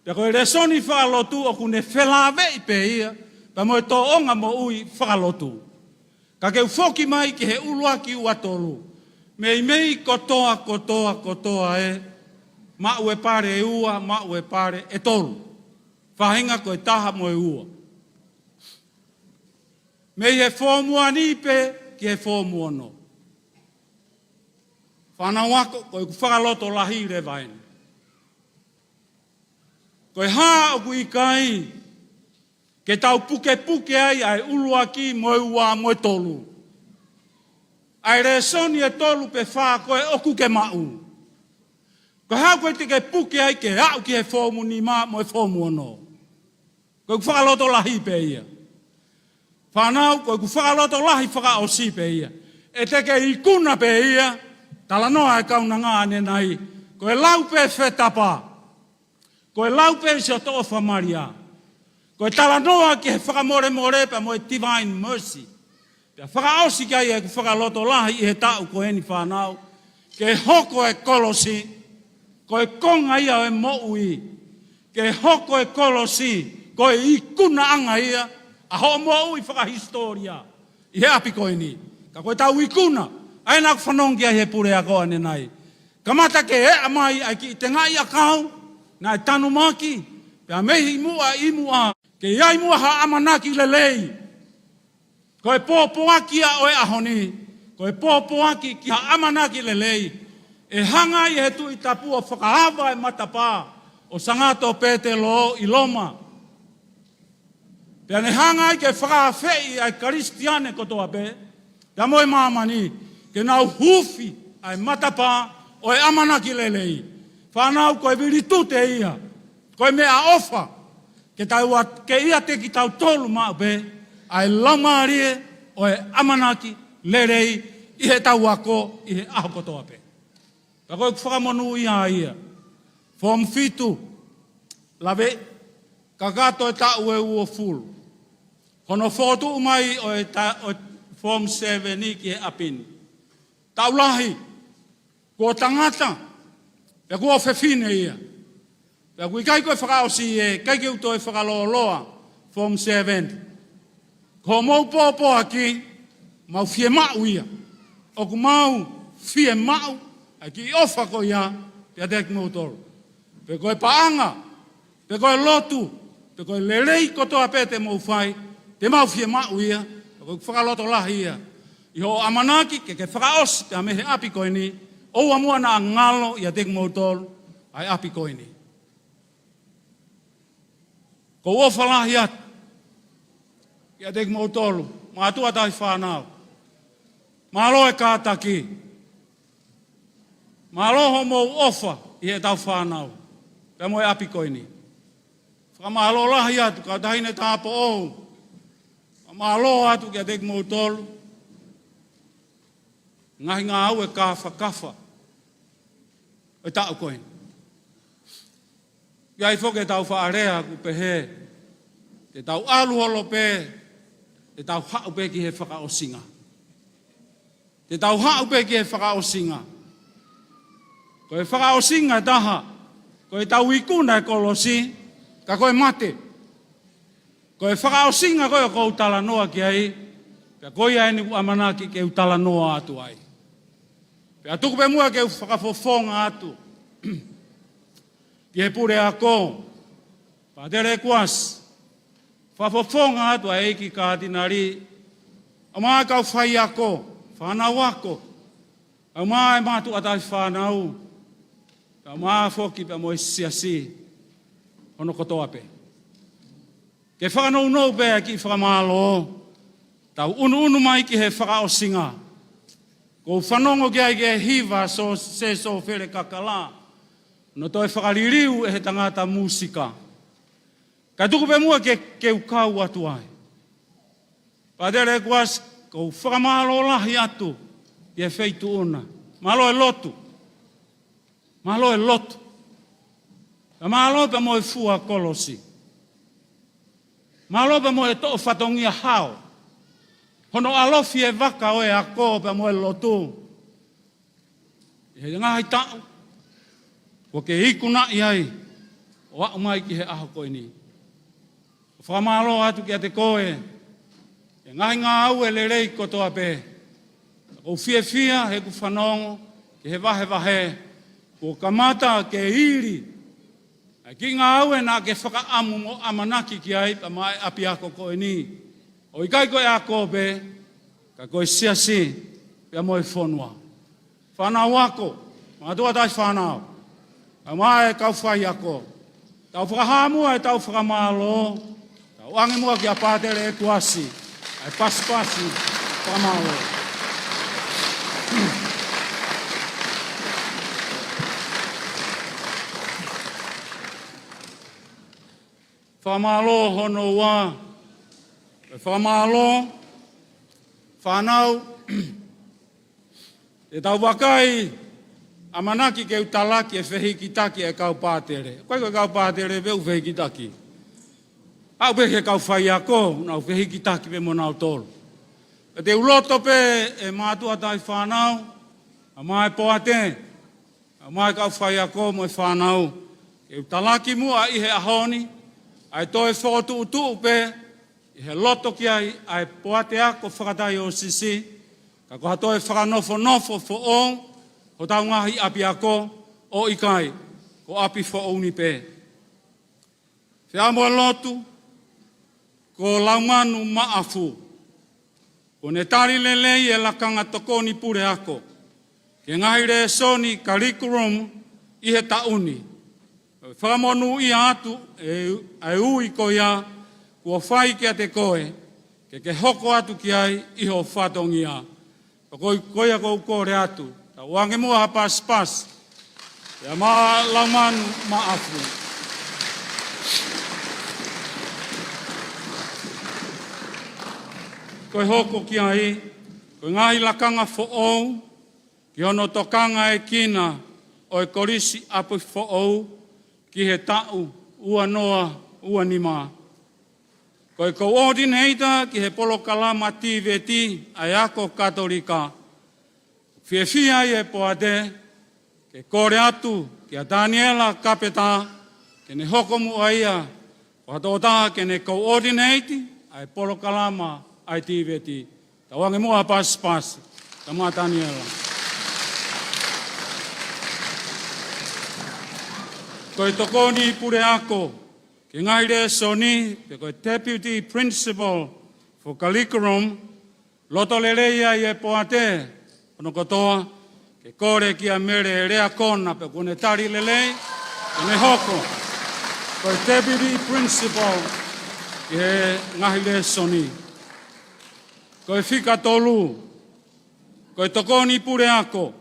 Pea ko e lēsoni fakalotu ʻoku ne felāveʻi pē ia pea mo e tōʻonga moʻui fakalotu. Ka ke u foki mai ki he ʻuluaki ua tolu. Meimei kotoa, kotoa, kotoa ē, maʻu e pale ʻe ua, maʻu e pale ʻe tolu. Faʻahinga ko e taha mo e ua. Mei he Form One pē ki he Form Ono. Fānau ako, ko ʻeku fakalotolahi leva eni. Ko e hā ʻoku ʻikai ke tau pukepuke ai ʻa e ʻuluaki mo e ua mo e tolu? ʻA e lēsoni ʻe tolu pe fā ko ē ʻoku ke maʻu. Ko e hā ʻoku ʻikai te ke puke ai ke aʻu ki he Form Nima mo e Form Ono? Ko ʻeku fakalotolahi pē ia. Fānau, ko ʻeku fakalotolahi fakaʻosi pē ia. ʻE te ke ikuna pē ia, talanoa e kaunanga ʻanenai. Ko e lau pē fetapa. Ko e lau pē siʻoto ʻofa Malia. Ko e talanoa ki he fakamolemole pea mo e divine mercy. Pea fakaʻosi ki ai ʻeku fakalotolahi ʻi he taʻu ko eni fānau. Ke hoko e kolosi, ko e konga ia ʻo e moʻui. Ke hoko e kolosi, ko e ikunaʻanga ia, ʻa hoʻo moʻui fakahisitōlia. ʻI he ʻapi ko eni. Ka ko e tau ikuna, ʻa ē naʻa ku fanongo ki ai he puleako ʻanenai. Kamata ke eʻa mai ʻa e kiʻi tengaʻi ʻakau, naʻe tanumaki, pea mei muʻa ʻi muʻa, ke ʻi ai muʻa ha ʻamanaki lelei. Ko e pōpoaki ia ʻo e ʻaho ni, ko e pōpoaki ki ha ʻamanaki lelei. ʻE hanga ʻe he Tuʻi Tapu ʻo fakaava e matapā ʻo Sangato Petelo ʻi Loma. Pea ne hanga ai ke fakaafeʻi ʻa e Kalisitiane kotoa pē, pea mo e māmani, ke nau huufi ʻa e matapā ʻo e ʻamanaki lelei. Fānau, ko e vilitute ia, ko e meʻaʻofa, ke tau at-, ke ʻiate kitautolu maʻu pē ʻa e laumālie ʻo e ʻamanaki lelei ʻi he tau ako ʻi he ʻaho kotoa pē. Pea ko ʻeku fakamonūʻia ia. Form Fitu, lave, kakato e taʻu ʻe uofulu. Hono fokotuʻu mai ʻo e ta-, ʻo e Form Seven ki he ʻapi ni. Taʻu lahi, kuo tangata, pea kuo fefine ia. Pea ʻoku ʻikai ko e fakaʻosi ē, ʻikai ke u toe fakalōloa, Form Seven. Ko hoʻomou pōpoaki, mau fiemaʻu ia. ʻOku mau fiemaʻu ʻa e kiʻi ʻofa ko ia, ʻiate kimoutolu. Pe ko e paʻanga, pe ko e lotu, pe ko e lelei kotoa pē te mou fai, te mau fiemaʻu ia, ko e fakalotolahi ia. ʻI hoʻo ʻamanaki ke ke fakaʻosi pea mei he ʻapi ko eni, ʻoua muʻa naʻa ngalo ʻiate kimoutolu ʻa e ʻapi ko eni. Ko e ʻofa lahi atu ʻiate kimoutolu, mātuʻa tauhi fānau. Mālō e kātaki. Mālō hoʻomou ʻofa ʻi heʻetau fānau. Pea mo e ʻapi ko eni. Fakamālō lahi atu, kau taʻahine tāupoʻou. Fakamālō atu kiate kimoutolu. Ngaahi ngāue kāfakafa ʻo e taʻu ko eni. ʻI ai foki ʻetau faʻa lea ʻoku pehē, te tau ʻalu holo pē, te tau haʻu pē ki he fakaʻosinga. Te tau haʻu pē ki he fakaʻosinga. Ko e fakaʻosinga ʻe taha, ko ʻetau ikuna e kolosi, ka ko e mate. Ko e fakaʻosinga ko ē ʻoku ou talanoa ki ai, pea ko ia eni ʻoku ʻamanaki ke u talanoa atu ai. Pea tuku pē muʻa ke u fakafofonga atu ki he puleako, Pātele Ekuasi, fakafofonga atu ʻa e ʻEiki Kātinali, ʻumaʻā e kau faiako, fānau ako, ʻumaʻā e mātuʻa taʻefānau, ʻumaʻā foki pea mo e siasi hono kotoa pē. Ke fakanounou pē ʻa e kiʻi fakamālō, tau ʻunuʻunu mai ki he fakaʻosinga. ʻOku ou fanongo ki ai ki he hiva ʻa Sō-, Sēsō Fele Kakala, ʻo toe fakaliliu ʻe he tangata mūsika. Ka tuku pē muʻa ke, ke u kau atu ai. Pātele Ekuasi, ʻoku ou fakamālō lahi atu ki he feituʻu na. Mālō e lotu. Mālō e lotu. Pea mālō pea mo e fua kolosi. Mālō pea mo e toʻo fatongia hao. Hono ʻalofi e vaka ʻo e ako pea mo e lotu ʻi he ngaahi taʻu kuo ke ikunaʻi ai ʻo aʻu mai ki he ʻaho ko eni. ʻOku fakamālō atu kiate koe he ngaahi ngāue lelei kotoa pē. ʻOku ou fiefia heʻeku fanongo ki he vahevahe kuo kamata ke ili ʻa e kiʻi ngāue naʻa ke fakaʻamu mo ʻamanaki ki ai pea maʻa e ʻapiako ko eni. ʻOku ʻikai ko e ako pē, ka ko e siasi pea mo e fonua. Fānau ako, mātuʻa taʻefānau, ʻumaʻā e kau faiako. Tau fakahā muʻa ʻetau fakamālō, tau ʻoange muʻa kia Pātele Ekuasi ʻa e pasipasi fakamālō. Fakamālō hono ua, e fakamālō, fānau, te tau vakai, ʻamanaki ke u talaki e fehikitaki e kau pātele. ʻOku ʻikai ko e kau pātele pē ʻoku fehikitaki. Aʻu pē ki he kau faiako, nau fehikitaki pē mo nautolu. Ka te u loto pē ʻe mātuʻa taʻefānau, ʻumaʻā e poate, ʻumaʻā e kau faiako mo e fānau, ke u talaki muʻa ʻi he ʻaho ni ʻa e toe fokotuʻutuʻu pē ʻi he loto ki ai ʻa e poate ako fakataiōsisi, ka ko ha toe fakanofonofo foʻou hotau ngaahi ʻapiako, ʻo ʻikai, ko ʻapi foʻou ni pē. Feʻao mo e lotu, ko Laumanu Maʻafu, kuo ne tali lelei e lakanga tokoni puleako ki he ngaahi lēsoni curriculum ʻi he taʻu ni. Fakamonūʻia atu e, e ui ko ia kuo fai kiate koe, ke ke hoko atu ki ai ʻi ho fatongia. Pea ko, ko ia ʻoku ou kole atu, tau ʻoange muʻa ha pasipasi ia maʻa Laumanu Maʻafu. Ko e hoko ki ai, ko e ngaahi lakanga foʻou ki hono tokangaekina ʻo e kolisi ʻapi foʻou ki he taʻu ua noa ua nima. Ko e coordinator ki he polokalama tiveti ʻa e ako Katolika. Fiefia ai e poate ke kole atu kia Taniela Kapeta ke ne hoko muʻa ia ko ha tokotaha ke ne coordinate ʻa e polokalama ʻa e tiveti. Tau ʻoange muʻa ha pasipasi kia Taniela. Ko e tokoni puleako ki he ngaahi lēsoni, pe ko e Deputy Principal for Curriculum, loto lelei ai e poate hono kotoa, ke kole kia Mele Leakona, pea kuo ne tali lelei ke ne hoko ko e Deputy Principal ki he ngaahi lēsoni. Ko e fika tolu, ko e tokoni puleako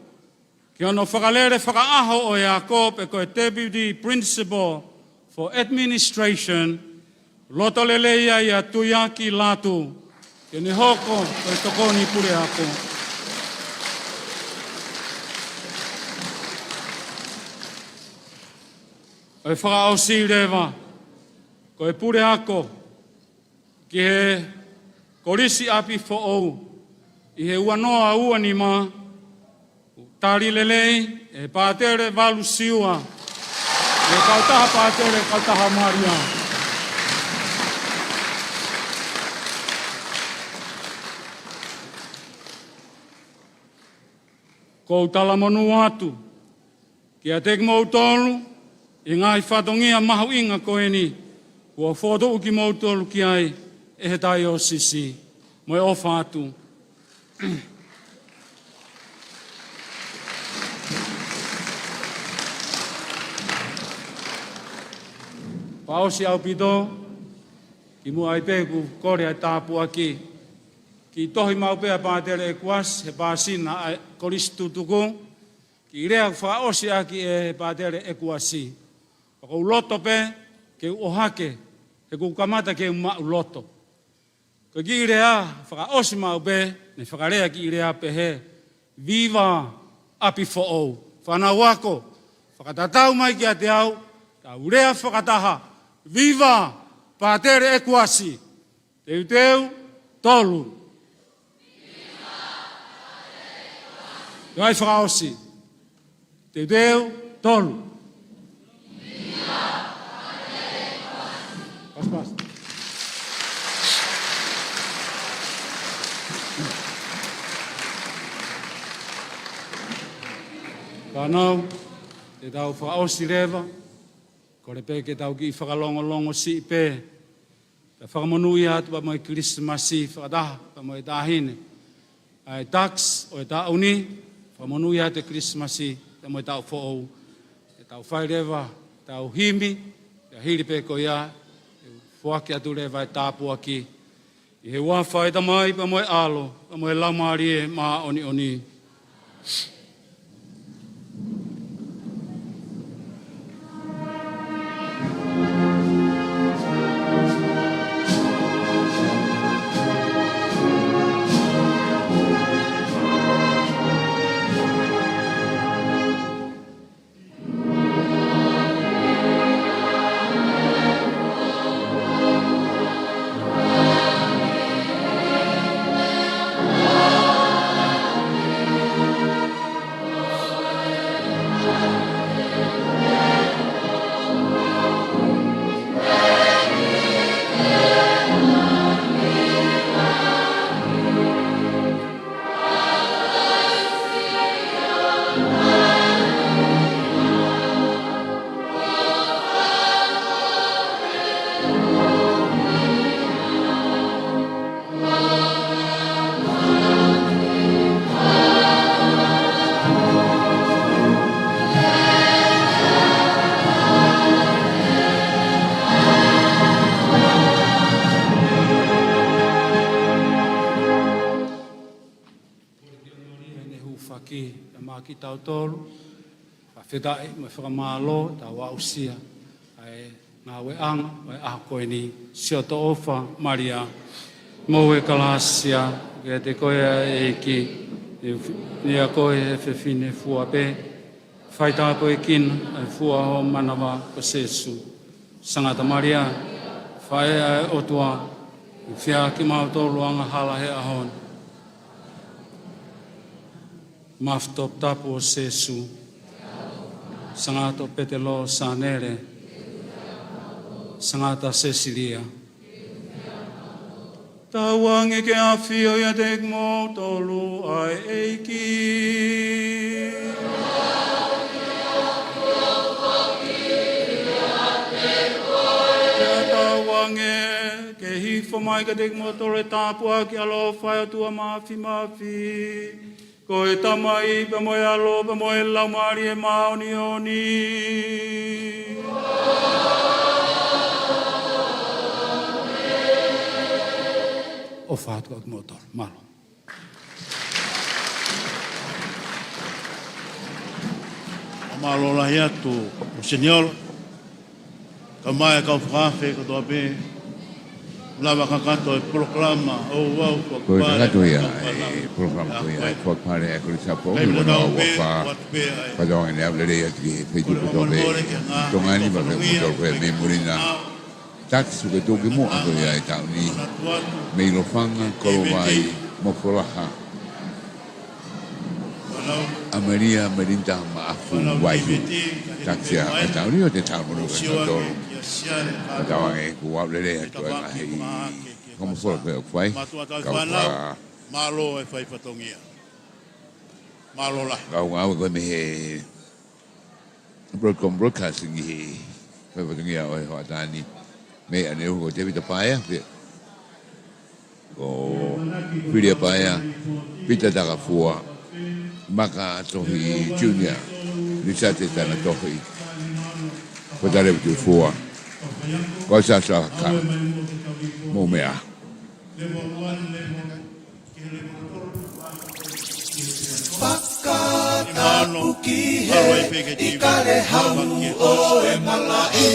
ki hono fakalele fakaʻaho ʻo e ako, pe ko e Deputy Principal for Administration, loto lelei ai ʻa Tuiaki Latu ke ne hoko ko e tokoni puleako. ʻO e fakaʻosi leva, ko e puleako ki he Kolisi ʻApi Foʻou ʻi he ua noa ua nima, tali lelei ʻe Pātele Valu Siua, ʻe he kautaha Pātele, kautaha Malia. ʻOku ou talamonū atu kiate kimoutolu ʻi he ngaahi fatongia mahuʻinga ko eni kuo fokotuʻu kimoutolu ki ai ʻe he taiosisi, mo e ʻofa atu. Fakaʻosi ʻaupito, kimuʻa ai pē ʻoku kole ʻa e tāpuaki, kiʻi tohi maʻu pē ʻa Pātele ʻEkuasi he pāsina ʻa e kolisi tutuku, kiʻi lea fakaʻosi ʻaki ʻe Pātele ʻEkuasi. Pea ʻoku ou loto pē ke u ʻohake, he ʻoku kamata ke u maʻuloto. Ko e kiʻi lea fakaʻosi maʻu pē, ne fakalea kiʻi lea pehē: Viva ʻApi Foʻou. Fānau ako, fakatatau mai kiate au, tau lea fakataha: Viva Pātele ʻEkuasi. Teuteu, tolu. Kae fakaʻosi. Teuteu, tolu. Pasi, pasi. Fānau, te tau fakaʻosi leva, kole pē ke tau kiʻi fakalongolongo siʻi pē. Pea fakamonūʻia atu pea mo e Kilisimasi fakataha pea mo e taʻahine ʻa e tax ʻo e taʻu ni, fakamonūʻia atu e Kilisimasi pea mo e taʻu foʻou. Te tau fai leva ʻetau himi, pea hili pē ko ia, ʻe foaki atu leva e tāpuaki, ʻi he huafa ʻo e Tamai pea mo e ʻAlo pea mo e Laumālie Māʻoniʻoni. Kole kia Malia ʻene hūfaki, ʻa ia maʻa kitautolu. Fakafetaʻi mo e fakamālō tau aʻusia ʻa e ngāueʻanga ʻo e ʻaho ko eni. Siʻoto ʻofa Malia, moʻui kalāsia, kiate koe ʻa e ʻEiki, ʻia koe ʻa e fefine fua pē, faitāpuekina ʻa e fua ʻo ho manava ko Sēsū. Sangata Malia, faʻē ʻa e ʻOtua, ʻufiʻaki kimautolu angahala he ʻaho ni. Mafi toputapu ʻo Sēsū. Sangata Petelo Sānele. Sangata Sesilia. Tauange ke ʻafio ʻiate kimoutolu ʻa e ʻEiki. Pea tauange ke hifo mai kiate kimoutolu e tāpuaki ʻaloʻofa ʻa e ʻOtua Māfimafi, ko e Tamai, pea mo e ʻAlo, pea mo e Laumālie Māʻoniʻoni. ʻOfa atu kiate kimoutolu. Mālō. Mālō lahi atu, Monsignor. Kae ʻumaʻā e kau fakaafe kotoa pē, lava kakato e polokalama ʻo e ʻaho ni. Ko e kakato ia e Polokalama ko ia ʻa e Fakapale ʻa e Kolisi Sapo, ʻi he ua noa ua fā. Fakatauange ʻe au lelei atu ki he feituʻu kotoa pē ʻi Tonga ni, pea pehē mo e tolu ko ē mei muli na. Taksi ko e tuʻukimuʻa ko ia ʻo e taʻu ni, mei Lofanga, Kolovai mo Folaha. ʻA Malia, Melinda Maʻafu Vaihu. Taksi ʻa e taʻu ni ʻo e taʻu monū ka tolu. Fakatauange kuo ʻalu lelei atu ʻa e ngaahi kau mafola ko ē ʻoku fai. Kau fa- Mālō e fai fatongia. Mālō lahi. Kau ngāue ko ē mei he Broadcom Broadcasting ʻi he fai fatongia ʻo e hoʻatā ni. Mei ʻaneuhu ko Tēvita Paea, pea ko Filia Paea, Pita Takafua, Maka Tohi Junior, Lisate Tanatohi, Potalevu Tufua, ko Sasa Ka, mou meʻa. Fakatapu ki he ʻIkale Hau ʻo e Malaʻe.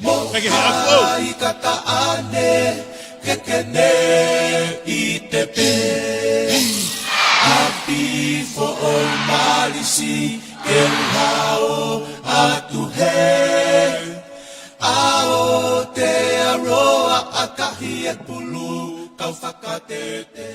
Mo Haʻi Kataʻane, Kekene ʻi Tepe. ʻApi Foʻou Malisi, Keuhao atu he. ʻAotearoa, ʻAkahi e Pulu, kau fakatete.